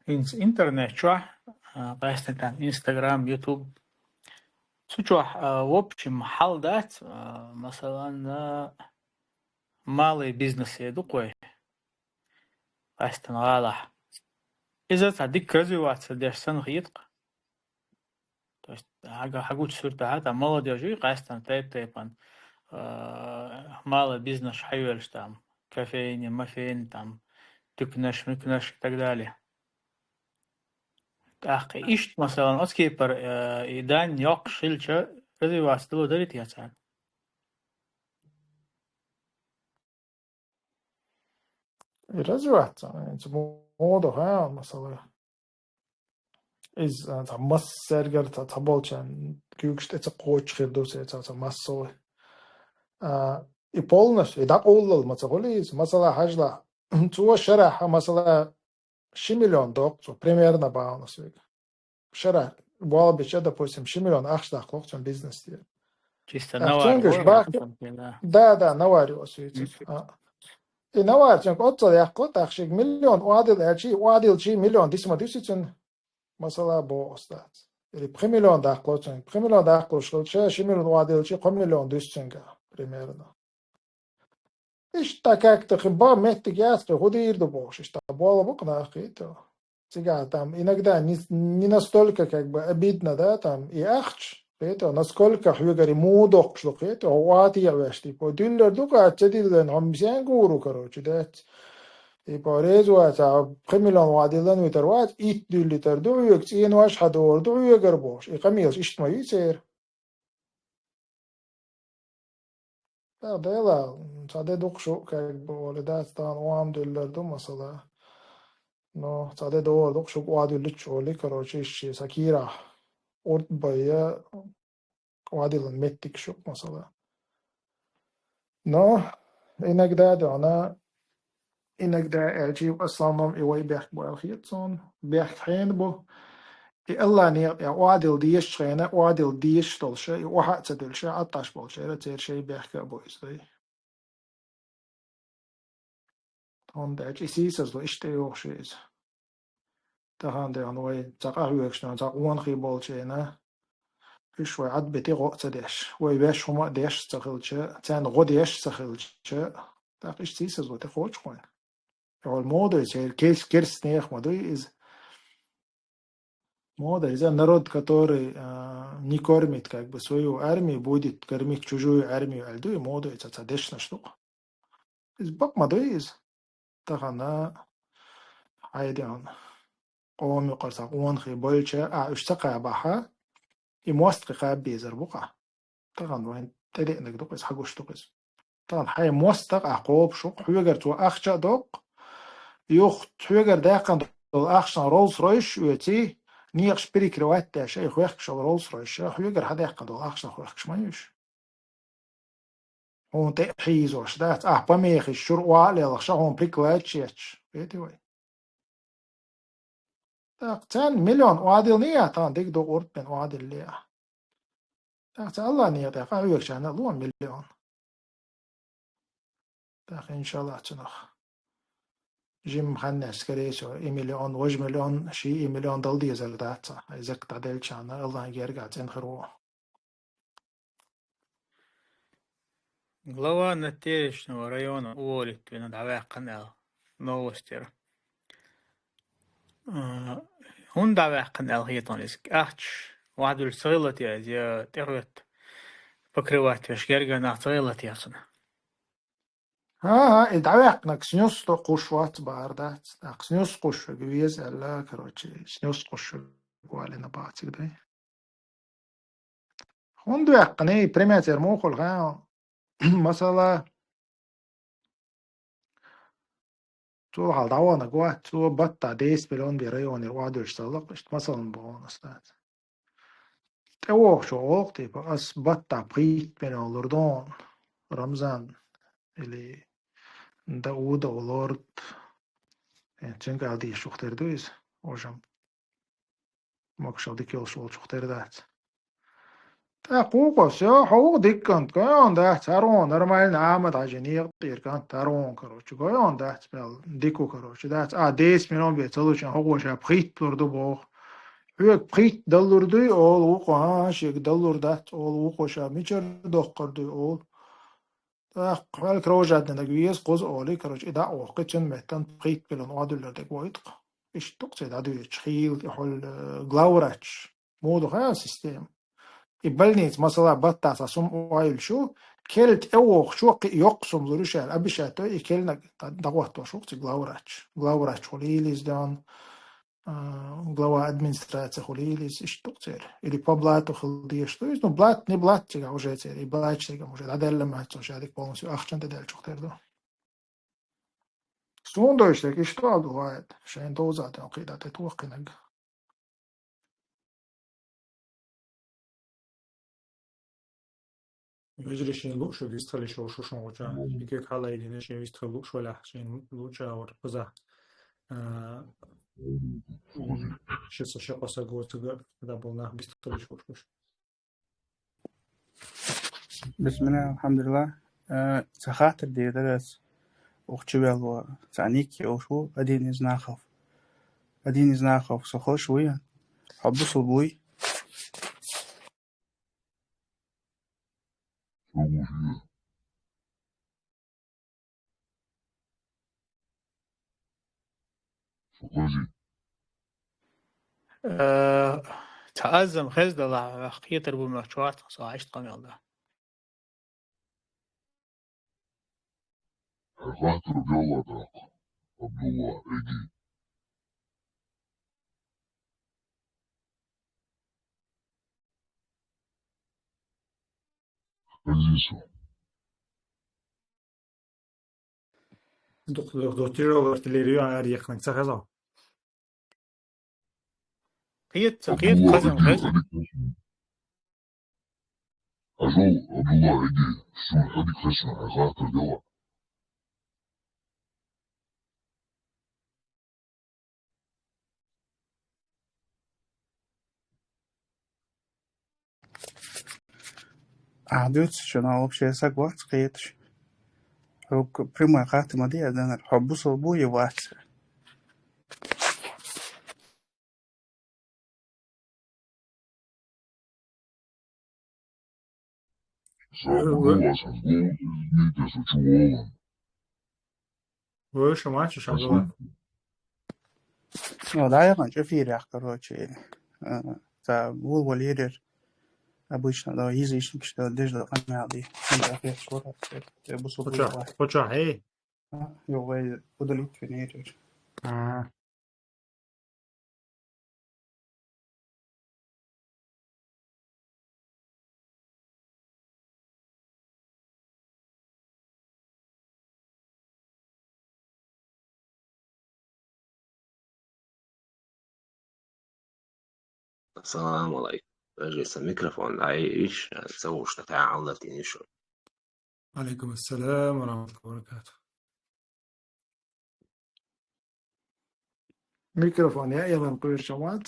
ХӀинца интернет чохь, а, къаьсттина Instagram, YouTube. Цу чохь, а, в общем, хьал дац, а, масалан, а, малый бизнес е ду-кх вай. Къаьсттина гӀалахь. Иза цхьа дика развиваться деш санна хетакх. То есть, хьага-, хьагучу суьртахь, там, молодёжь ю, къаьсттина тайп-тайпана, а, малый бизнес хьайоьлуш, там, кофейни, мафейни, там, туькнаш, муькнаш и так далее. ТӀаккха иштта, масалан, оцу кепара, а, и дан йоккхуш хилча, развиваться дало дарий те царна? И развиваться, хӀинца мода, хьа, масала. Иза, а, цхьа массаьргара цхьа, цхьаболчарна куьйгаш тӀе ца кхочуш хир ду, цхьа, цхьа, цхьа массовый. А, и полностью, и дӀакъовллал ма ца хуьлу иза, масала, хьажалахь. Цо шарахь, масала, ши миллион доккху цо, примерно бахьана соьга. Шарахь болх бича, допустим, ши миллион ахча даккхалуш цуьнан бизнес тӀера. Чисто А навар цуьнгаш вара, бахка, да? Да, да, навар ю аса вийцар. Мгм. А. И навар цуьнга оццал яккхалу, тӀаккха шига миллион охьадилла аьлча, охьадиллача миллион диса ма дуьсу цуьнан, масала, боху аса дац. Или пхи миллион даккхалу цуьнга. Пхи миллион даккхалуш хилча, ши миллион охьадиллача кхо миллион дуьсу цуьнга, примерно. Иштта как-то хин бан меттиг яц, кхин хӀун дийр ду бохуш, иштта болх бу-кх нах, кхетий. Цигахь там иногда не, не настолько как бы обидно, да, там и ахча, кхетий, насколько хьоьгара и муха доккхуш ду, кхетий, хьо охьатаьӀаш, типа, дуьллар ду-кх, ца диллина, хьо-м сен гур ву, короче, дац. Типа, реза вац, а пхи миллион охьадиллина витар вац, итт дуьллийтар ду хьоьга, цӀенош хьан дора ду хьоьгара бохуш. И къамелаш иштта ма ю церан. Да, дела, м, цхьа де дукха шу, как бы, олий дац, тахана охьа-м дуьллар ду, масала. Но цхьа де догӀур ду-кх шуьга охьадуьллуьйтуш, олий, короче, иштта сан кийрахь урд бай я охьадиллина меттиг шу-кх, масала. Но иногда дуьхьал, иногда аьлча, в основном и вай бехк бу аьлла хета суна. Бехк хьенан бу? И Аллахьа некъа тӀехь охьадилла дезачу хенахь, охьадилла дезаш долуш, и охьа а ца дуьллуш, Ӏатташ болчеран церан шайн бехке а бу иза. ХӀунда аьлча и сийсазло иштта йогӀуш ю иза. Тахана дехна вай цхьа къахьоьгуш, цхьа къонахий болчу хенахь, уьш вай Ӏадбити гӀо а ца деш, вай ваьш хӀума а деш ца хилча, царна гӀо деш ца хилча, тӀаккха иштта сийсазло тӀекхочу вайна. Хьол модой церан кес-, керстанех ма дуй иза. Мода иза народ, который, а, не кормит, как бы, свою армию, будет кормить чужую армию, аьлла дуй, модой ца, ца дешнаш ду. Иза бакъ ма дуй иза. Тахана хьайдеан къоман юкъара цхьа къонахий болча, а, уьш ца кхабахьа, и мостагӀий кхаба безар бу-кх. Тахана вайн тӀедеънарг ду-кх иза, хьан гуш ду-кх иза. Тахана хьайн мостагӀа ахь кхобуш ву-кх, хьоьгара цо ахча а доккху, юха хьоьгара даьккхина долу ахчанах Роллс-Ройс оьций, некъаш перекрывать деш, и хӀоьхкуш йолу Роллс-Ройс, хьоьгара хьан даьккхина долу ахчанах хӀоьхкуш ма ю уьш. Хьуна тӀе а хьийзош дац, ахь помехаш чуьра охьа а лелхаш, хьуна прикладчик етташ. Вети вай. ТӀаккха царна миллион охьадиллина а, тахана дика ду, урд бен охьадиллина а. ТӀаккха цу Аллахьа некъа тӀехь къахьоьгучарна а ло миллион. ТӀаккха, иншаллахь, цунах жимма хан неш, скорее всего, и миллион, важа миллион, ши и миллион дала дезар дац цхьа. Ай закат дӀаделлачарна Аллахьан гергахь цӀена хир ву. Глава Надтеречного района уволить вина дӀаваьккхина аьлла новость яра. А, хӀунда дӀаваьккхина аьлла хета хьуна иза? Ахча вахьдуьллуш ца хилла те иза, я тӀехӀотта покрывать веш гергара нах ца хилла те цунна? ХӀан-хӀа, и дӀаваьккхинарг снюс кхуьуш вац бахьар дац. ТӀаккха снюс кхуьуш верг веза аьлла, короче, снюс кхуьуш верг валийна бахьа цига дай. ХӀунда ваьккхина, и пример муха хуьлу хаьий? Масала, цо хьал дӀаваханарг вац, цо баттахь десять миллион бен районера охьадуьллуш ца хилла-кх, иштта масална боху ас дац. ТӀевогӀучо олу-кх, типа, ас баттахь пхийтта миллион лур ду хьуна, Рамзан или Дауда лорд. Э, цуьнга аьлла дийшуш тера ду иза, важам. Могушалла дика йолуш волчух тера дац. ТӀаккха вукхо, всё, хьо ву дика кӀант, гой хьуна дац, хӀара вон нормально Ахьмад-Хьаьжин некъа тӀера кӀант, хӀара вон, короче, гой хьуна дац, мел дика ву, короче, дац. А, десять миллион бен ца лучу, хӀокхо ша пхийтта лур ду боху. Хьоьга пхийтта даллур дуй олу вукхо, хӀан, шега даллур дац олу вукхо, ша мичара доккхур дуй олу. ТӀаккха хьоьга кровожадный дага веза кхуза олий, короче, и дӀа а воккхий, цуьнан меттана пхийтта миллион охьадуьллур дерг войту-кх. Иштта ду-кх церан дӀадоьдучу хийла тӀехула, э, главврач. Муха ду хаьий система? И больница, масала, баттахь цхьа сума охьайуьллуш ю, керла тӀевогӀучо кхин а йоккха сума лур ю ша аьлла, обещать дой, и керла наг дӀагӀоттош ву-кх цигахь главврач. Главврач хуьлийла иза дон, а, глава администрации хуьлийла иза, иштта ду-кх церан. Или по блату хила дезаш ду иза, ну, блат, не блат цигахь уже церан, и блат цигахь уже дӀадаьлла ма дац цо ша дика полностью, ахчана тӀедаьллачух тера ду. Суна дойчу дерг иштта а ду вайна, шайна довза а тӀе кхин а дӀа тӀетохкинарг. Вежарий, шен лууш верг вистхила йиш йолуш ву шуна гуча. Мгм. Шен куьг хьалаайдина, шен вистхила лууш велахь, шен лууча вара кхузахь, а, ши са ши кхо са гоцага, да, болу нах вистхила йиш йолуш ву шу. Бисмилла, алхьамдулилла. Э, ца хаттар дийр дара ас. Укх чу вел ву, цхьа ник йолуш ву, Один из Нахов. Один из Нахов, со хоза вуй? Хьо бусулба вуй? Э, цхьа азам хезна делахь, хьох кхетар бу моьттуш вац, со иштта къамел дан. Хьайн хаттар бен ла тӀаккха, Абдулла, Эги. Хезий со? Дукха, дукха, дукха тяжёлый артиллерия ара яьккхинарг ца хеза? Кхета, ца кхета, Абдулла, хаза, Эги, хаза. Эги, Эги. Ажол, Абдулла, Эги, шуна хьадик хезна, хьайн хаттар дела. А дуьйцу шуна вообще саг вац кхеташ. Хьога прямой хаттар ма дий аз денар. Хьо бусалба вуй е вац? Ша ма гуллаш, аз гул, из митас у чу волан. Вуй, ша ма чу ша гуллан. Ну, да, я, короче, эфирах, короче. Э, ца вул валерер. Обычно, да, язычник, что держит, а надо. Фотография, что, э, бусу Хоча, хоча, эй. А, йо, вай удалить венерер. А. Ассаламу алейкум. Даже если микрофон, а и иш, сау что-то, а, Аллах, ты не шо. Алейкум ассалам ва рахматуллахи ва баракатух. Микрофон, я, я вам кое-что мат.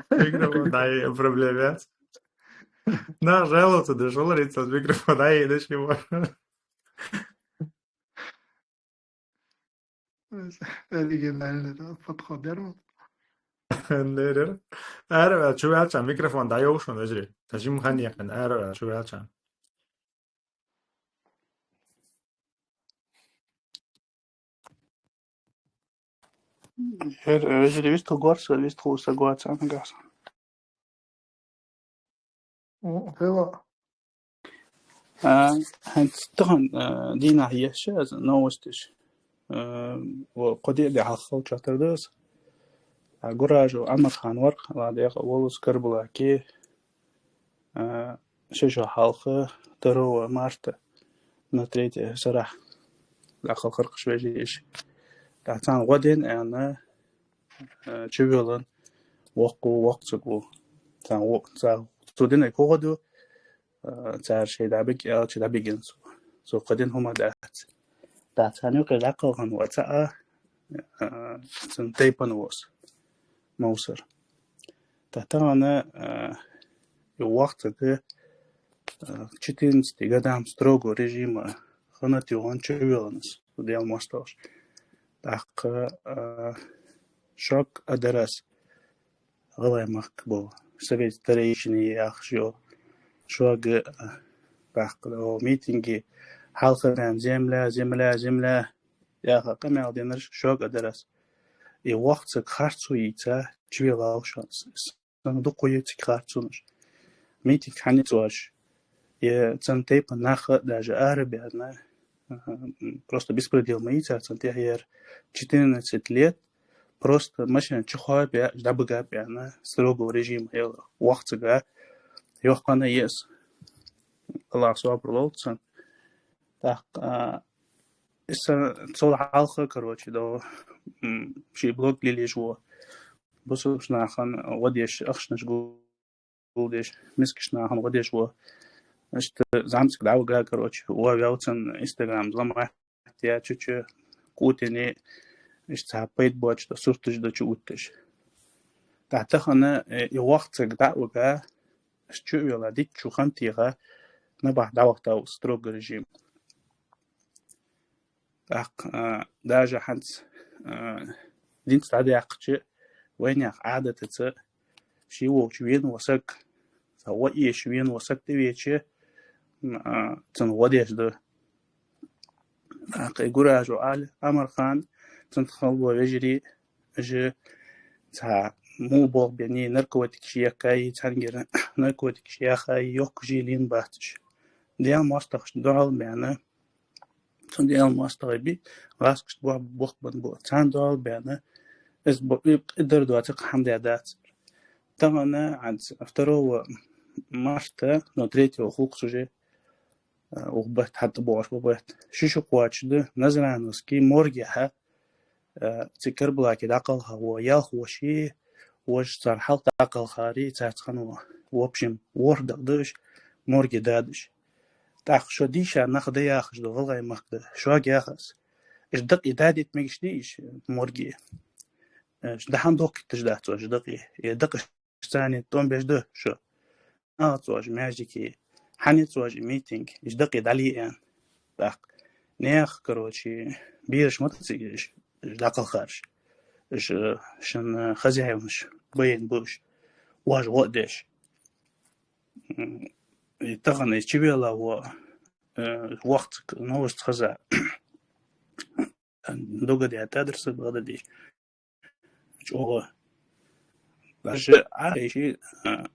Микрофон, да, и проблема. На, жаловаться, да, жаловаться с микрофона, да, и до чего. Оригинальный, да, подход, да, вот. Нерер. Ара, чу валчан микрофон да йовшун, вежри. Тажим хан яхан, ара, чу валчан. Хер, вежри, вистху горса, вистху сагуаца, ангаса. М, хела. А, хӀанз тахан, а, дийнахьа еш аз новостеш. А, во, кхо-диъ ди хьалха хилча тардас. А, гуражу Амархан вар, ла декъа волус Карабулаке. А, ши шу хьалха, второго марта, на третье сарахь. Дакъал харкъаш вежи иш. Та цан гӀо ден аьнна, а, чувелан, вокку, вокцугу. Цан во-, ца-, цу динай кугъаду, а, цар шей дабиг, а, чи дабигин цу. Цу кадин хӀума дац. Та цан юкъе дакъалган ваца а, а, цун тайпан вос. Мовсар. Та тагана, а, и вокцугу, а, четырнадцатый годам строго режима ханат югъан чувеланас. Дел мосталш. Дакъа, а, шок адарас. ГӀалгӀай махка бу, совет старейшины яхаш йо. Шога, а, бахка, о, митинги, хьалхаран земля, земля, земля. Яха къамел денарш шога дарас. И вахцаг харцу йийца, чвела ушанс. Сан дукху йийцик харцунаш. Митинг хьаницваш. Е цан тайпа наха даже арабяна. Ага, м, просто беспредел ма йийца, цан тяхер четырнадцать лет. Просто машина чехоапя, дабыгапя, на строгого режима, ел, вахцага, йохкана ес. Аллах суапр лолцан. Так, а, иса цол халха, короче, до, м, ши блок лили жво. Бусуш нахан, водеш, ахшнаш гу-, гулдеш, мискаш нахан водеш во. Значит, замцик давга, короче, во вяуцан Instagram взломать я чучу, кутини, значит, цапайт боч, да суртыш да чу уттыш. Та тахана, э, и вахцик давга, чу вела дит чу хантига, на бах давахтау строгий режим. Так, а, даже ханц, а, динц тадяхчи, вайнях адатыца, ши волчу вен восак, са во еш вен восак ты вече, м, а, цан водеш да. Так, и гуражу аль, Амархан, цан халбо вежири, же, ца, му бог бени, наркотик шияка и цангера, наркотик шияха и йок жилин бахтыш. Дя мостах дорал бяна, Цундел мастагъи би, гъаскъ бу-, бухбан бу. Цан дуал бяна, эс бу-, и-, идар дуаци ханде дац. Тамана анц второго марта, но третьего хулкс уже, а, ухбат, хатта бош бубат. Шишу квачды, Назрановский морге ха, а, цикар блаки дакъал ха, во, ялх воши, вож цар халк дакъал хари, цар цхан во. В общем, вор дагдыш, морге дадыш. Так, шо диша нах да яхаш да, гъалгъай мах да, шо яхас. Иш дакъ и дадит мегиш ди иш морги. Иш дахан доккит тыш дац, иш дакъ и. И дакъ иш цани тон беш да, шо. а цожа, междики, хьани цожа митинг, иш дакъи дали эн. Так. Нех, короче, бираш ма ца иш, иш дакъал харш. Иш, э, шин, э, хозяевнаш, баин буш, уж вот деш. М, и тахан из чивела во, э, вахт, новость хаза. Догадя тадрса бадади. Чого. Даже а, иши, э,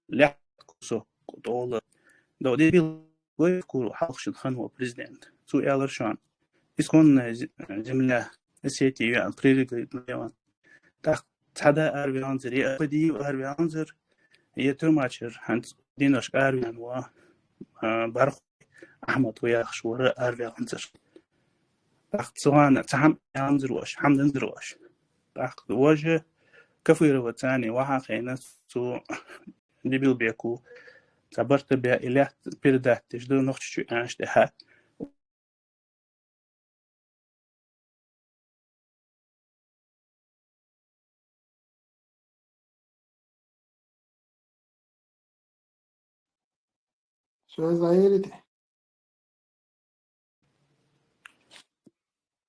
лях кусок тола. Да, вот и бил гой куру халхшин хан во президент. Цу элар шан. Исконная зе-, земля Осетии, я, прирегает район. Так, цада арвянзер, я, Ападиев арвянзер, я, Тюрмачер, ханц, Динош арвян ва, а, Барх, Ахмад ва яхш вара арвянзер. Так, цугана, цахам янзер ваш, хамдензер ваш. Так, важе Кафырова цани, ваха хейна, цу дебил беку, цабарта бя илят передать, теш да нохчу анш, да ха. Связь заелите.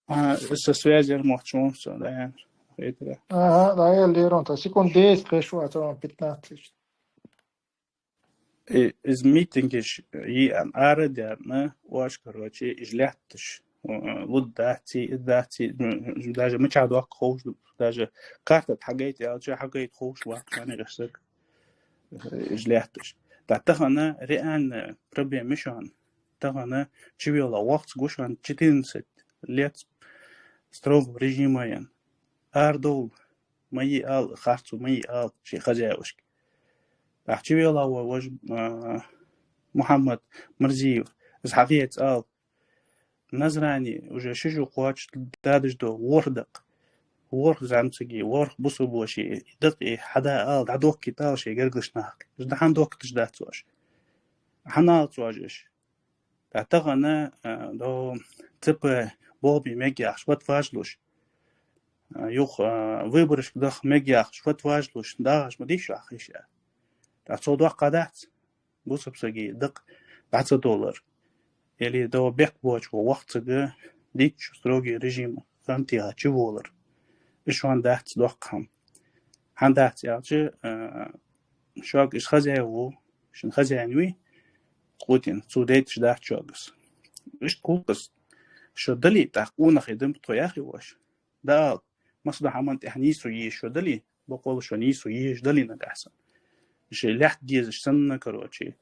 А, со связью мохчун, всё, да, я. Это да. Ага, да, я лерон, та секунд десять, пришло, а то пятнадцать. Э, из митингиш, и ан ара дярна, ош, короче, иж летташ. Э, вот дати, и дати, м, даже мы ча док хоуш, даже карта хагайт, я че хагайт хоуш, ва, ани гасак. Э, иж летташ. Та тахана реально проблема мишан. Тахана чивела вахт гушан четырнадцать лет строгого режима ян. Ардол, мои ал, харцу, мои ал, ши хозяевушки. Ахчивела ва вож, а, Мухаммад Мурзиев, из хагец ал. Назрани уже шижу квач дадыш до вордак. Ворх замцаги, ворх бусу боши, дак и хада ал, дадок китал ши герглыш нахк. Ждахан док тыш дацваш. Ханал цважиш. Та тахана, а, до ЦП болби мегяхш, вот важлуш. А, юх, а, выборышк дах мегяхш, вот важлуш, дагаш ма диш ахиша. Та цо дох кадац, бусапсаги дак даца доллар. Или до бек боч во вахцага дич строгий режим, хантия чи волар. Ишван дац дох хам. Хандац ялчи, а, шок иш хозяеву, шин хозяин ви, Путин, цу дейташ дац чогас. Ишт кулкас, шо дали тах унах идем тхо яхи вош. Да, масда хаман тях нису еш шо дали, бокол шо нису еш дали на гасан. Шей лят дезаш санна, короче.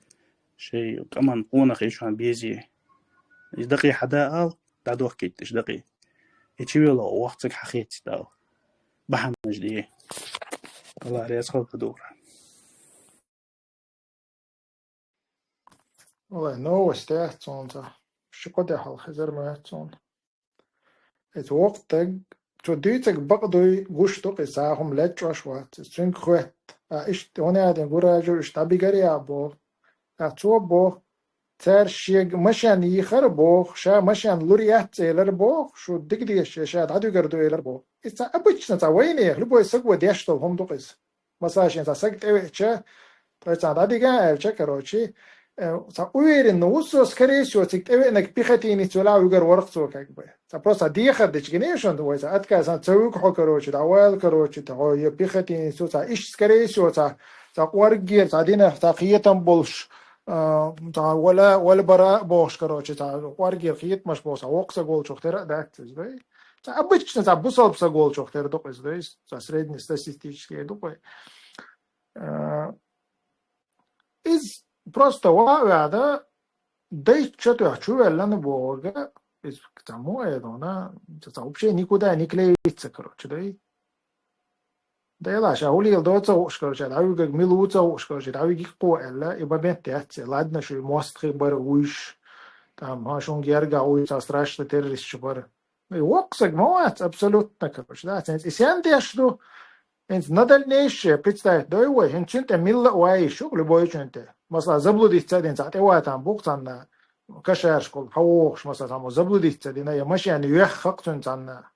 Шей каман унах ишван бези. Иш дакъи хада ал, да дох кетташ дакъи. Ичивела вахцак хахет дал. Баханаш ди. Алла рез халка дура. Валай, новость, э, цунца. Шикоде хал хезер ма цун. Эт вохтаг, цу дийцаг бакъдуй гуш тук и сахум лечваш вац. Цунг хвет. А ишт, он ядин гуражу ишт абигари або. А цо бо. Цар шег машан йихар бо, ша машан лур яц элар бо, шу дигдеш ша дадугар ду элар бо. Ица обычно ца войне, любой сагва дештол хом дукис. Масашин ца саг тевеча, то есть ца дадига элча, короче, э, ца уверенно усо, скорее всего, цик тевенек пехотинец вела угар ворхцо, как бы. Ца просто дихар дичгинешон, то есть отказ ца цук хо, короче, да вал, короче, то хо, е пехотинец, ца иш, скорее всего, ца, ца кваргир, ца дина, ца хиетам болш, э, ца вала, вала бара болш, короче, ца кваргир хиет маш болш, ца окса гол чухтера, да, то есть, да. Ца обычно, ца бусалбса гол чухтера, то есть, да, ца среднестатистический, да. Э, из просто ва вяда, дай чё-то чувеллана бога, из к тому, это она, это вообще никуда не клеится, короче, да и. Да и лаша, улил доца уж, короче, да и как милуца уж, короче, да и гик по элла, и момент яц, ладно, что мост хи бар уж, там, ха, шун герга уж, а страшно террорист чё бар. Ну и оксаг, молодец, абсолютно, короче, да, ценс. И сян деш ду, инс на дальнейшее представить, да и ой, хин чин те милла уай шук, любой чин те. Масала, заблудиться один сат, и уай там бух цанна, кашар школ, хаух, масала, там, заблудиться один, а я машина, юэх хак цун цанна.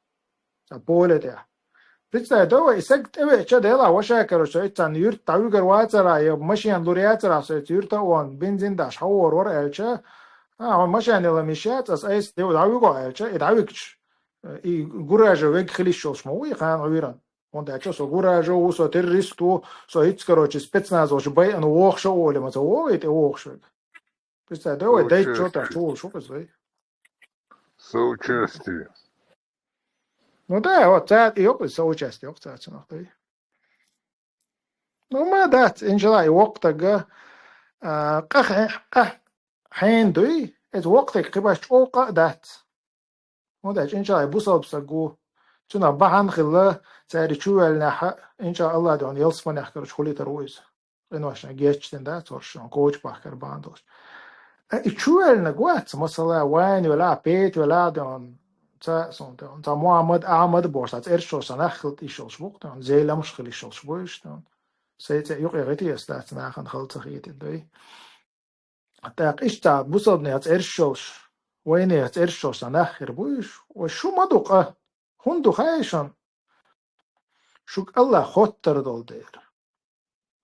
Ца поле те. Представь, да, вай, саг тӀевеача, дела, ваша, короче, со иццан юрт дӀавигар вацара, я машин лур яцара, со иц юрта он, бензин даш, хавор вар аьлча, а, он машин ила миш яц, ас айс дев дӀавиго аьлча, и дӀавигч, и гуража вег хилиш йолш ма вуй, хан виран. Он дача со гуража ву, со террорист ву, со иц, короче, спецназ вош бай, ан вохша воли, ма со вогай, те вохш вег. Представь, да, вай, дай чё-то, чё, шо кыз вай. Соучастие. Ну да, вот, ца, и опыт соучастие, вот, ца, ца, нахуй. Ну, ма дац, иншалла, и вокъ тага, а, къах, къах, хьен дуй, эц вокъ таг хибаш чӀока дац. Ну да, иншалла, бусалб саг ву. Цуна бахьан хилла, цари чу ваьлнахьа, иншалла, Аллах дон, ялсманех, короче, хулитар ву иза. Къиношна гечден да, цоршон, кочпах кар бандош. Э, и чу ваьлна гуац, масала, вайн вела, пет вела, дон, ца, сон, дон, ца Мухаммад, Ахмад бош, ца цершо, са нах хилт ишолш бук, дон, зеламш хил ишолш буйш, дон. Сей ца юкъе гъити яс дац, нахан халца хити, дой. Так, ишта, бусалб не ца цершолш, вайне ца цершолш, са нах хир буйш, ва шу ма дукъа, хун ду хайшан, шук Аллах хоттар дол дер.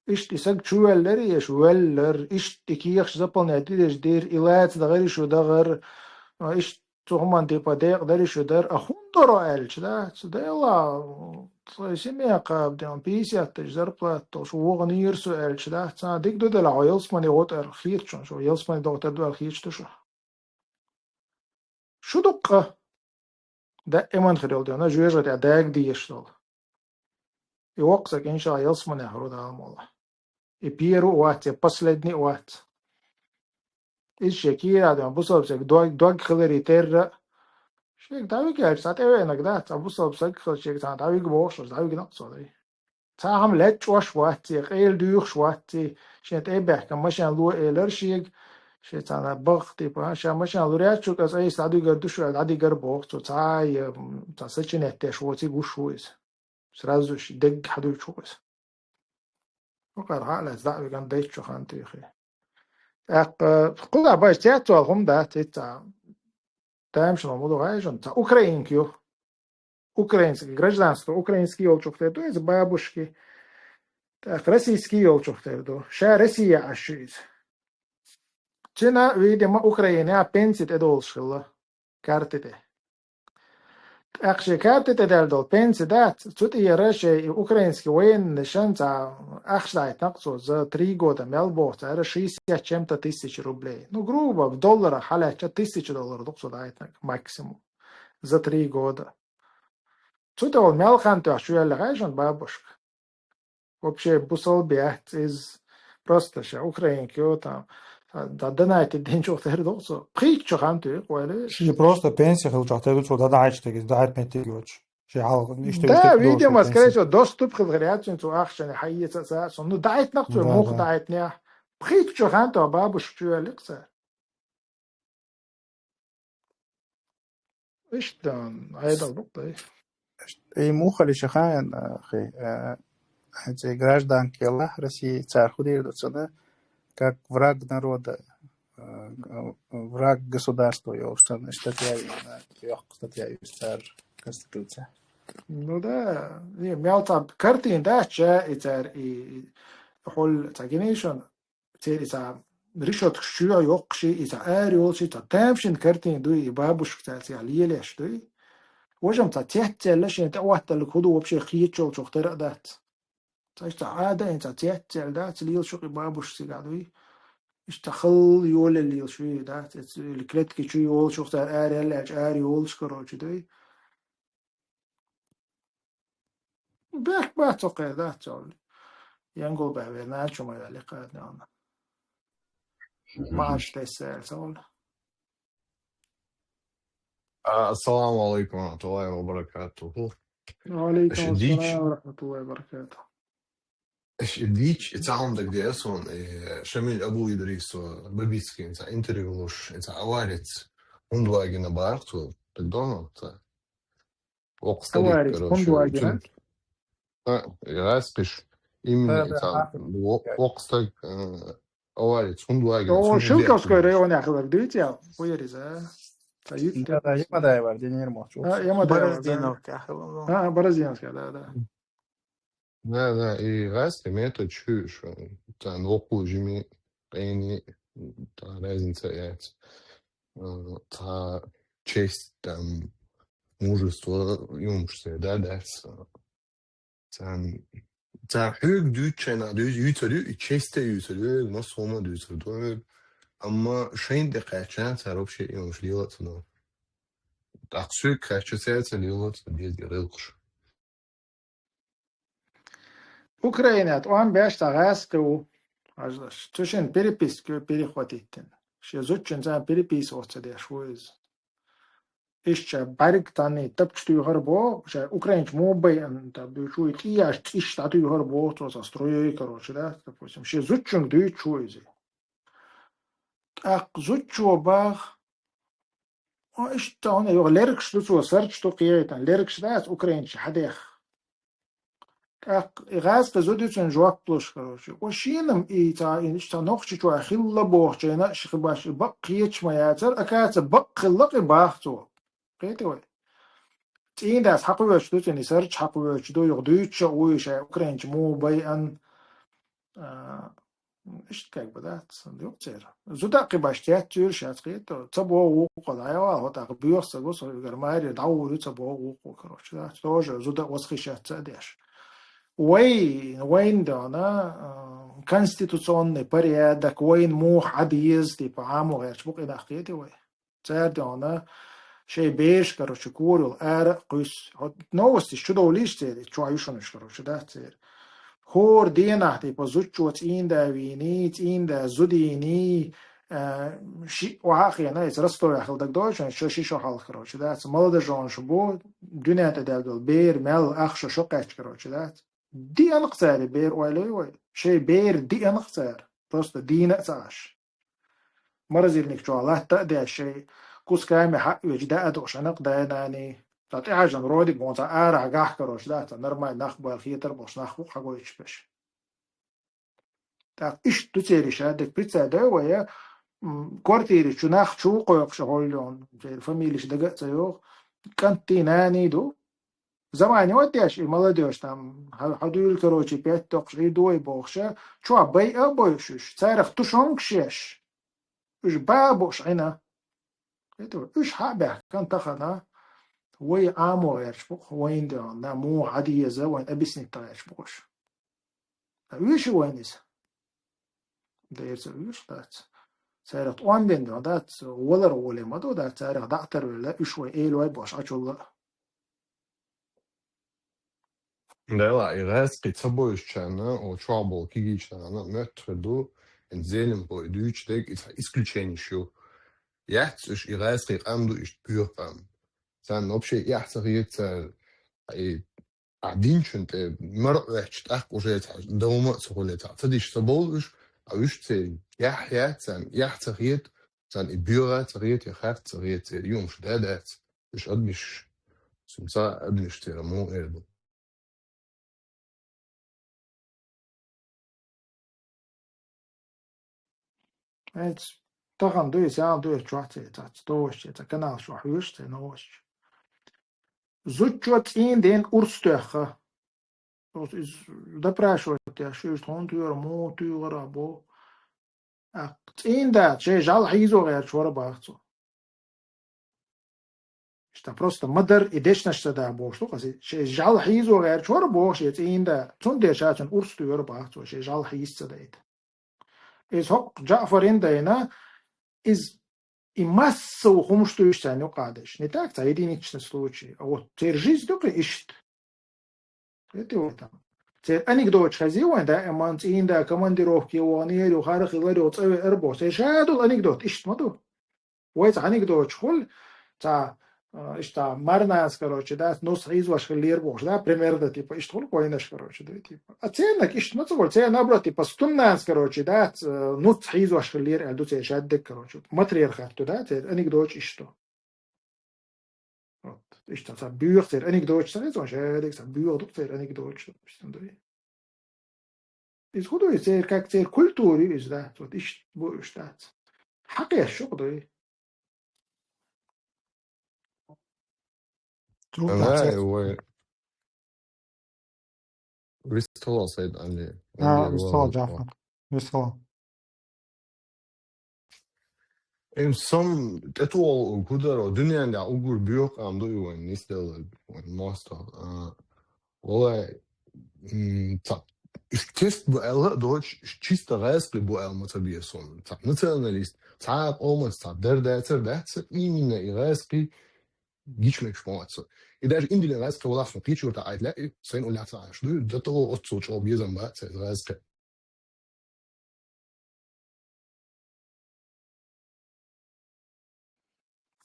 Ишти саг чу ваьллар, еш ваьллар, ишти кехаш заполнять дидеш дир, и лац дагъари шу дагъар, а, ишт цу хуман типа декъ дари шу дар, а хун доро аьлча, да? Цу дела, цай семья кабден, пятьдесят тысяч зарплата, шу вогъан ирсу аьлча, да? Ца дик ду дела, хо ялсмани вот ар хирчун, шу ялсмани дохтар ду ар хирч ду шу. Шу дукъа. Да, эман хир йол дена, жуэжа тя даг диеш дол. И вокъ саг, иншалла, ялсмане хру дал мола. И первый вац, и последний вац. Иш ше кира да, бусалб саг дог, дог хилари терра. Шек давик яч, са теве иногда, са бусалб саг хил шек, са давик бохш, давик нак со дай. Ца хам леч ваш ватти, къел дюхш ватти, шен тӀе бехка машин луа элар шиег, ше цана бах, типа, ша машин лурячу, каз ай садугар душу, дадигар бох, цу ца, ца сочинять теш воци гуш вуиз. Сразу ши дег хадуч вуиз. Вукар хала, здавиган дайчу хан тихи. Так, э, куда баш тя цуал хум да, тица. Там шно муду гайжун, ца украинк ю. Украинский гражданство, украинский ёлчух терду, из бабушки. Так, российский ёлчух терду. Ша Россия ашиз. Цина, видимо, Украина, а пенсит эдолш хилла. Карты те. Так, ше карты те дал дол, пенси да, цут и яра ше и украинский военный шан ца ахш дайтнак цо за три года мял бо, ца ара шестьдесят чем-то тысяч рублей. Ну, грубо, в долларах халя ча тысяча долларов дук цо дайтнак максимум. За три года. Цу тӀа вол мел хантуяхь шу яьлла гӀайжан бабушка. Вообще бусалба яц из, просто ша украинка ю там. Да, донатить динчух тер дохцу. Пхийччу хантуй, къойли. Ши просто пенсия хил чух тер духцу, да, дайч тегиз, дайт меттиг йоч. Ши хал, иште, да, иште, видимо, скорее всего, доступ хил хряцин цу ахчане хайеца са. Ну, дайт нахцу, да, мух да. Дайт не. Пхийччу ханту бабушка чу яьлла са. Иштта, айдал букъ дай. И мухали шахаан, э, хи, э, эти гражданки Аллах России, цар худир дуцана, как враг народа, э, враг государства, ёвсан, статья, э, ёх, статья, цар конституция. Ну да, не, мял там картин, да, ча, и цар, и, и, хул, ца генейшн, цер и ца решётка чуя йоккхши, и ца ари йолчи, ца тамшин картин дуй, и бабушка ца, ца лелеш дуй. Вожам ца цеццелла шен, ца ватталла худу вообще хиечол чух тера дац. Ца иш ца ада, ин ца цеццел да, ца лил шук и бабушка сига дуй. Иш ца хал йоле лил шуй да, ца или клетки чуй йол шух ца ари алла, ари йолч, короче, дуй. Бехк бац цо кхер дац цо. Янгул баьвер нана чу ма ваьлли кхаьрни ана. Мгм. Мааш тесса аьлла цо. А, ассаламу алейкум ва рахматуллахи ва баракатуху. Ва алейкум ассалам ва рахматуллахи ва баракатуху. Эш дич, и цаун даг диэс он, э, Шамиль Абу Идрис, э, Бабицкий, ца интервью луш, ца аварец, Гундвагена бар, цо, так дома, ца. Вокъ старик, аварец, короче, Гундваген, а? А, я спиш. Именно, да, да, ца, а, вокъ старик, э, аварец, Гундваген. О, Шелковской район яхилар, дивите, а? Хуяриза. Да, Ямадаевар динер мохчу. А, Ямадаевар, да. Бороздиновка, ахило. А, Бороздиновка, да, да. Да, да, и гӀазкхи метод чу шу, цан вокху жими, къени, та разница яц. Э, та честь, там, мужество, юмш се, да, дац. Цан, цан хьуьг дуьйцучайна дуьйц-, юьйцар ю, и честь а юьйцар ю, масхума дуьйцар ду. Амма шайн де кхаьчан, цар вообще юмш лела цу но. Так суьг кхаьча цаьца лела цу дезде гӀилкхаш. Украина тӀом беш цхьа гӀазкхи ву. Хьажалаш. Цу шин переписке перехватить дина. Шен зудчун цхьа переписываться деш ву иза. Иштта бӀарг танни тапчу туьйхар бо, ша украинчу муха байан, та буьйчу и тӀияш цӀиш дӀатуьйхар бо, цо ца строей, короче, да, допустим. Шен зудчунга дуьйцу ву иза. ТӀаккха зудчо бах, о, иштта хьуна, юха лергаш ду цо, сарч ду кхиайтан, лергаш дац украинча хьадех. ТӀаккха и гӀазкхи зуда ю цунна жоп луш, короче. О, шинам и ца, и иштта нохчи чу хилла бохучайна, ши хи баш, и бакъ кхеташ ма яцар, акаца бакъ хилла кхи бах цо. Кхетий вай? ЦӀийндас хьакхоьвечу ду цуьнан, и сарч хьакхоьвечу ду, юха дуьйцуш а вуй ша, украинча муха байан, а, иштта как бы, да, ца, юха церан. Зуда кхи баш теттуьйра шац кхету, ца боху вукхо, да, я вала, хӀо тӀаккха боьха ца го, со угар маре дӀавур ю, ца боху вукхо, короче, да, тоже зуда васхи шац ца а деш. Вай, вайн дона, а, конституционный порядок, вайн муха Ӏад еза, типа, Ӏамо гӀерташ бу къинах кхетий вай. Цара дона шайн бераш, короче, корал ара а кхуьссу. ХӀо новосташ чу довлийша церан, чохь ю шуна уьш, короче, да, церан. ХӀора денахь, типа, зудчо цӀийнда вийний, цӀийнда зудийний, а, шиъ охьа а хиъна, иза Ростовехь хила дагадогӀу шуна, шо ши шо хьалха, короче, да, ца молодоженаш бу, дуьнен тӀе даьлла долу бер, мел ах шо шо кхаьчча, короче, да, ца. Диъанакх цара и бер, ойла йой вай. Шайн бер диъанакх цара. Просто дийна а ца Ӏаш. Морозильник чохь латта а деш, шайн кусками хьаъ вечу даа а дохуш, анакъ дай-наний. Ца тӀехьажан родик вон ца арахь гахь, короче, да, ца нормально нах баьлла хетар болуш нах бу хьагойтуш беш. ТӀаккха иштта ду церан иша, дерг прицел дай вай, м, квартири чу нах чу кхойкхуш а хьоллион, церан фамилиш дага а ца йогӀу, кӀантий, наний ду. Заманин а деш, и молодёжь там, хьа-, хьадуьйла, короче, пять токхуш, и дуй бохуша, чохь байа а бойуш уьш, царах тушонкаш еш, уьш ба а бууш Ӏина. Кхетий вай, уьш хьа а баьхкан тахана, вай Ӏамо гӀерташ бу-кх, вайн дегӀан, на муха Ӏа деза, вайн объяснить гӀерташ бу-кх уьш. Ткъа оьший вайна иза? Дера ца оьшу дац. Царах тӀом бен дан дац, валар гӀоле ма ду дац, царах дӀа а тарвелла, уьш вай эла вай бош Ӏачулла а. Дела, и гӀаьскхи ца бойшучарна, о, чохь болу кигичарна моьттур ду, эн зелим бой дуьйцу дерг, и цхьа исключениш ю. Яц уьш и гӀаьскхи къам ду, иштта боьха къам. Царна вообще эхь ца хета цара, и Ахь динчун тӀе мара Ӏоьттича, тӀаккха уже цхьа давма а ца хуьлий, цхьа ца диш ца бовлу уьш, а уьш церан яхь яц царна, яхь ца хета, царна и боьха а ца хета, я харц а ца хета, церан юумаш да дац. Уьш адамаш, цунца адамаш церан муха эр ду. Эц, тахана дуй, сял дуй, чохь ца, ца, ца, товш ца, ца, канал чохь хьоьжуш ца, новости. Зудчо цӀийнден урс тоьхха. Просто из допрашивать деш, шу иза тхуна туьйхира, муха туьйхира бо. А цӀийнда шайн жӀал хьийзо гӀерташ вара бах цо. Иштта просто ма-дарра и дешнаш ца да бохуш ду, хаза шайн жӀал хьийзо гӀерташ вара боху шен цӀийнда, цундела ша цуьнан урс туьйхира бах цо, шайн жӀал хьийза ца дайта. Иза хӀокху Джаъфарин дайна, иза и массо а хӀумаш ду уьш царна юкъа деш. Не так, цхьа единичный случай, а вот церан жизнь ду кхин иштта. Кхетий вай там? Церан анекдоташ хезий вайн даиман, цӀийнда командировке ваханера ю, хӀара хилар ю, цӀа веара боху. Церан шадолу анекдот иштта ма ду. Вай цхьа анекдоташ хуьлу, цхьа, а, иштта марнанас, короче, да, нус хьийзош хиллера бохуш, да, примерно, типа, иштта хуьлу вайнаш, короче, да, типа. А цернаг иштта ма ца хуьлу, церан наоборот, типа, стуннанас, короче, да, ц-, нус хьийзош хиллера аьлла ду церан шадерг, короче. Матрера хатта, да, церан анекдоташ иштта. Вот. Иштта цхьа боьха церан анекдоташ ца хеза, шадерг цхьа боьха ду церан анекдоташ, допустим, да. Иза хӀун ду иза? Церан, как церан культура ю иза, да? Вот иштта бу уьш дац. Хьакхеш шу-кх дуй. Трудно. Ана, ой. Вистхала, Сайд Али. А, вистхала, Джафар. Вистхала. Им сом тӀетоал кударо, дуьнен тӀа уггар боьха къам ду и вайн нисделла, вайн мостагӀа. А, валлай, м, ца-, уж тест бу аьлла а доцуш, уж чисто гӀазкхий бу аьлла ма ца беза суна. Цхьа националист, цхьа а къомаца цхьа дар дацар дац, именно и гӀазкхий гичмегаш ма вац со. И даже именно гӀазкхий валахь сан кхечу юрта Ӏайта лаьа, и сайна уллехь ца Ӏаш ду, дан тӀаккха оццул чӀогӀа безам бац, гӀазкхий.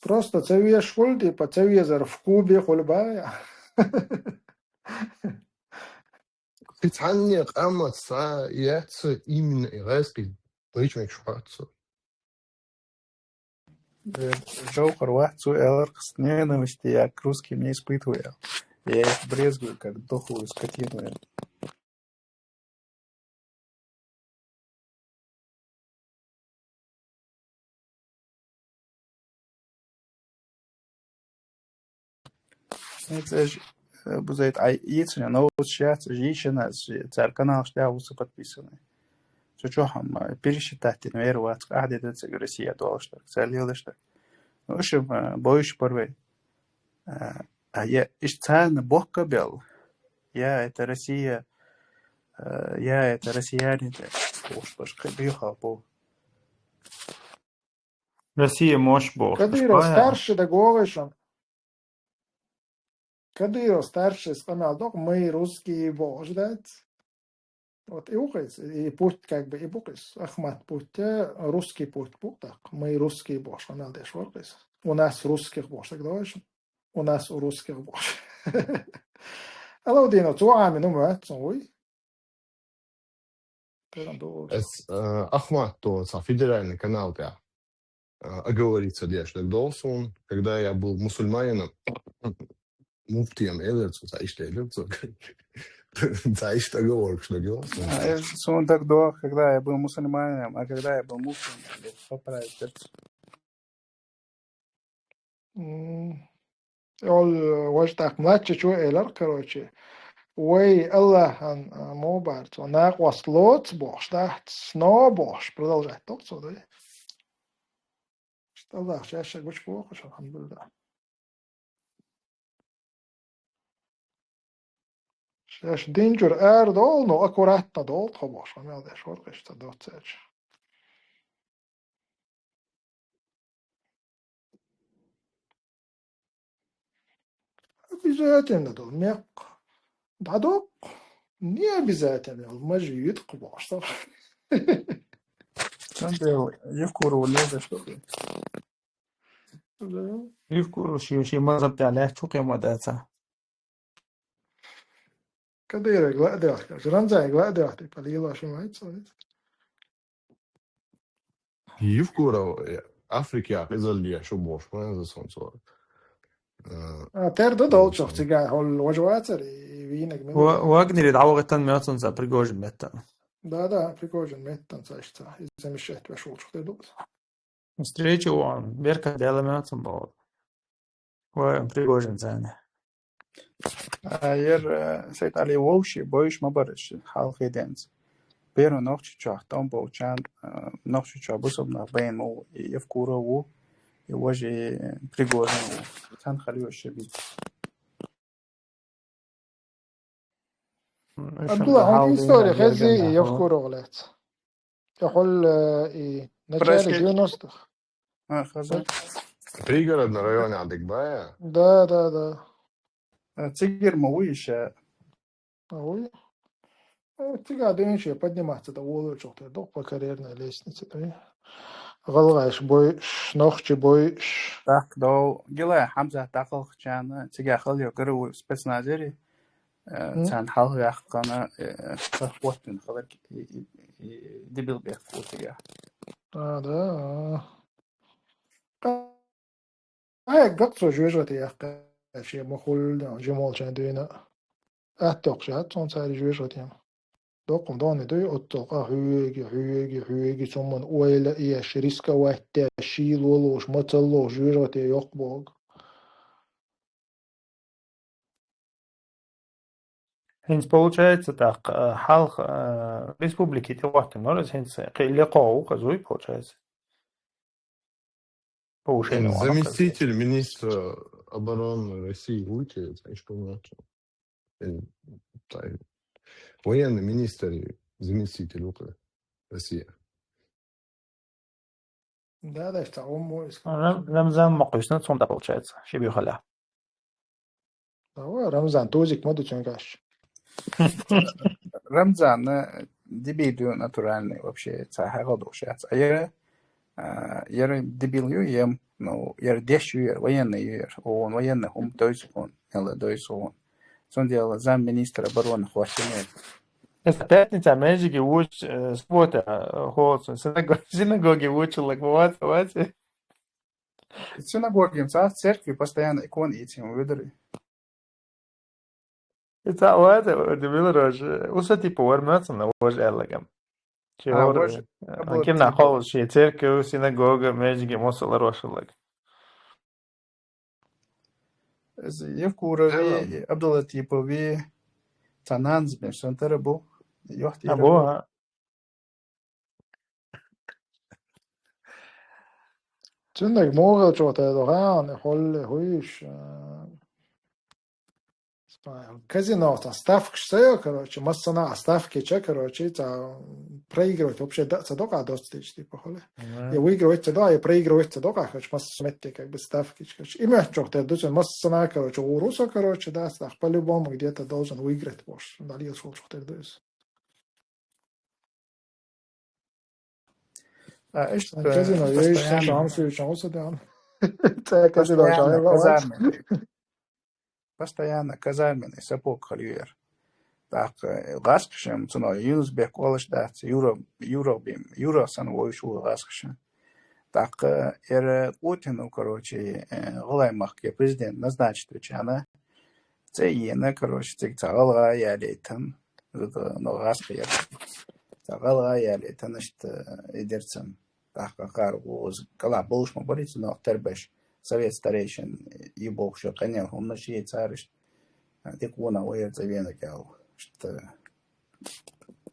Просто ца везаш хуьлу, типа, ца везар в Кубе хуьлу баьа. И цхьанне къамаца яц именно и гӀазкхий гичмегаш вац со. Э, Джокер вац, цо аьлар, с ненависти я к русским не испытываю. Я их брезгую, как дохлую скотину. Эцаш, э, бузайт, ай, ицна новус шац, жишина, цар канал шта вуса подписаны. Цу чохам, э, пересчитать дин вер вац, къахьди да цига Россия долаш так, цар лелаш так. Ну, в общем, э, бойш парвей. Э, а я, иш царна бокка бел. Я, это Россия, э, я, это россияне, так, уж башка бьёха бу. Россия мощь бу. Кадыров старший да гогайшан. Кадыров старший скамал док, мы русские бу, ждать. Вот и укхайс, и путь как бы и букхайс. Ахмат путь, э, русский путь бу, так. Мы русские бу, скамал деш воркайс. У нас русских бу, так давай. У нас у русских бу. Алло, Дино, цу ами, ну, мы, цу, уй. Эс, э, Ахмат, то, са федеральный канал тӀа, э, оговориться деш, так должен, когда я был мусульманином, муфтием эллер цо, ца иштта эллер цо. Ца иштта оговоркаш дагавал суна. А, э, суна дагадогӀу, когда я был мусульманином, а когда я был муфтием, я поправить это. М, ол, э, важа тӀаккха младший чу элар, короче, вай Аллахьан, а, мо бара цо, накъост лоцу бохуш, да, сно бохуш, продолжать доккху цо, да? Аллахь шаьш гучу бохуш, алхьамдулиллахь. Шаьш динчуьра арадолу, ну, аккуратно долу тхо бохуш, мел деш вара кхиш ца доццаьрча. Обязательно долу, мекх. ДӀадоккху. Не обязательно, мажа юьткъа бохуш со. Цундела Евкурова лезаш ду. Да. Евкурова шен, шен мазхаб тӀехь лаьтташ ву кхин ма дац. Кадыровга ла а делахь, Рамзанга ла а делахь, типа, лелош ма вац, вац. Евкуров, э, Африкехь иза лелаш ву бохуш, вайн за солнце. Э, А, тера ду долчух цигахь, хьол важа вацара, и вийнаг мила. Ва-, Вагнере дӀавахийтина моьтту цунца Пригожин меттана. Да, да, Пригожин меттана ца иштта. Иза замещать веш волчух тера ду. Встреча вон, беркат дела моьтту боху. Ва Пригожин царна. А, яр, э, Сайд Али вовши, бойш ма бара иш хьалхе денца. Первый Нохчийчохь тӀом болчарна, э, Нохчийчохь бусалба нах байна ма ву, и Евкуров ву, и важа, э, Пригожин ву. Царна хала йош ши биц. М, Абдулла, хьуна история хезий и Евкуров лаьцна? Я хьол, э, и начале девяностых. А, хаза. Пригородный район а диг бая? Да, да, да. А, цигара ма вуй иша? А вуй. Ну, цигахь дуьйна подниматься да волочух, да, док по карьерной лестнице, да. ГӀалгӀайш бойш, нохчи бойш. Так, дов, гила Хьамзат дӀакхалхачарна, цигахь хала йо гара ву спецназери, э, Мгм. Царна хьалха ваьккхина, э, хӀоттина хиларг и, и, и дебил бехк ву цигахь. А, да, а. Ай, гакъ цо жоьжахате яккха, шен ма хуьллу, жимолчарна дуьйна. Атта йоккхуш яц цунна цара жоьжахате. Доккхун доне дуй, оццул къа хьоьги, хьоьги, хьоьги, цумман ойла еш, рисковать деш, шийла волуш, мацалло, жоьжахате йоккха боху. ХӀинца получается, тӀаккха, э, хьалха, э, республике тӀехӀоттинор из, хӀинца кхы лекхо ву хазуй, получается. Повышение ван хазуй. Заместитель министра обороны России ву те, знаешь, по-моему. Э, тай, военный министр заместитель ву России. Да, да, это он мой. Рам-, Рамзан ма кхуьссина цунна тӀа, получается, ши бихала. Да, ва, Рамзан, тузик ма ду цуьнга аш. Рамзан, э, дебил ю натуральный вообще, цхьа хьагӀал долуш яц. А яра, а, яра дебил ю, ем, ну, яра деш ю, яра военный ю, яра. Вон военный хӀума дойсу вон, мела дойсу вон. Цундела замминистра обороны хӀоттийна. Иза пятница межиге вуч, э, суббота, э, хӀоцун, синагоге, синагоге вучуллаг, вац, вац. Синагоге, ца церкви постоянно икона ийцина вуьдури. И ца вац, э, дебил рож, э, уса типа вар моцана вож аьллагам. Чи А, вор, вож, э, а, кирна типа холуш, ши церкви, синагога, межиге, мосала рошаллаг. Из Евкурови, Абдулатипови, цхьа нанас бен сан тара бу, йохтира А, бу, бу. А. Цуьннаг мугӀал чохь тайдо гӀан, холле, хӀуьйш, а, Казино, там ставкаш ца йо, короче, массана а ставки ча, короче, ца проигрывать вообще да, ца докъа доцтич, типа, холи. Мгм. Я выигрывать ца докъа, я проигрывать ца докъа, короче, масса метте, как бы, ставки, короче. И мягче чохтер дуцен, массана, короче, уруса, короче, да, ца по-любому где-то должен выиграть, бош. Далил шул чохтер дуц. А, иштта, Казино, я ещё постоянно, шанс, ещё шанс, да. Ца казино, постоянно шанс, казармы. Постоянно казарменный сапог хьалъюьйр. ТӀаккха, э, гӀазкхашам, цунах Юнус-Бек олуш дац, Юра, Юра бен, Юра сан вуьйш ву гӀазкхашам. ТӀаккха, э, эр Путину, короче, э, гӀалгӀай махке президент назначить вичана, цӀе йина, короче, цига цхьа гӀалгӀа ялийтан, зуда, ну, гӀазкхи яра. Цхьа гӀалгӀа ялийтан, иштта, э, и дерцан. ТӀаккха кхара вуза, кала болуш ма барий цунах тербеш, совет старейшин, и бохуш, къинел хӀуманаш ей цара иштта. Дика вуна вайра цӀа венаг аьлла. Иштта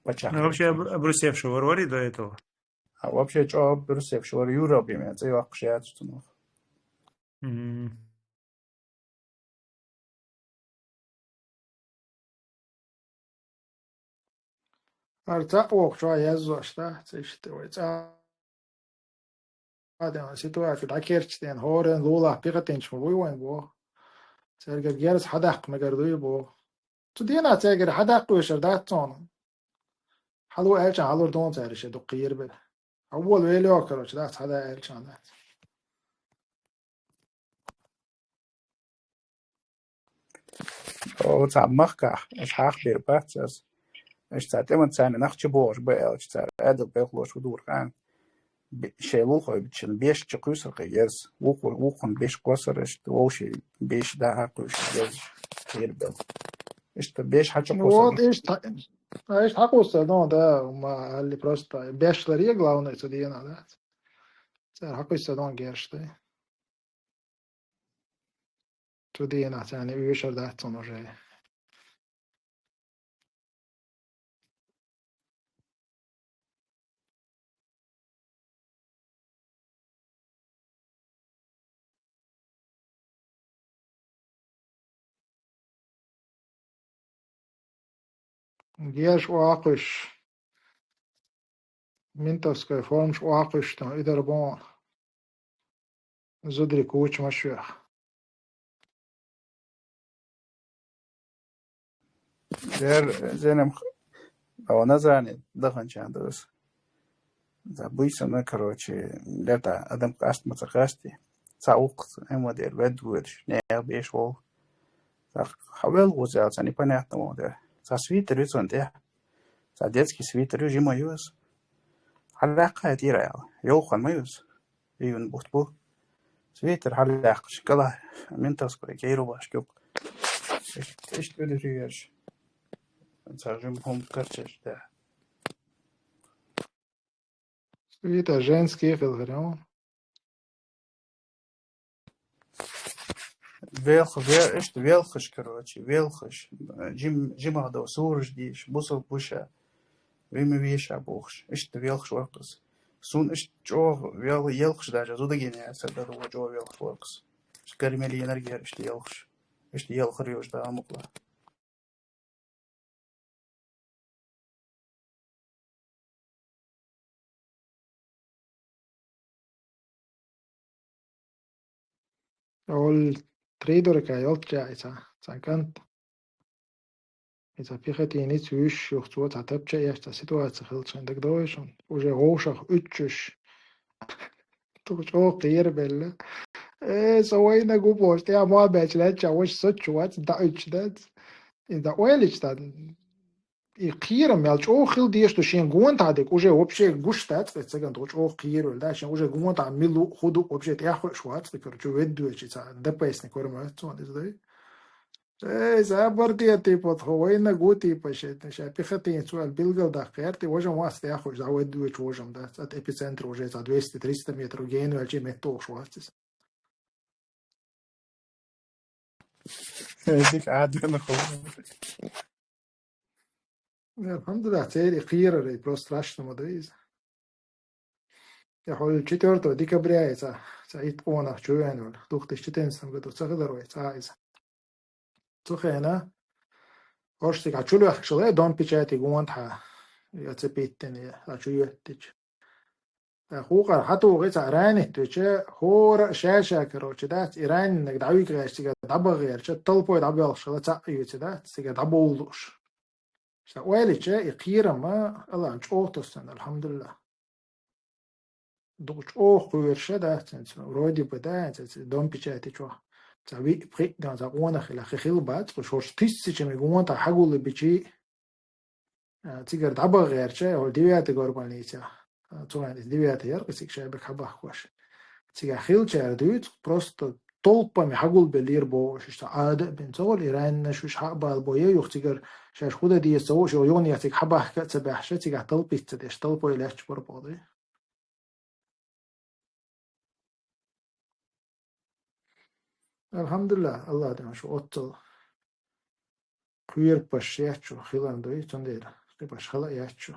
паччахь. Ну, вообще, об-, обрусевший вар варий до этого? А вообще, чӀо обрусевший вар, Юра бен цӀе йоккхуш яц цунах. Мгм. ХӀара цхьаъ воккхачо язъеш дац, иштта вай цӀа а дена ситуаци дӀакерчдена, хӀоран лулахь пехотинцаш ма вуй вайн боху. Цаьргара герз хьадаккха мегар дуй боху. Цу дийнахь цаьргара хьадаккха вешар дац цунна. Хьало аьлча, хьалур ду цара шен дукха кхийра бен. Хьан вола вело, короче, дац, хьада аьлча дац. О, цхьа махкахь, аш хьахбир бац ас. Аш цхьа тӀеман царна нах чу бохуш ба аьлча, цара адал бехлош ву дур хан. Бе-, шайн лулахой бичина беш чу кхуьйсур кхин ерз. Вукху-, вукхун беш кхосар, аш вовший беш да хьакхуьйш ерз. Хир бел. Иштта беш хьачу Ну кхосар. Вот, иштта, а, иштта хьакхуьйсур, ну, да, ма, алли просто беш ларе, главное, цу дена, да. Цара хьакхуьйсур, ну, герш, да. Цу дийнахь царна оьшур дац цунна уже. Геш охьакхуьйсуш, ментовской формаш охьакхуьйсуш тхуна, и дара боху. Зударий кучамаш веха. Дер, зенем, о, Назрани даханчан дус. За буйсана, короче, лета адам къаст ма ца къасти. Ца укх, эма дер, вед вуьрш, нех беш вол. За хавел вузел, ца непонятно вон дер. Ца свитер ю цун тӀе. Ца детский свитер ю, жима юз. Хьалакха тӀира ял. Йолхан ма юз. Июнь бутт бу. Свитер хьалаяккхаш, кала ментовской кей рубашка юкъ. Иш-, иштта уьдуш ерш. Ца жим хӀума карчаш, да. Свитер женский хилхир, ё? Велха, ве-, иштта велхаш, короче, велхаш. Жим-, жимах дов сураж деш, бусалба вуша, вима веша бохаш. Иштта велхаш вар-кх из. Сона иштта чӀоагӀа вел-, елхаш даже зуда гина яцар дар, чӀоагӀа велхаш вар-кх из. Кармелинаргер иштта елхаш. Иштта елхар йош да амукъла. Ол трейдерка йолча ица, цан кант. Ица пехотинец вуьш юх цо ца тапча яш, ца ситуация хилча, дагадовшун. Уже гӀовшах уьччуш. Тух чӀоагӀа кхерабелла. Э, со вайна губош, тӀа ма баьч лаьча, ваш сочу вац, да уьч дац. И да ойлич та. И кхерам мел чӀоагӀа хила деш ду шен гонтӀа дик, уже вообще гуш дац, кхы цаган тӀа чӀоагӀа кхеравелла, да, шен уже гонтӀа милу, худу, вообще тӀехуьш вац, кхы чу веддуечи ца, депесни кормац, цон из дай. Эй, забар де, типа, тхо вайна гу, типа, ше, ша пехотинец вал билгал даккхар, ти вожам вац тӀехуьш, за веддуеч вожам, да, цат эпицентр уже за двести-триста метров генуэлчи меттохуш вац. Эдик Ӏадвина хӀума. Алхьамдулиллахь, церан кхерар, просто страшно ма ду иза. Я хьол четвёртого декабря я ца, ца итт къонах чу вен вала. Две тысячи четырнадцатом году ца хилар вай, ца иза. Цу хена, ош цига чулвехкшала, дом печати гонтӀа, я ца питтин, я чу йоттич. Ткъа хукъар хьатугӀи ца ранит веча, хӀора ша-ша, короче, дац, и ранинаг дӀавига гӀерча, цига дӀабагӀа гӀерча, толпой дӀабелхаш хила ца а юьца, дац, цига дӀабовлуш. Ша ойлича, и кхерама, Аллахьан чӀоагӀа тоссана, алхьамдулиллахь. Дукха чӀоагӀа кхоьруша, дац, цунца, вроде бы, да, ца, ца, дом печати чохь. Ца виъ, пхиъ, да, ца къонах хила, хи хила бац, кху шорш тысячами гонтӀа хьагуллу бичи, А, цигара дӀабагӀа гӀерча, хӀол девятый горбанлийца. А, цу хенахь девятый яра, кхы цига шайбаг хьабахкош. Цига хилчара дуьйцу, просто толпами хьагулбеллера боху уьш, иштта Ӏада а бина. Ца волу и раннаш уьш хьа а балбо, я юха цигара шаьш худа деза ца вуш, юха юханехьа цига хьабахка а ца баьхьша, цигахь талпица деш, талпой лаьтташ бара боху. Алхьамдулиллахь, Аллах дина шу оццал кхоьрупаш яц шу, хилан дуй, цундела кхибаш хала а яц шу.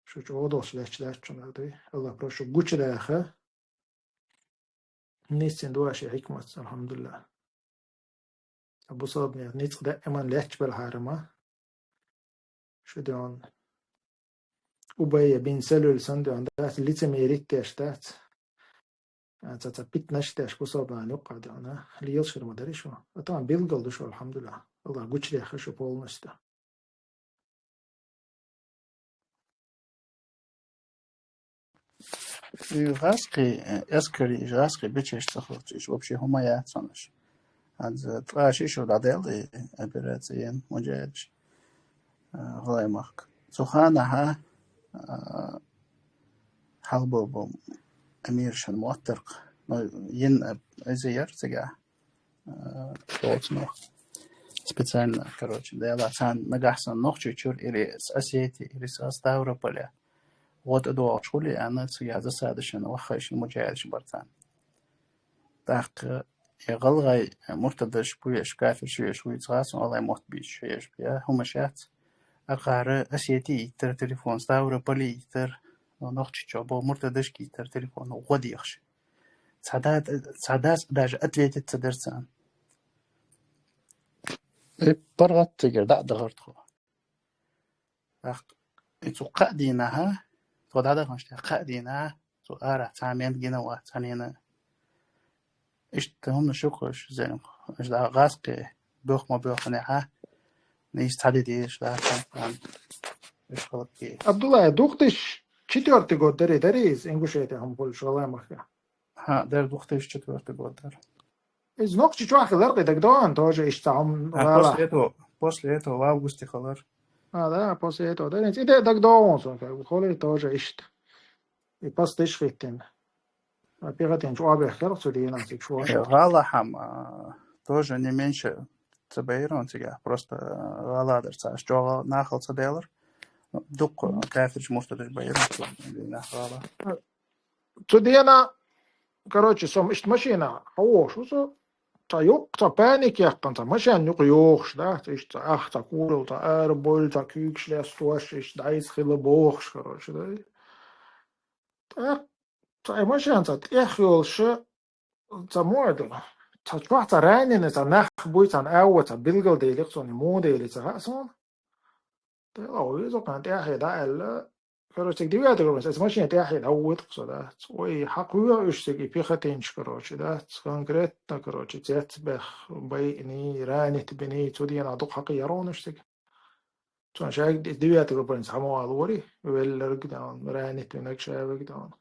Шу чӀогӀа долуш лаьтташ дац шу, дуй. Аллах просто шу гучудаха. Нийсцина дуа шен хьикматца, алхьамдулиллахь. Сан бусалбанех ницкъ даиман лаьтташ белхьара ма. Шу дуьйна Убайя бин Салуьл санна дуьйна дац, лицемерить деш дац. А, ца, ца питнаш деш бусалбанан юккъа дуьйна. Лелаш хир ма дарий шу. А тахана билггал ду шу, алхьамдулиллахь. Аллах гучудехха шу полностью. И гӀаскхи, э, эскари, и гӀаскхи бечеш ца хилча, иш вообще хӀума яц хьуна иш. Хьанца ткъа ши шо дӀадаьлла и операци ен муджахӀидаш, э, гӀалгӀай махка. Цу ханахьа, э, хьалбо бу Амиршан моттаркх. Ну, йин, э, иза яра цигахь. Э, доцу нах. Специально, короче, дела царна нагахь санна Нохчийчуьра или с Осетии, или со Ставрополя гӀо тӀедогӀуш хуьлий аьлла, цигахь засадашна ваххайшна муджахӀидаш бара царна. ТӀаккха и гӀалгӀай муртадаш бу еш, кафирш ю еш, вуьйцу гӀасун гӀалгӀай мотт бийцуш еш, я хӀумаш яц. Акхара Осетии йиттара телефон, Ставрополе йиттара, Нохчийчохь бо муртадашка йиттара телефон, гӀо дехаш. Цхьа да-, цхьа дац даже ответить ца дара царна. И паргӀат цигара дӀа а дахара тхо. ТӀаккха и цу кхаа дийнахьа, тхо дӀадаханаш тӀехь кхаа дийнахьа, цу арахь цхьа мел гина вац цхьаннена. Иштта хӀуманаш ю-кх уьш, зелимха. Уьш дӀа гӀаскхи боьха ма боьхханехьа, нийса цхьа де дезаш дац царна, уьш хӀаллакдийр. Абдулла, две тысячи четвёртый год дарий, дарий иза, Ингушетия хӀума хуьлуш, гӀалгӀай махка? ХӀаъ, дара, две тысячи четвёртый год дара. Иза Нохчийчохь хилар кхин дагадогӀу, тоже иштта цхьа хӀума А, гӀала. После этого, после этого в августе хилар. А, да, после этого. Да, и де дагадогӀу суна, как бы, хуьлий тоже иштта. И пасташ хӀиттина. А пехотинца чӀогӀа бехкара цу дийнахь цига шоша. Э, гӀалахьама, а, тоже не меньше ца байра он цигахь. Просто, а, гӀала дара цхьа, чӀогӀа нахала ца делар. Дуккха кафирш, муртадаш байра цу дийнахь гӀала. Цу дена, короче, со-м иштта машина хьавогӀуш ву со, цхьа юкъ, цхьа паник яьккхина, цхьа машен юкъа йохуш, да, иштта цхьа ах, цхьа курал, цхьа ара бойла, цхьа куьйгаш лестош, иштта дӀайса хила бохуш, короче, да. ТӀаккха цхьа машен цхьа тӀехйолуш, цхьа мо ду, цхьа чохь цхьа раненый, цхьа нах буй, цхьана агӀо, цхьа билгалдели, цунна муха дели ца хаьа суна. Дела веза кхана тӀаьхье дӀа аьлла. Короче, девятый группа, аса машен тӀаьхье дӀавоьду-кх со, дац. Ой, хьакхоьхьу уьш цига и пехотинцаш, короче, дац. Конкретно, короче, цецбаьхна, байиний, ранить биний, цу дийнахь дукха хьакхийра уьш цига. Цунна шайга девятый группанца хьан ма валора, велларг дан, ранить винарг шайверг дан.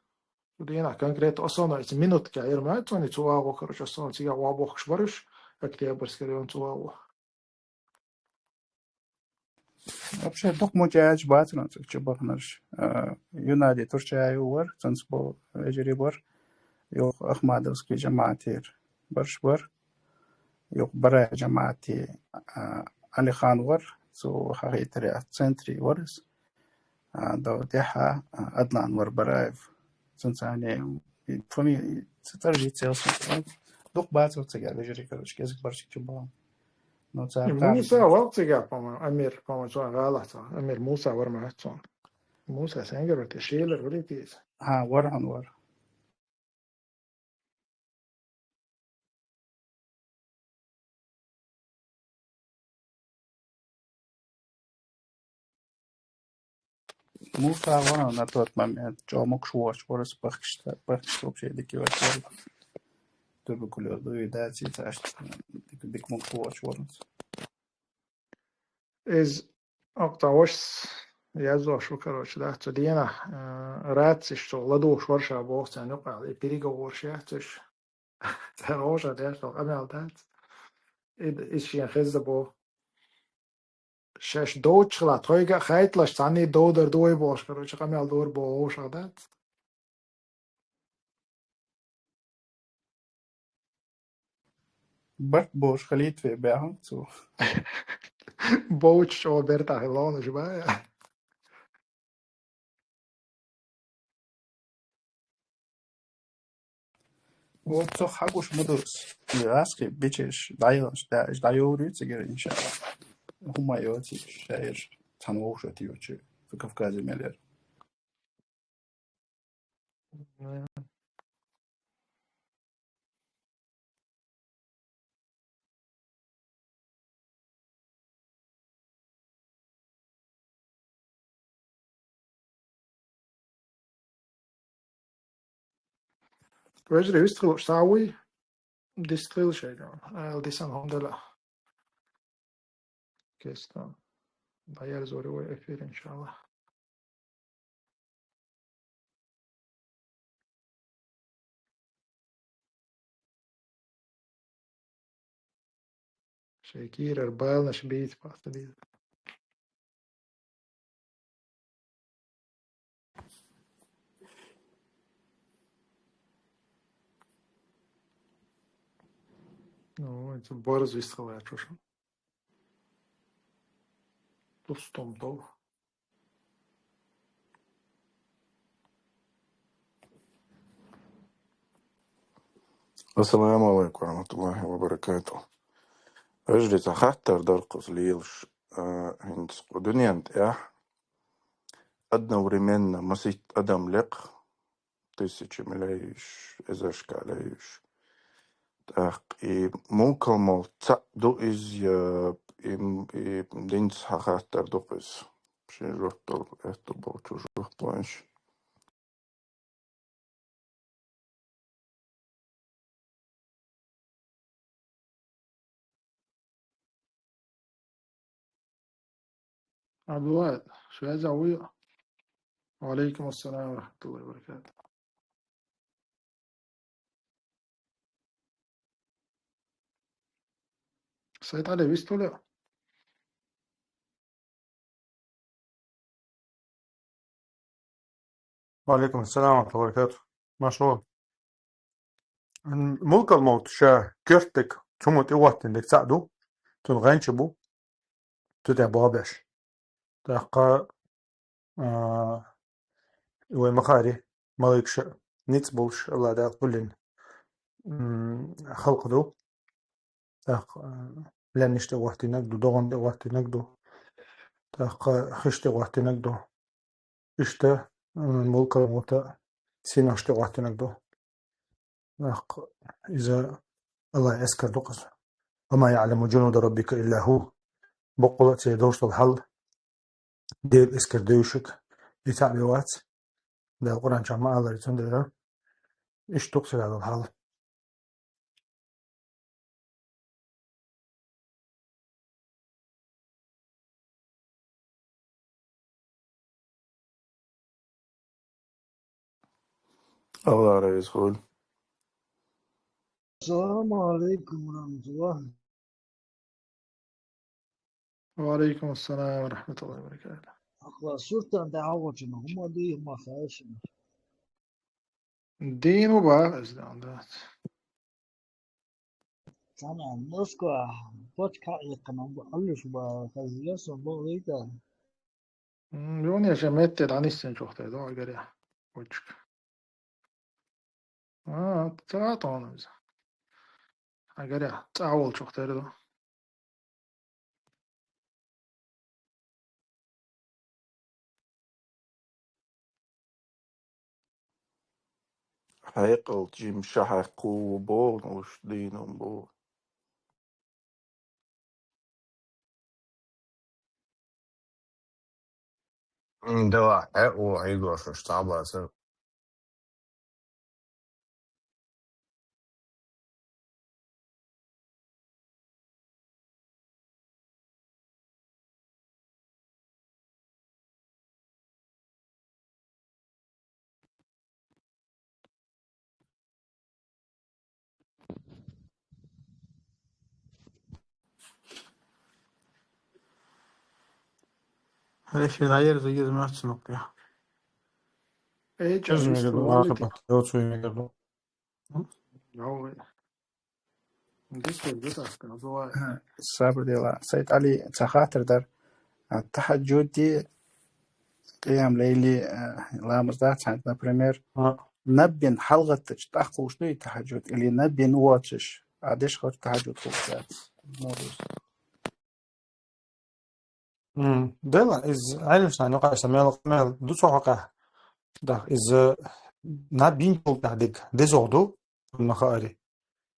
Цу дийнахь конкретно основной, эца минутка яра ма, цунна цу агӀо, короче, основной цига вабохкаш бараш, Октябрьский район цу агӀо. Вообще, дукха мучаяч бацана цига чу баханарш. А, Юнади Турчаев вар, цунца бо вежарий бар, юха Ахмадовский жамаӀатера барш бар, юха Бараев жамаӀати, а, Алихан вар, цу хьахийтаре центре вар из. А, до тӀаьхьа, а, Адлан вар Бараев. Цунца и фамили, ца цӀаржи цел сун. Дукха бацара цига вежарий, короче, кӀезиг барш чу бахана. Ну, цара И Муса вал цига, по-моему, Амир, по-моему, цо гӀалахь цо. Амир Муса вар ма цо. Муса сенгар вар те, шелар вар те. Ха, вар хьан вар. Муса ван на тот момент чӀогӀа могуш воцуш вара, аса бахкаш, бахкаш вообще дика йоцуш вара. Туберкулёз ду и дац, и цхьа аьшта дика, дика могуш воцуш вара. Иза оккха цхьа вашас яздеш ву, короче, да, цу дийнахь, э, рацеш цо ладугӀуш вара ша боху царна юкъахь, и переговорш яц уьш. Цара вовшах деш долу къамел дац. И, иза шена хезна боху. Шаьш доцуш хилахь, тхоьга а хайталаш, цхьанний довдар ду вай бохуш, короче, къамел дора боху вовшах дац. Барт бохуш хилийта ве баьхна цо. Бовчу чӀогӀа бертахь лонаш бан. Вот цо хьагуш ма ду. И аски бичеш дӀайош, дӀа-, дӀайовр ю цигара, иншалла. ХӀума йоций, шаьш цхьана вовшат йочу, Кавказе мел яра. Вежарий, вистхила уьш схьа вуй? Дистхила шайга. Ала дисан хӀума дала. Кестан. ДӀаерзор ю вай эфир, иншалла. Шайн кийрара баланаш бийца бахьа ца деза. Ну, это борзый слова, чё ж. Пустом дол. Ассаламу алейкум ва рахматуллахи ва баракату. Вежарий, цхьа хаттар дара кхуза лелаш, а, хӀинца кху дуьнен тӀехь одновременно масийтта адам лекха, тысячами лаьуьйш, эзаршка лаьуьйш. ТӀаккха и мулкал молу цхьаъ ду иза, я и, и динца хьан хаттар ду-кх иза? Шен жоп дала, аьтту болчу жоп лойнаш. Абдулла, связь а вуй? Ва алейкум ассалам ва рахматуллахи ва баракатух. Сайд Али, вистхуьлу? Ва алейкум ассалам ва рахматуллахи ва баракатух. Маршо. М, мулкал мовт ша коьртаг, цу мо тӀе ваттина дерг цхьаъ ду, цунна гӀанча бу, цу тӀе боху беш. ТӀаккха, а, вай ма хаьара, малайкаш ницкъ болуш, Алла Дала гуллина, м, халкъ ду. тӀаккха, э, лаьннаш тӀе гӀоттийнарг ду, догӀан тӀе гӀоттийнарг ду, тӀаккха хиш тӀе гӀоттийнарг ду. Иштта, э, мулкал мута синош тӀе гӀоттийнарг ду. ТӀаккха иза Аллахь эскар ду-кх иза. «وما يعلم جنود ربك إلا هو». Боккъала а ца довш дола хьал Дела эскар девшарг, и цхьаъ бен вац. Дала Къуръан чу ма аллара, цундела иштта ду-кх цигахь дола хьал. Аллах раиз хуьлда. السلام عليكم ورحمة الله. وعليكم السلام ورحمة الله وبركاته. Ахла суртан дӀахьочуна, хӀума дуй, хӀума хаьшина. Дийна бах, аз дан дац. Цхьана Москва, почка хьаэккхина, аллуш ба, хаза ясон бо вайта. М, юни ша метте дӀаниссан чохтай, да, агар я. Почка. А, ца тонна иза. Агар я, цӀа волчух тера да. Хьекъал жим шахьа кхуву боху, уьш дийна боху. М, давай, э, о, Егор, что ж, там, а, ца- Хьалхе дӀаерза еза мац нукъ я. Эй, чӀеза чӀеза мегар ду, мегар ду, валики. Лакхапа, йоцу мегар ду. М? Йовгай. Дикка, дикка, дикка, дикка. Сабр дела. Сайд Али, ца хатар дар. А, тахаджуди, къиям лейли, а, ламаз дац хьант, например, а, наббин хьалгӀаттача тӀаккха хулаш дуй тахаджуд, или наббин воацаш, а, деш хӀара тахаджуд хулаш дац. Морус. М, дела, из Ӏелимаш нахана юкъахь аса мел, мел ду цо хьокъехь. Да, из, э, наб бинчул тӀехь дерг дезагӀа ду, цунна хаари.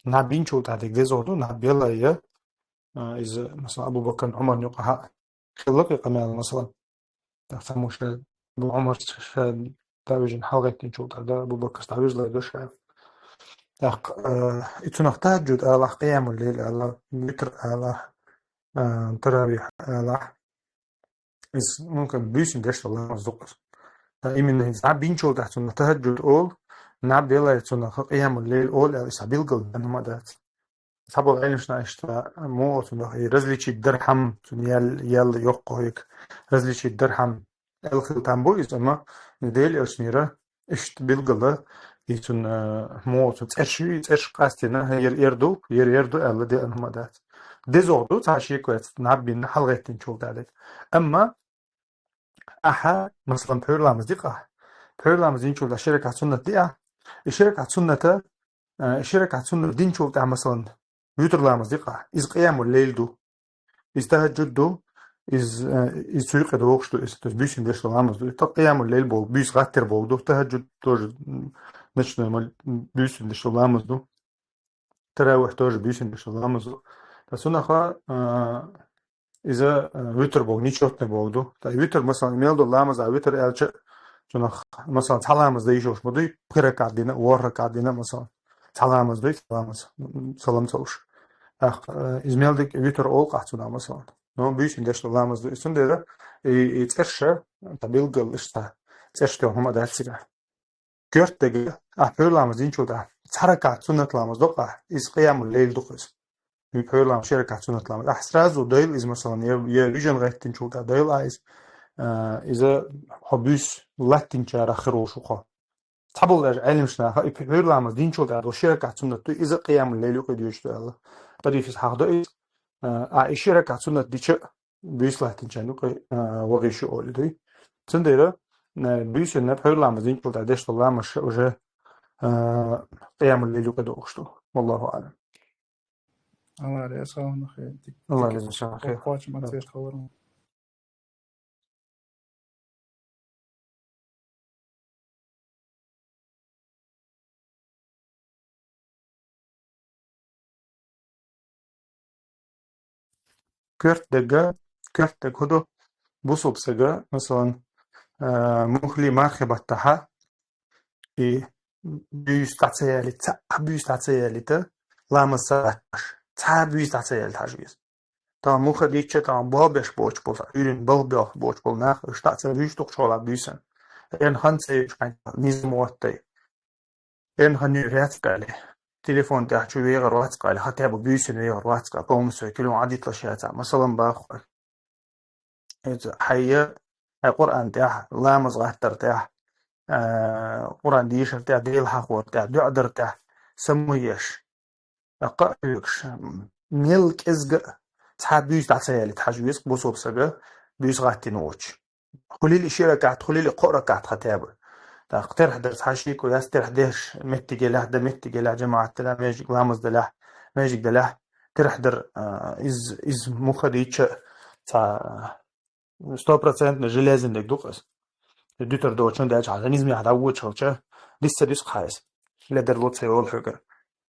Наб бинчул тӀехь дерг дезагӀа ду, наб белла я, а, из, масалан, Абу Бакран, Ӏумарна юкъахь хилла кхин къамел, масалан. ТӀаккха цхьаммо ша, бу Ӏумар ша дӀавижина хьалагӀеттинчул тӀехь, да, Абу Бакр дӀавижалар ду ша. ТӀаккха, э, и цунах тахаджуд алахь, къиямул лейл алахь, витр алахь, а, таравих алахь. Иза, ну, как бы, буьйсанна деш дола ламаз ду-кх иза. Ткъа именно хӀинца наб бинчул тӀехь цунна тахаджуд олу, наб белла я цунах къиямул лейл олу аьлла, иза билггал дан хӀума дац. Цхьаболу Ӏелимаш нахана иштта муха цунах и различить дархьам, цунна ял-, ял йоккхо хӀума, различить дархьам аьлла хила там бу иза, амма Делан Элчанера иштта билггала, и цунна, э, муха цу цӀерш ю, и цӀерш къастийна, хӀара эр ду, хӀара эр ду аьлла деана хӀума дац. ДезагӀа ду, цхьа шеко яц, наб бина хьалагӀеттинчул тӀехь дерг. Амма ахьа, масалан, пхьуьйра ламаз ди-кх ахь. Пхьуьйра ламаз динчул тӀехь ши ракаӀат суннат ди ахь. И ши ракаӀат сунната, э, и ши ракаӀат суннат динчул тӀехь, масалан, витр ламаз ди-кх ахь. Иза къиямул лейл ду. Иза тахаджуд ду, иза, э, иза цу юкъе догӀуш ду иза, то есть буьйсанна деш дола ламаз ду. ТӀаккха къиямул лейл боху, буьйса гӀаттар боху ду, тахаджуд тоже ночной мол-, буьйсанна деш дола ламаз ду. Таравих тоже буьйсанна деш дола ламаз ду. Ткъа цунах, а, иза, а, витр боху, нечётный боху ду. Ткъа витр, масалан, мел долу ламаз, а витр аьлча, цунах, масалан, цхьа ламаз дан йиш йолуш ма дуй, пхи ракаӀат дина, ворхӀ ракаӀат дина, масалан. Цхьа ламаз дуй, цхьа ламаз, м, салам ца луш. ТӀаккха, э, иза мел дика витр олу-кх ахь цунах, масалан. Но буьйсанна деш дола ламаз ду. И цундела и, и цӀерш, цхьа билггал иштта, цӀерш тӀехь хӀума дац цигахь. Коьрта дерг, ахь пхьуьйра ламаз динчул тӀехь цхьа ракаӀат суннат ламаз до-кх ахь, иза къиямул лейл ду-кх иза. Пхьуьйра ламаз, ши ракаӀат суннат ламаз. Ахь сразу дойла иза, масалан, я, я вижина гӀеттинчул тӀехь дойла ахь иза, а, иза хьо буьйса латтинчарах хир волуш ву хьо. Цхьаболу даже Ӏелимаш наха, и пхьуьйра ламаз динчул тӀехь долу ши ракаӀат суннат ду, иза къиямул лейл юкъа доьшуш ду аьлла. Хьадисехь хьахдо иза, а, и ши ракаӀат суннат дича, буьйса латтинчарна юкъа, а, вахийша олу дуй. Цундела, а, буьйсанна пхьуьйра ламаз динчул тӀехь деш долу ламаз ша уже, а, къиямул лейл юкъа догӀуш ду. Валлаху аълам. Аллах реза хилва хьона, хи-, дик-, Аллах дика реза хилва хьона, хи-, кхоачам ма хи-, церт хабар. Коьрта дерг, коьрта дерг хӀу ду, бусалба сага, масалан, а, мухӀли мархий баттахьа, и буьйса дӀа ца ялийта, цхьа буьйса дӀа ца ялийта, ламаз ца гӀатташ. Цхьа буьйса дӀа ца ялийта хьажа веза. Тахана мухӀа дийцча, тахана болх беш боцуш болу, Ӏуьйранна болх беш боцуш болу нах, уьш дӀа ца буьйсу дукха чохь буьйсанна. Эн хан ца юьйцуш хьайн низам ваттай. Эн хан юьй рецкъали. Телефон тӀехь чу вегӀар вацкъали, хатаба буьйсанна вегӀар вацкъа, полностью килон Ӏадитлаш яцахь. Масалан, баху. Иза хьайя, хьай Къуръан тӀехь, ламаз гӀаттар тӀехь, а, Къуръан дийшар тӀехь, Дела хьахор тӀехь, дуӀа дар тӀехь, саму еш. ТӀаккха а хьоьгуш, мел кӀезга а цхьа буьйса дӀа ца ялийта хьажа веза бусалба сага, буьйса гӀаттина воцуш. Хуьлийла и ши ракаӀат, хуьлийла и кхо ракаӀат хатаба. ТӀаккха терхьдар цхьа шеко яц, терхьдеш меттиг елахь, дан меттиг елахь, жамаӀат делахь, межиг ламаз делахь, межиг делахь, терхьдар, а, из, из мухӀа дийцча цхьа стопроцентно железный дерг ду-кх иза. Дуьтур доцуш, хӀунда аьлча хьан низамехь дӀавоьдуш хилча, дис ца дуьсу хьан иза. Ледарло ца йолу хьоьгара.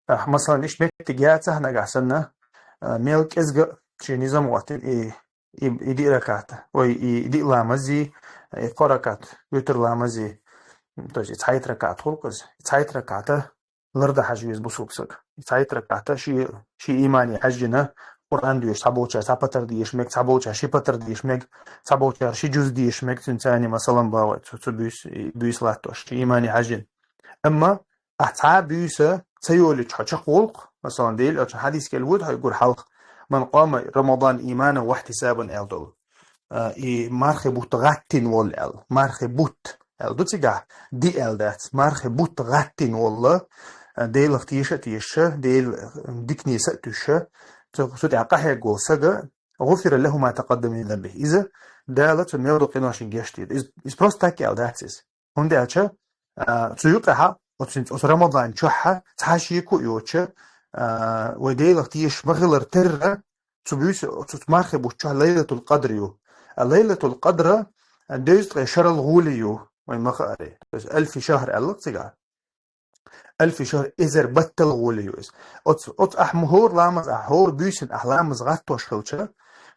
Ахь, масалан, иштта меттиг яцахь нагахь санна, а, мел кӀезга а шен низам гӀоттина и, и, и диъ ракаӀат, ой, и диъ ламази, и кхо ракаӀат, витр ламази, то есть и цхьайтта ракаӀат хуьлу-кх иза, и цхьайтта ракаӀата лардан хьажа веза бусалба сага. И цхьайтта ракаӀата ши, ши имане хьаьжжина, Къуръан доьшуш, цхьаболчара цхьа патар деша мега, цхьаболчара ши патар деша мега, цхьаболчара ши жуз деша мега, цуьнца цхьаьна, масалан, бахой, цу, цу буьйса, буьйса латтош, ши имане хьаьжжина. Амма ахь цхьа буьйса ца йолуьйтуш хьо чекхволу-кх, масалан, Делан Элчан хьадис кӀел вуьду хьоьгура хьалха, «Ман къама Рамадан иманан ва ихьтисабан», аьлла долу. А, и мархи бутт гӀаттина волу аьлла. Мархи бутт аьлла ду цигахь, ди аьлла дац. Мархи бутт гӀаттина волла, а, Делах теша а тешаш, Дела дика нийса а туьйсуш, цу, цу тӀехь къахьегна волу сага, «гӀуфира лаху ма такъаддама мин занбихи». Иза Дала цуьнан мел долу къиношна гечдийр. Иза, иза просто так аьлла дац иза. ХӀунда аьлча, а, цу юкъехьа, оцу, оцу Рамадан чохьа, цхьа шеко а йоцуш, а, вай Делах тешаш ма-хиллара терра, цу буьйса, оцу, оцу мархи бутт чохь Лайлатул Къадр ю. А Лайлатул Къадра, а, дезткъе шарал гӀоли ю, вай ма-хаъара. То есть альфи шахр аьлла-кх цигахь. Альфи шахр, эзар баттал гӀоли ю иза. Оцу, оцу ахь ма хӀора ламаз, ахь хӀора буьйсанна ахь ламаз гӀаттош хилча,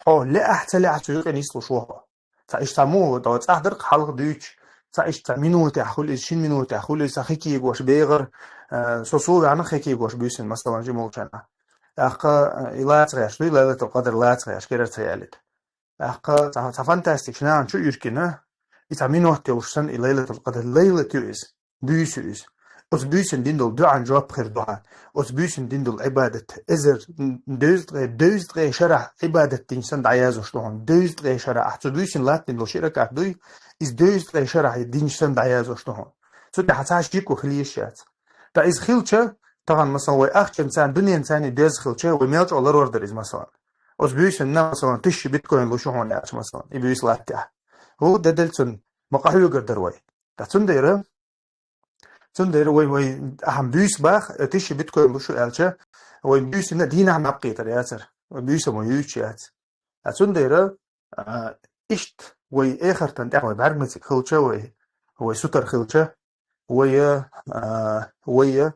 хьо лаьа ахь, ца лаьа ахь цу юкъе нислуш ву хьо. Цхьа иштта цхьа муха, цӀахь дара-кх хьалха дуьйцуш, цхьа иштта цхьа минутехь хуьлу иза, шина минутехь хуьлу иза, цхьа хи кегош бегӀар, а, со сов ваьхьна хи кегош буьйсанна, масалан, жимолчарна. ТӀаккха, а, и лаца гӀерташ дуй, Лайлатул Къадр лаца гӀерташ, кӀера ца ялийта. ТӀаккха цхьа, цхьа фантастика нахана чу иркина, и цхьа минот йолуш санна, и Лайлатул Къадр, лайлат ю иза, буьйса ю иза. Оцу буьйсанна дина долу дуӀан жоп хир ду хьан. Оцу буьйсанна дина долу Ӏибадат, эзар, дезткъе, дезткъе шарахь Ӏибадат динчу санна дӀаяздеш ду хьуна. Дезткъе шарахь, ахь цу буьйсанна латтина долу ши ракаӀат дуй, иза дезткъе шарахь динчу санна дӀаяздеш ду хьуна. Цу тӀехь цхьа шеко хила йиш яц. Ткъа иза хилча, тахана, масалан, вай ахчанца, дуненца деза хилча, вай мел чӀогӀа ларор дара иза, масалан. Оцу буьйсанна, масалан, тысяча биткоин луш ю хьуна аьлча, масалан, и буьйса латта тӀехь. ХӀу, дедал цунна, ма къахьоьгур дара вай. Ткъа цундела, цундела вай, вай, ахьа буьйса баха, тысяча биткоин луш ю аьлча, вай буьйсанна дийнахь наб кхетар яцара. Вай буьйса ма юьйцуш яц. Ткъа цундела, а, иштта вай эхартан тӀехь вай бӀаьрг мациг хилча, вай, вай сутара хилча, вай, а, вай,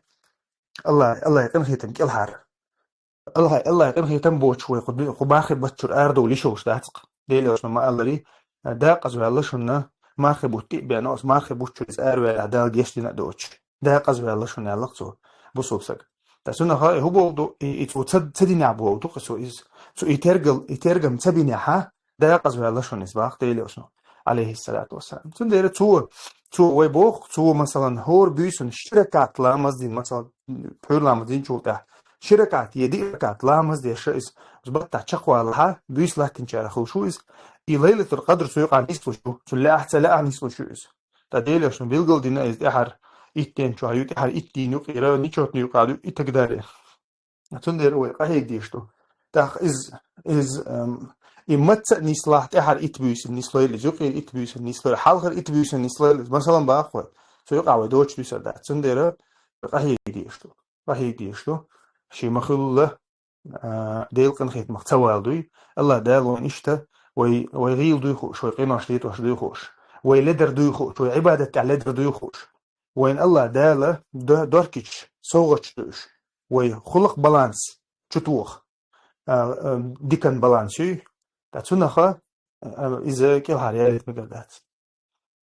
Алла, Аллахьан къинхетам кӀелхьара. Аллахь, Аллахьан къинхетам боцуш вай кху ду-, кху мархи бутт чуьра арадовла йиш йолуш дац-кх. Дела аьлча ма-аллара, дакъаза ваьлла шуна, мархи бутт тӀе а беана, оцу мархи бутт чуьра иза араваьллехь Дала гечдина а доцуш. Дакъаза ваьлла шуна аьлла-кх цо, бусалба сага. Ткъа цунах и хӀун боху ду, и, и цо ца, ца динехь боху ду-кх цо иза. Цо и тергал, и тергам ца бинехьа, дакъаза ваьлла шуна иза, боху Дела Элчано, алейхиссалату вассалам. Цундела цо, цо вай боху, цо, масалан, хӀора буьйсанна ши ракаӀат ламаз дина, масалан, пхьуьйра ламаз динчул тӀаьхьа, ши ракаӀат я диъ ракаӀат ламаз деш иза, иза баттахь чекхвалахьа, буьйса латтинчарах хуьлуш ву иза, и Лайлатул Къадр цу юкъахь нислуш ю, цунна лаьа ахь, ца лаьа ахь нислуш ю иза. Ткъа Дела Элчано билгалдина иза тӀаьхьара итт ден чохь ю, тӀаьхьара итт дийна юкъера, нечётный юкъахь ю и так далее. Цундела вай къахьега дезаш ду. ТӀаккха иза, иза, эм, и маца а нислахь, тӀаьхьара итт буьйсанна нислойла иза, юкъера итт буьйсанна нислойла, хьалхара итт буьйсанна нислойла иза, масалан, боху вай. Цу юкъахь вай доцуш дуьсур дац. Цундела къахьега дезаш ду. Къахьега дезаш ду. Шен ма-хиллара, а, Делан къинхетамах ца вала дуй. АллахӀ Дала вайна иштта, вай, вай гӀийла дуй хууш, вай къинош летош дуй хууш, вай ледар дуй хууш, вай Ӏибадат тӀехь ледар дуй хууш, вайна АллахӀ Дала до-, дохкича совгӀаташ ду уьш. Вай хулах баланс чутоха, а, а, дикан баланс юй, ткъа цунах, а, а, иза кӀелхьара ялийта мегар дац.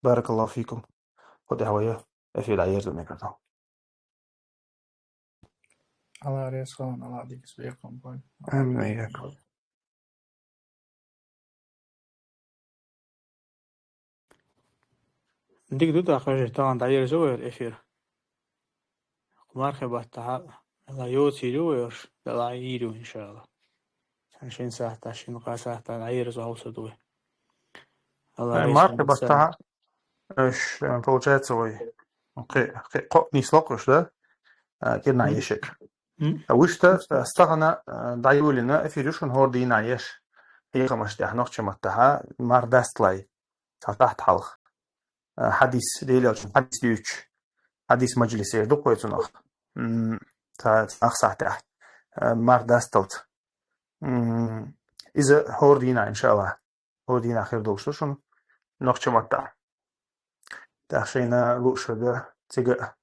Баракаллаху фикум. Кху тӀехь вай эфир дӀаерзо мегар ду. АллахӀ реза хуьлда, АллахӀ дикача бекхам бойла. Амин, ва ийякум. Дика ду тӀаккха, хьажа, тахана дӀаерзо вай эфир. Мархий баттахь, Дала йоцийла ю вай уьш, Дала йийр ю, иншаАллахӀ. Цхьана шина сахьтехь, шина-кхаа сахьтехь дӀаерзо хьовсур ду вай. АллахӀ реза хуьлда. Мархий баттахь, уьш, э, получается, вай кхе-, кхе-, кхо нийсло кхуьш, да? А, кӀирнахь ешарг. М? А вуьшта, а, стагана, а, дӀайолийна эфир ю шуна хӀора дийнахь еш. Хьехамаш тӀехь нохчийн маттахь, марха дасталой. Цхьа сахьт хьалха. А, хьадис, Делан Элчан хьадис дуьйцуш. Хьадис мажлис эр ду-кх вай цунах. М, цхьа, цхьа ах сахьтехь. А, марха дасталца. М, иза хӀора дийнахь, иншаАллахӀ. ХӀора дийнахь хир долуш ду шуна нохчийн маттахь. ТӀаккха шайна лууш верг цига,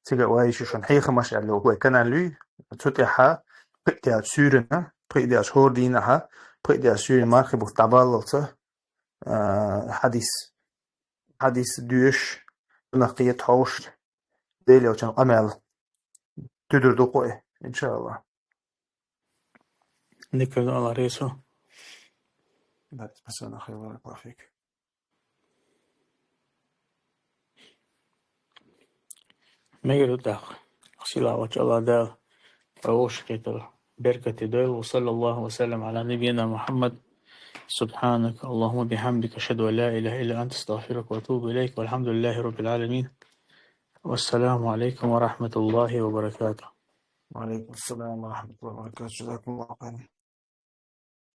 цига а вай шу шуна хьехамаш аьлла вай канал юй. Цу тӀехь пхи а даьлча суьйранна, пхи а даьлча хӀора дийнахь, пхи а даьлча суьйранна мархий бутт дӀабаллалца, а, хьадис, хьадис доьшуш, цунах кхета хьовсуш, Делан Элчан къамел туьдур ду-кх вай, иншаАллахӀ. Дика ду, АллахӀ реза хуьлда. Да, спасибо, хайр, баракаллаху фик. Мегар ду тӀаккха. Сийлахь волчу АллахӀ Дала вай вовшахкхетар беркате дойла. وصلى الله وسلم على نبينا محمد. سبحانك اللهم وبحمدك، أشهد أن لا إله إلا أنت، أستغفرك وأتوب إليك. والحمد لله رب العالمين. والسلام عليكم ورحمة الله وبركاته. وعليكم السلام ورحمة الله وبركاته. جزاكم الله خيرا.